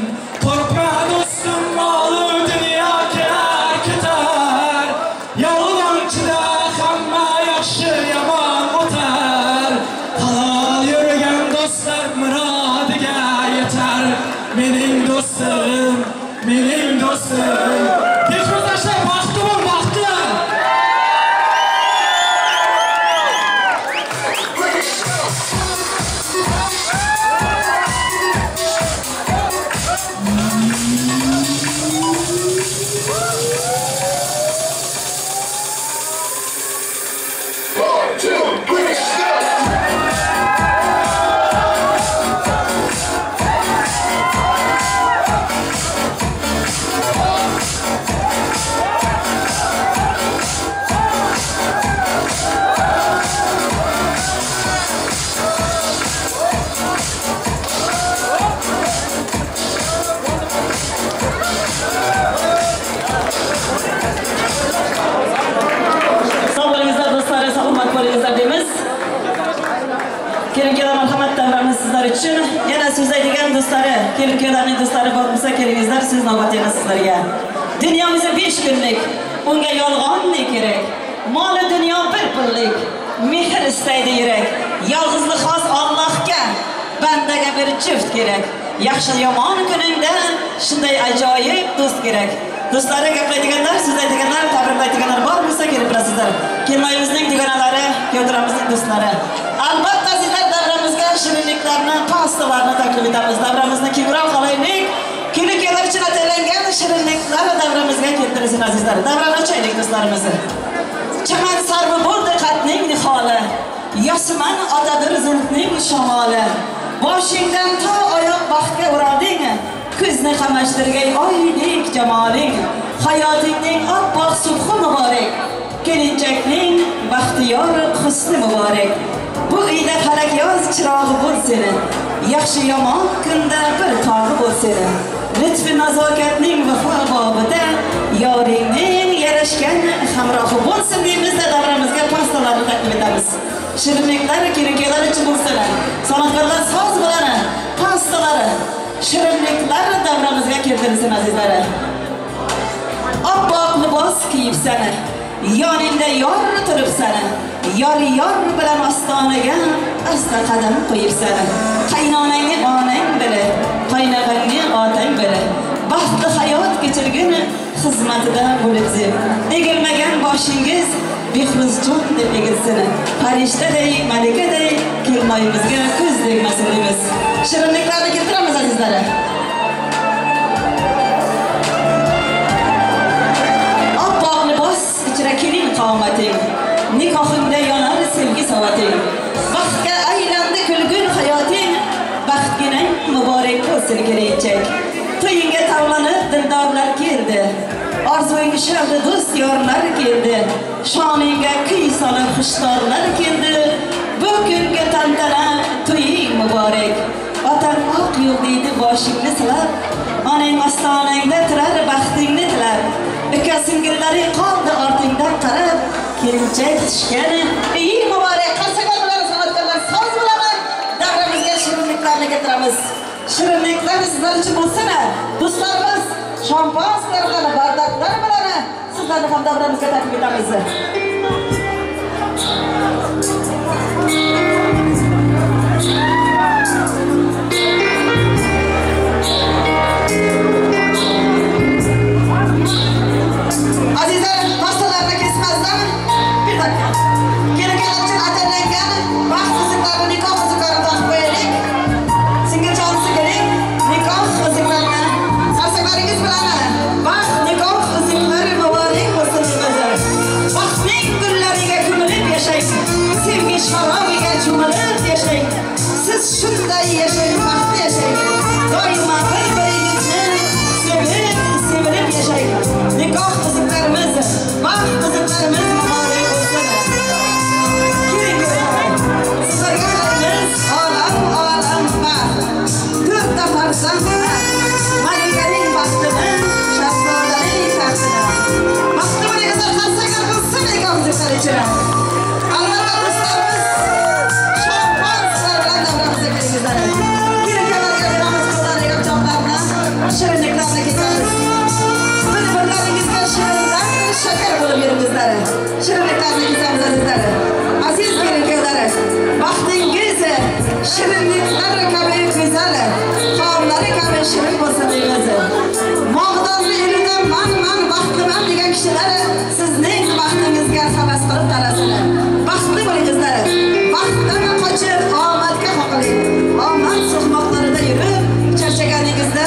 qo'rqma do'stim, moli dunyo kelar ketar. Yolg'onchida hamma yaxshi yomon o'tar. Halol yurgan do'stlar murodiga yetar. Mening do'stim, mening do'stim. Behruz baxtli bo'l, baxtli. Kelin-kuyovlar marhamat, davramiz sizlar uchun. Yana so'zlaydigan do'stlari, kelin-kuyovlarning do'stlari bor bo'lsa, kelingizlar, so'z navbati yana sizlarga. Dunyomizda 5 kunlik, unga yolg'on ne kerak? Moli dunyo bir pullik, mehr istaydi yurak. Yolg'izlik xos Allohga, bandaga bir juft kerak. Yaxshi yomon kuningda shunday ajoyib do'st kerak. Do'stlari gaplaydiganlar, so'zlaydiganlar, tabriklaydiganlar bor bo'lsa kelib turasizlar. Kelinoyimizning dugonalari, kuyovtaramizning do'stlari. Albatta sizlar davramizga shirinliklarni, pastalarni taklif etamiz. Davramizni kengroq olaylik. Kelin-kuyovlar uchun atalangan shirinliklar davramizga keltirilsin azizlar. Davrani ochaylik do'stlarimizni. Chaman sarvi bo'ldi qatning niholi, yosman otadir zulfning shamoli. Boshingdan to oyoq baxtga o'ralding. Ko'zni qamashtirgan oydek jamoling. Hayotingning oppoq subhi muborak. Kelinchakning baxtiyor husni muborak. Bu uyda falak yoz chirog'i bo'l seni. Yaxshi yomon kunda bir tog'i bo'l seni. Lütfi nazokatning vafo bobida yoringning yarashgan hamrohi bo'lsin deymizda davramizga pastalarni taqdim etamiz. Shirinliklar kelin-kuyovlar uchun bo'lsin. San'atkorlar soz bilan pastalari, shirinliklar davramizga keltirilsin azizlar. Oppoq libos kiyibsan, yoningda yor turibsan, yor yor bilan ostonaga asta qadam qo'yibsan. Qaynonangni onang bili, qaynog'angni otang bili. Baxtli hayot kechirgin xizmatida bo'lib zeb. Egilmagan boshingiz Behruzjon deb egilsin. Farishtaday, malikaday kelinoyimizga ko'z tegmasin deymiz. Shirinliklarni keltiramiz azizlar. Oppoq libos ichra kelin qomating, nikohingda yonar sevgi sovating. Baxtga aylandi kulgun hayoting, baxtginang muborak bo'lsin kelinchak. To'yingga tavlanib dildorlar keldi. Orzuing ushaldi do'st yorlar keldi. Shoningga kuy solib xushtorlar keldi. Bu kunga tantana to'ying muborak. Otang oq yo'l deydi boshingni silab, onang ostonangda turar baxtingni tilab. Uka singillaring qoldi ortingdan qarab, kelinchak tushgani uying muborak. Qarsaklar bilan san'atkorlar soz bilan davramizga shirinliklarni keltiramiz. Shirinliklar sizlar uchun bo'lsin. Do'stlarimiz şampanskilar bilan, bardaklar bilan sizlarni ham davramizga taklif etamiz. Azizlar, pastalarni kesmasdan bir dakika. Kelin-kuyovlar uchun atallangan baxt uzuklarini, nikoh uzuklarini taqib qo'yaylik. Singiljonisi keling, nikoh uzuklarini qarsaklaringiz bilan baxt nikoh uzuklari muborak bo'lsin deymiz. Baxtning gullariga ko'milib yashang, sevgi sharobiga cho'milib yashang. Siz shunday yashang, baxtli yashang. Doimo bir-biringizni sevib, sevilib yashang. Nikoh uzuklarimiz, baxt uzuklarimiz muborak bo'lsin. Keling, sizlarga tilaymiz olam olam baxt. To'rtta farzand baxt. Malikaning baxtini, shahzodaning taxtini. Baxtli bo'lingizlar, qarsaklar bo'lsin nikoh uzuklari ichra. Albatta do'stlarimiz shampanskilar bilan davramizga kelingizlar. Kelin-kuyovlarga beramiz qo'llariga pichoqlarni, shirinliklarni kesamiz. Bir-birlaringizga shirinlar, shakar bo'lib yuringizlar. Shirinliklarni kesamiz azizlar. Aziz kelin-kuyovlar, baxtingiz shirinliklar kabi go'zal, taomlari kabi shirin bo'lsin deymiz. Mog'dorli elida man baxtliman degan kishilar sizning baxtingizga havas qilib qarasin. Baxtli bo'lingizlar. Baxtdan qochib omadga qoqiling. Omad so'qmoqlarida yurib, charchaganingizda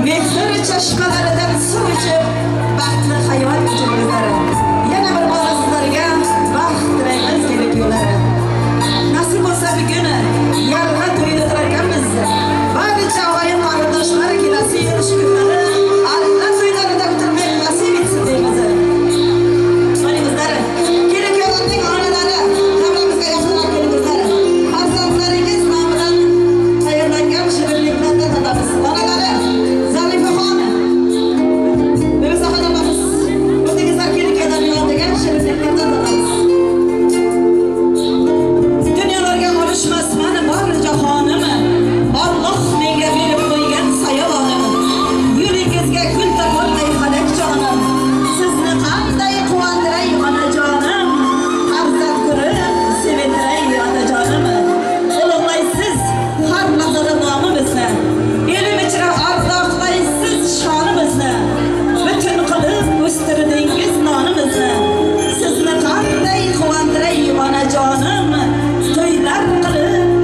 mehr chashmalaridan suv ichib baxtli hayot kechiringizlar. Yana bir bor sizlarga baxt tilaymiz kelin-kuyovlar. Nasib bo'lsa bugun yarg'a to'yida turarkanmiz. Barcha og'ayin qarindoshlar kelasi yil shu kunlari alla to'ylarida o'tirmak nasib etsin deymiz. Qizlar, kelin-kuyovlarning onalari davramizga yaqinroq kelingizlar. Farzandlaringiz nomidan tayyorlangan shirinliklardan totamiz. Onalari Zarifaxon, Bebisahon opamiz, o'zingizlar kelin-kuyovlarning oldiga shirinliklardan totamiz. Dunyolarga olishmasman bor jahonim, Alloh menga berib qo'ygan sayonim. Yo'lingizga gul topolmay falak jonim, sizni qanday quvontiray onajonim, farzand ko'rib sevintiray otajonim. Ulug'laysiz har lahzada nomimizni, elim ichra ardoqlaysiz shonimizni, butun qilib o'stirdingiz nonimizni. Sizni qanday quvontiray onajonim, to'ylar qilib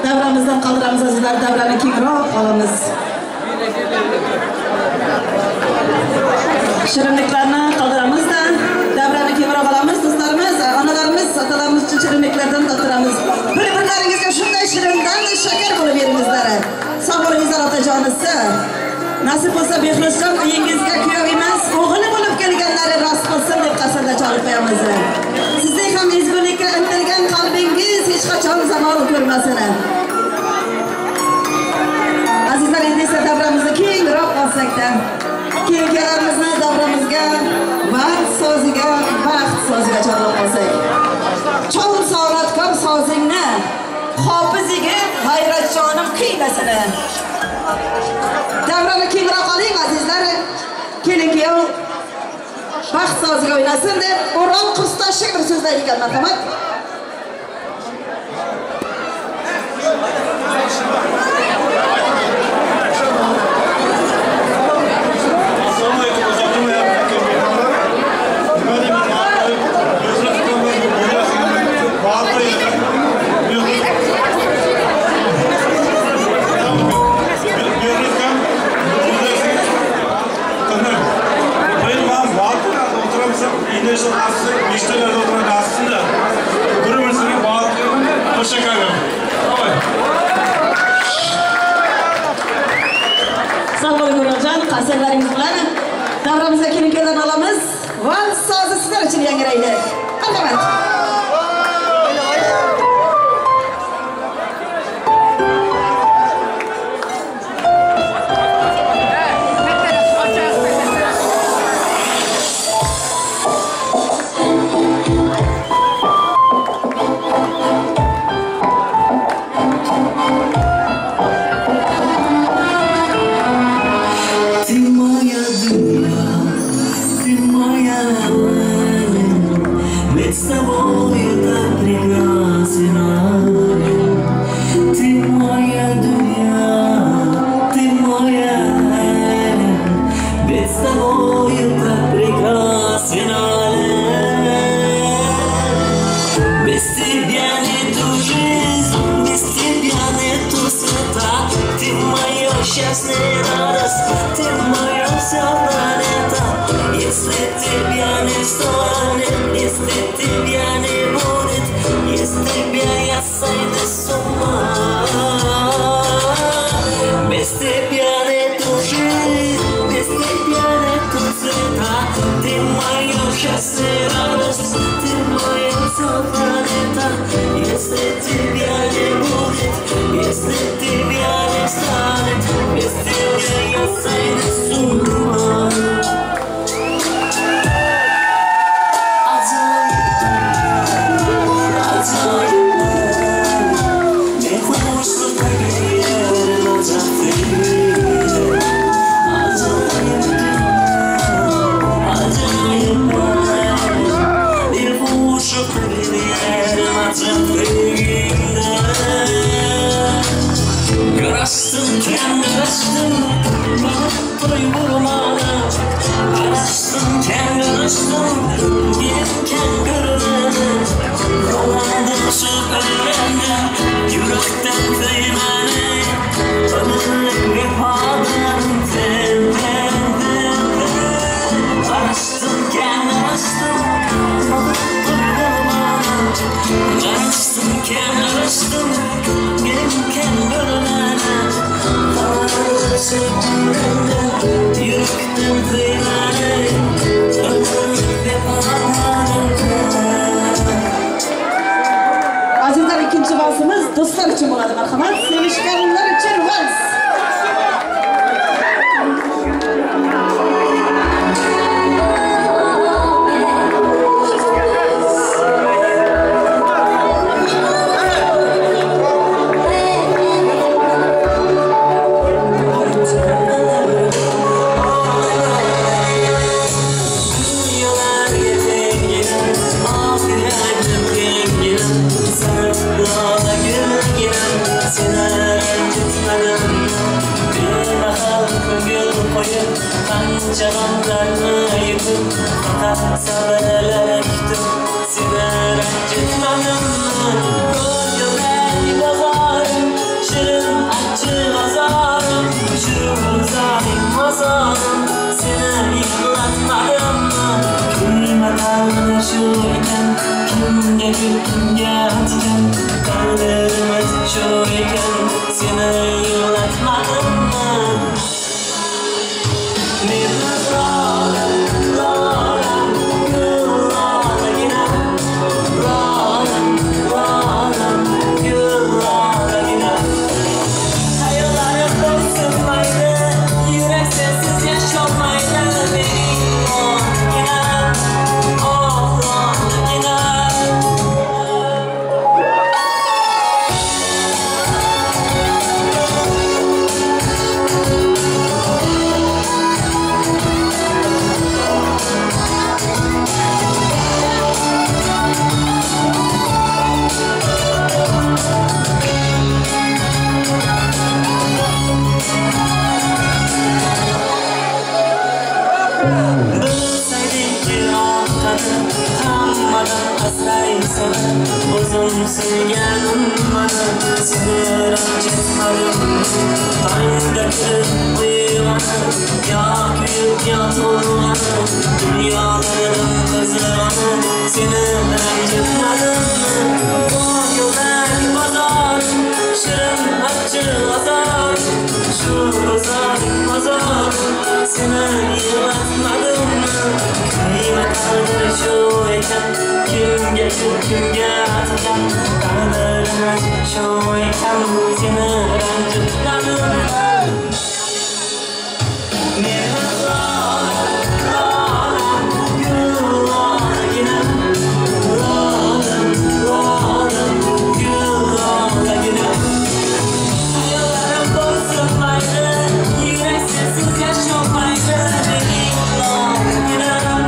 Davramizdan qoldiramiz azizlar, davrani kengroq olamiz. Shirinliklarni qoldiramiz-da, davrani kengroq olamiz do'stlarimiz, onalarimiz, otalarimiz uchun shirinliklardan toptiramiz. Bir-birlaringizga shunday shirindan shakar bo'lib beringizlar. Sog' bo'lingizlar otajonisi. Nasib bo'lsa Behruzjon uyingizga kuyov emas, o'g'li bo'lib kelganlari rost bo'lsin deb qasamda cholib qo'yamiz. Sizning ham ezgulikka intilgan qalbingiz hech qachon zavol ko'rmasin. Azizlar, endi esa davramizni kengroq olsak-da, kelganlarimizni davramizga vaqt so'ziga, baxt so'ziga chorlab olsak. Chol soratkor sozingni, hofiz yigit g'ayratjonim qiymasini. Davrani kengroq oling azizlar. Kelin kuyov baxt soziga o'ynasin deb O'rol Qustoshik bir so'zlaydi ekan, marhamat. Sog' bo'ling O'roljon, qarsaklaringiz bilan davramizga kelin-kuyovlarni olamiz. Vals sozi sizlar uchun yangraydi. Marhamat. Azizlar, ikkinchi valsimiz do'stlar uchun bo'ladi, marhamat. Sevishganlar uchun vals. Seni rencitmedim mi? Ko'ngildagi bozorim. O'zim sevganim mana seni ranjitmadim. Tangda kirib uyg'onib, yo kuyib yo to'lg'anib, dunyolarning qizig'ini seni ranjitmadim. Yo'lak bozor, shirin achchiq azor, shu bozor bozor seni yig'latmadim. Qiymat qadr shu ekan, kimga shu kimga tikan, taqdirimiz shu ekan seni ranjitmadim. Meni lola, gul lolaginam, lolam, lolam, gul lolaginam. Hayollarim bo'lsin mayli, yurak sensiz yasholmaydi. Mening lolaginam,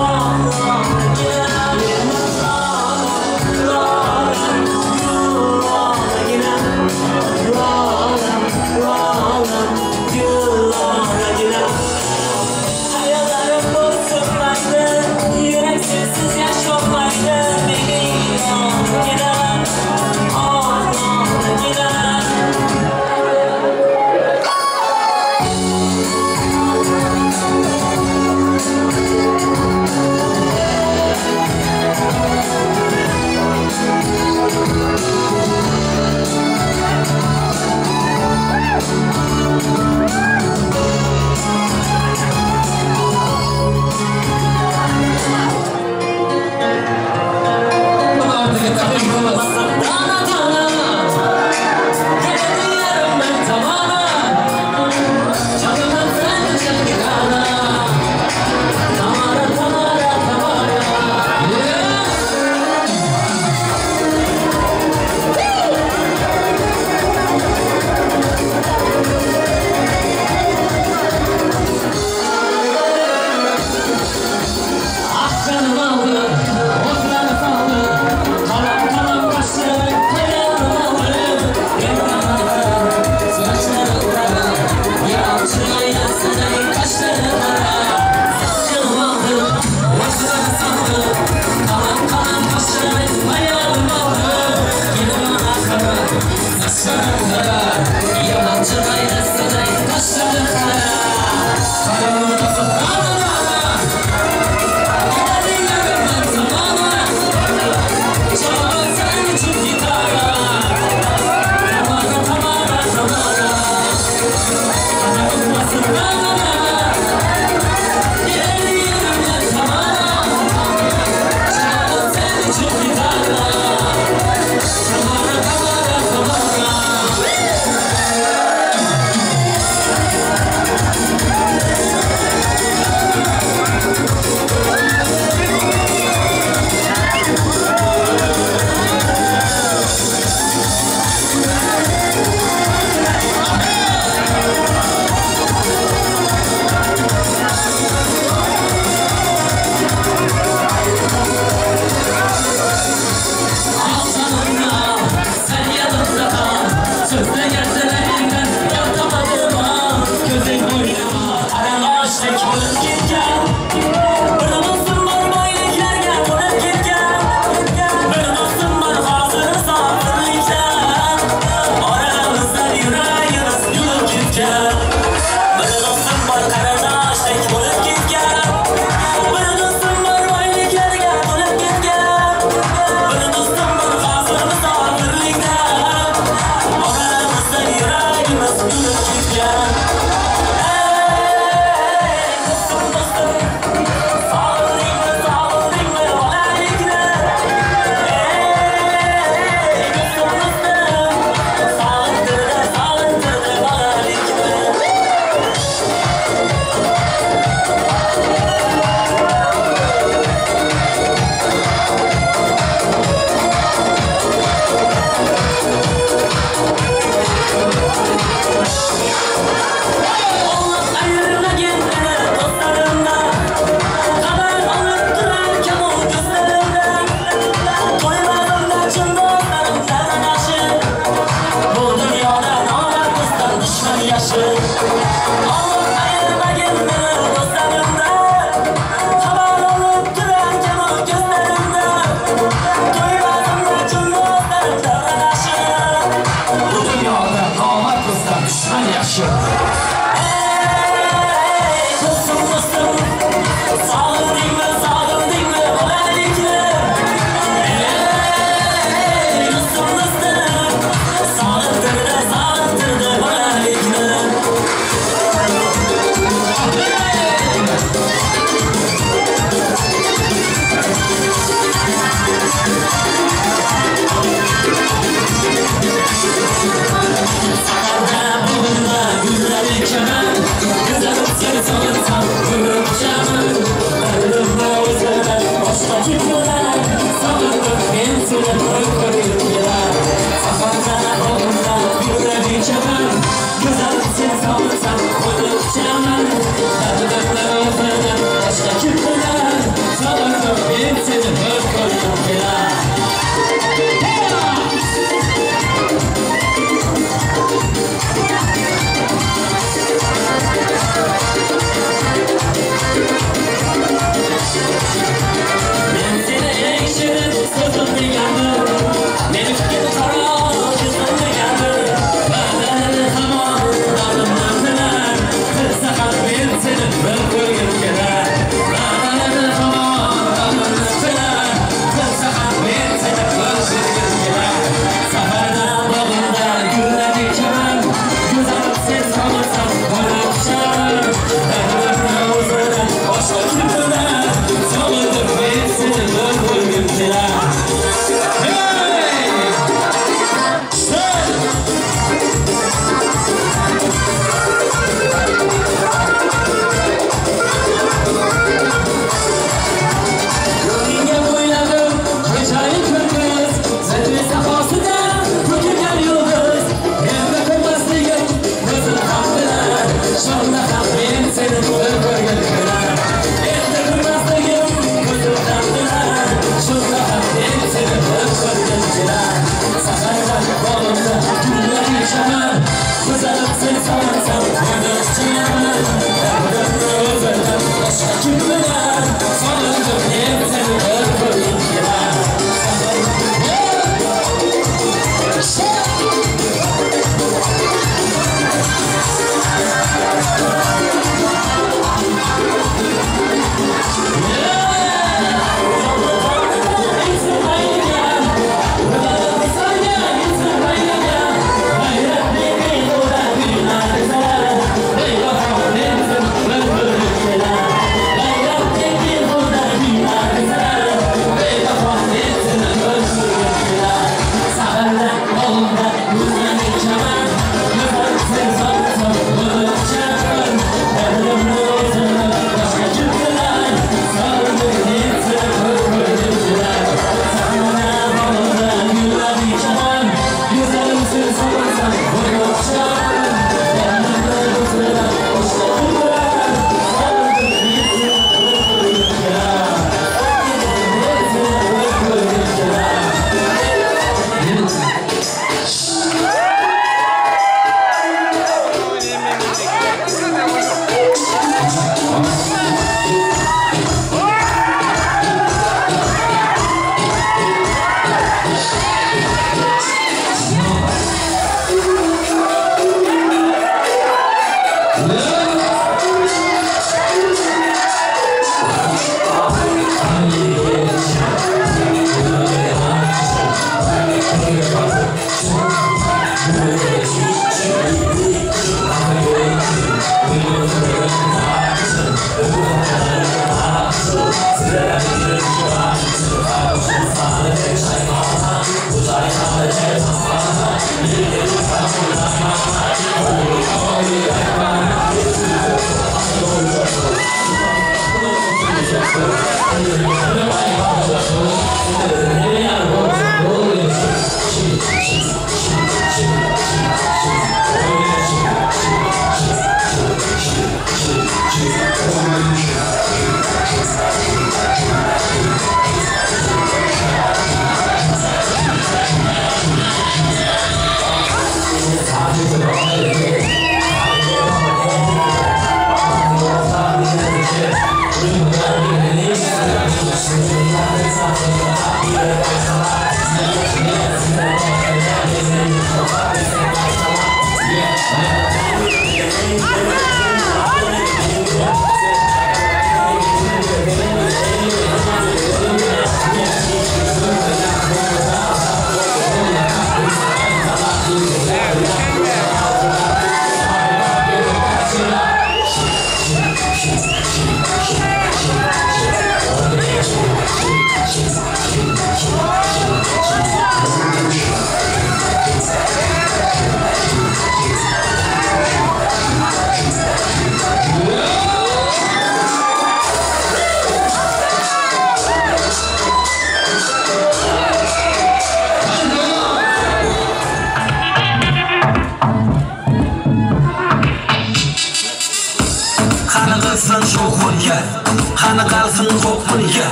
oh lolaginam. Meni lola, lolam, gul lolaginam, lolam, lolam, gul lolaginam. Hayollarim bo'lsin mayli, yurak sensiz yasholmaydi. Mening lolaginam, oh lolaginam.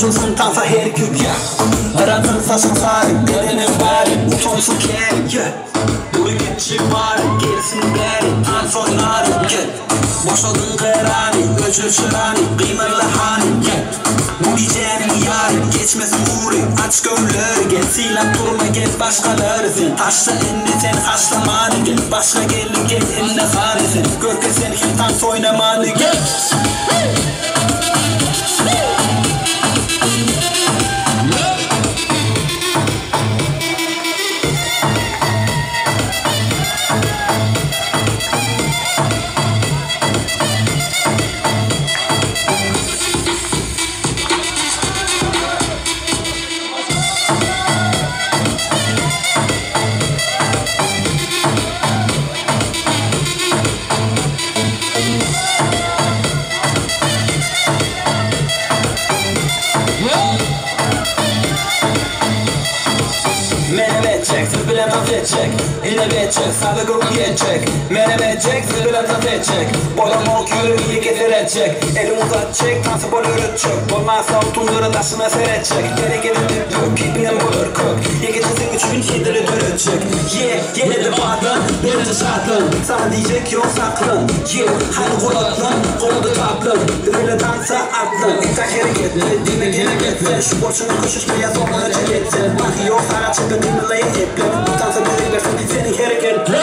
Qoşulsun tansa her kübye Aratın saçın sarı, bedenin bari Utonsun kel, Buru gitçi var, gelsin beri Dans oynar, Boşaldın kırani, öçür çırani Kıymalı hani, Bu gecenin yarı, geçmesin uğru Aç gönlleri, gel silah durma gel başkaları sen Taşla inni sen haşlamanı gel Başka gelin gel inne sarı sen Görke sen hem dans oynamanı gel. Menemecek, zırhına tat edecek. Boylam ok yürüyü getirecek. Elim uzatacak, tansı bol öğretecek. Olmazsa otunları taşına serecek. Geri gelip dök, kibinen bulur kök. Ye gecesi 3 gün yediri dörecek. Ye, yine de batın, beni de şartın. Sana diyecek yok saklın. Ye, hani kulaklın, koludu tatlın. Öyle dansa atlın. İlk hareketli, dime hareketli. Şu borçunu koşuşmaya zorlanacak etsin. Bak yok sana çıktı dinleye eple. Bu dansa biri versin, senin hareketli.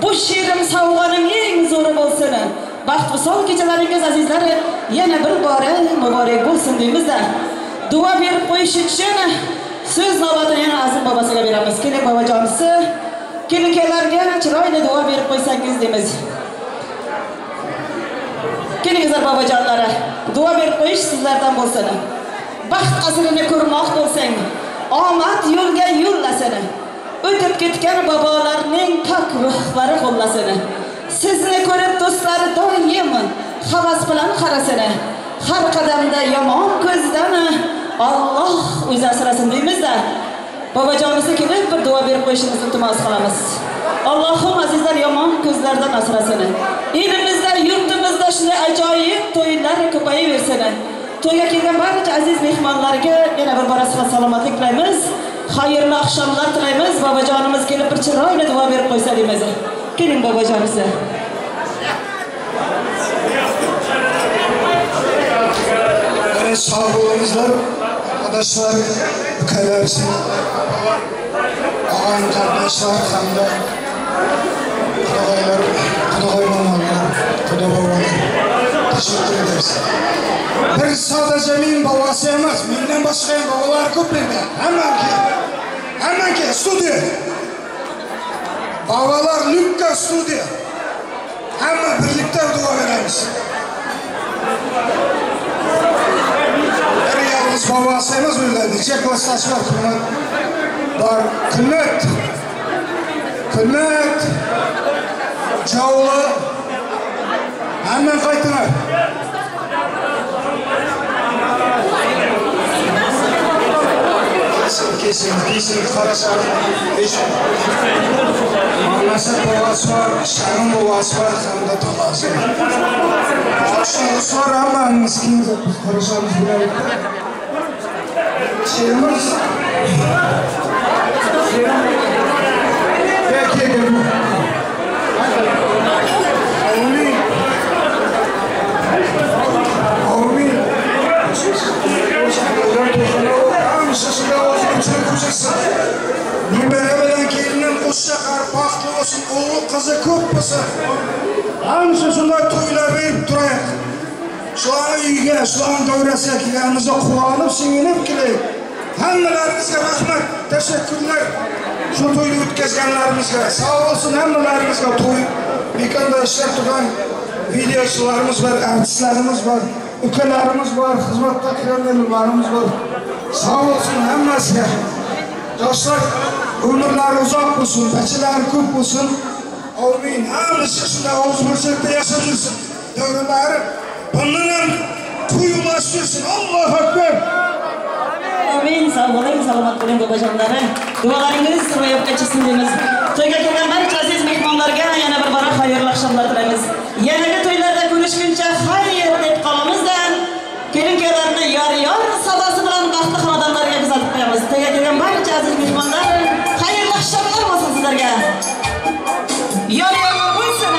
Bu she'rim sovg'aning eng zo'ri bo'lsin. Baxt visol kechalaringiz azizlar yana bir bora muborak bo'lsin deymiz-da. Duo berib qo'yish uchun so'z navbatini yana Azim bobosiga beramiz. Keling bobojonisi, kelinlarga chiroyli duo berib qo'ysangiz deymiz. Kelingizlar bobojonlari, duo berib qo'yish sizlardan bo'lsin. Baxt asrini ko'rmoq bo'lsang, omad yo'lga yo'llasin. O'tib ketgan bobolarning pok ruhlari qo'llasin. Sizni ko'rib do'stlari doim havas bilan qarasin. Har qadamda yomon ko'zdan Alloh o'zi asrasin deymiz-da. Bobojonimizni kelib bir duo berib qo'yishimizni iltimos qilamiz. Allohim azizlar yomon ko'zlardan asrasin. Elimizda, yurtimizda shunday ajoyib to'ylar ko'payaversin. To'yga kelgan barcha aziz mehmonlarga yana bir bora sihat salomatlik tilaymiz. Xayrli oqshomlar tilaymiz. Bobojonimiz kelib bir chiroyli duo berib qo'ysa deymiz. Keling bobojonimiz. Evet, sağ olunuzlar arkadaşlar, ülkeler, ağayın kardeşler hem de kudagaylar, kudagay mamalar, kuda babalar. Teşekkür ederiz. Bir sadece min babası emas, minden başka babalar ko'p menda. Hemen ki studiya. Babalar Lükka studiya. Hamma birlikte dua veramiz. Bir yalnız babası emas o'ylaydi. Necha klassdashi bor, Kulmat bor. Kulmat. Kulmat. Javli. Hemen qaytdilar. Kesin qarashar. Manasa babası var, Şahin babası var, hem de tolası var. Akşamı var ama miskin qarasharmiz bilan. Şeyimiz. Gel gel. Amin. Amin. Nemara bilan kelinim qo'shaqar, baxtli bo'lsin, o'g'il qizi ko'p bo'lsin. Hamma shunday to'ylar berib turaylik. Shularni uyiga, shularning davrasiga kelganimizda quvonib, sevinib kelaylik. Hammalaringizga rahmat, tashakkurlar. Shu to'yni o'tkazganlarimizga sog' bo'lsin hammalaringizga. To'y mekonda ishlab turgan videochilarimiz bor, artistlarimiz bor, ukalarimiz bor, xizmatda qilganlarimiz bor. Sog' bo'lsin hammasiga. Yoshlar umrlari uzoq bo'lsin, bachalari ko'p bo'lsin. Amin. Hammasi shunday og'izbirchilikda yashab yursin. Davralari bundan ham to'y ulashtirsin. Allohu akbar. Amin. Sog' bo'ling, salomat bo'ling bobojonlarim. Duolaringiz ro'yobga chiqsin deymiz. To'yga kelgan barcha aziz mehmonlarga yana bir bora xayrli oqshomlar tilaymiz. Yanagi to'ylarda ko'rishguncha xayr deb qolamiz-da. Kelin-kuyovlarni yor-yor sadosi bilan baxtli xonadonlarga kuzatib qo'yamiz. To'yga kelgan barcha aziz mehmonlar, xayrli oqshomlar bo'lsin sizlarga. Yor-yor bo'lsin.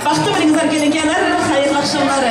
Baxtli bo'lingizlar, kelinganlar, xayrli oqshomlar.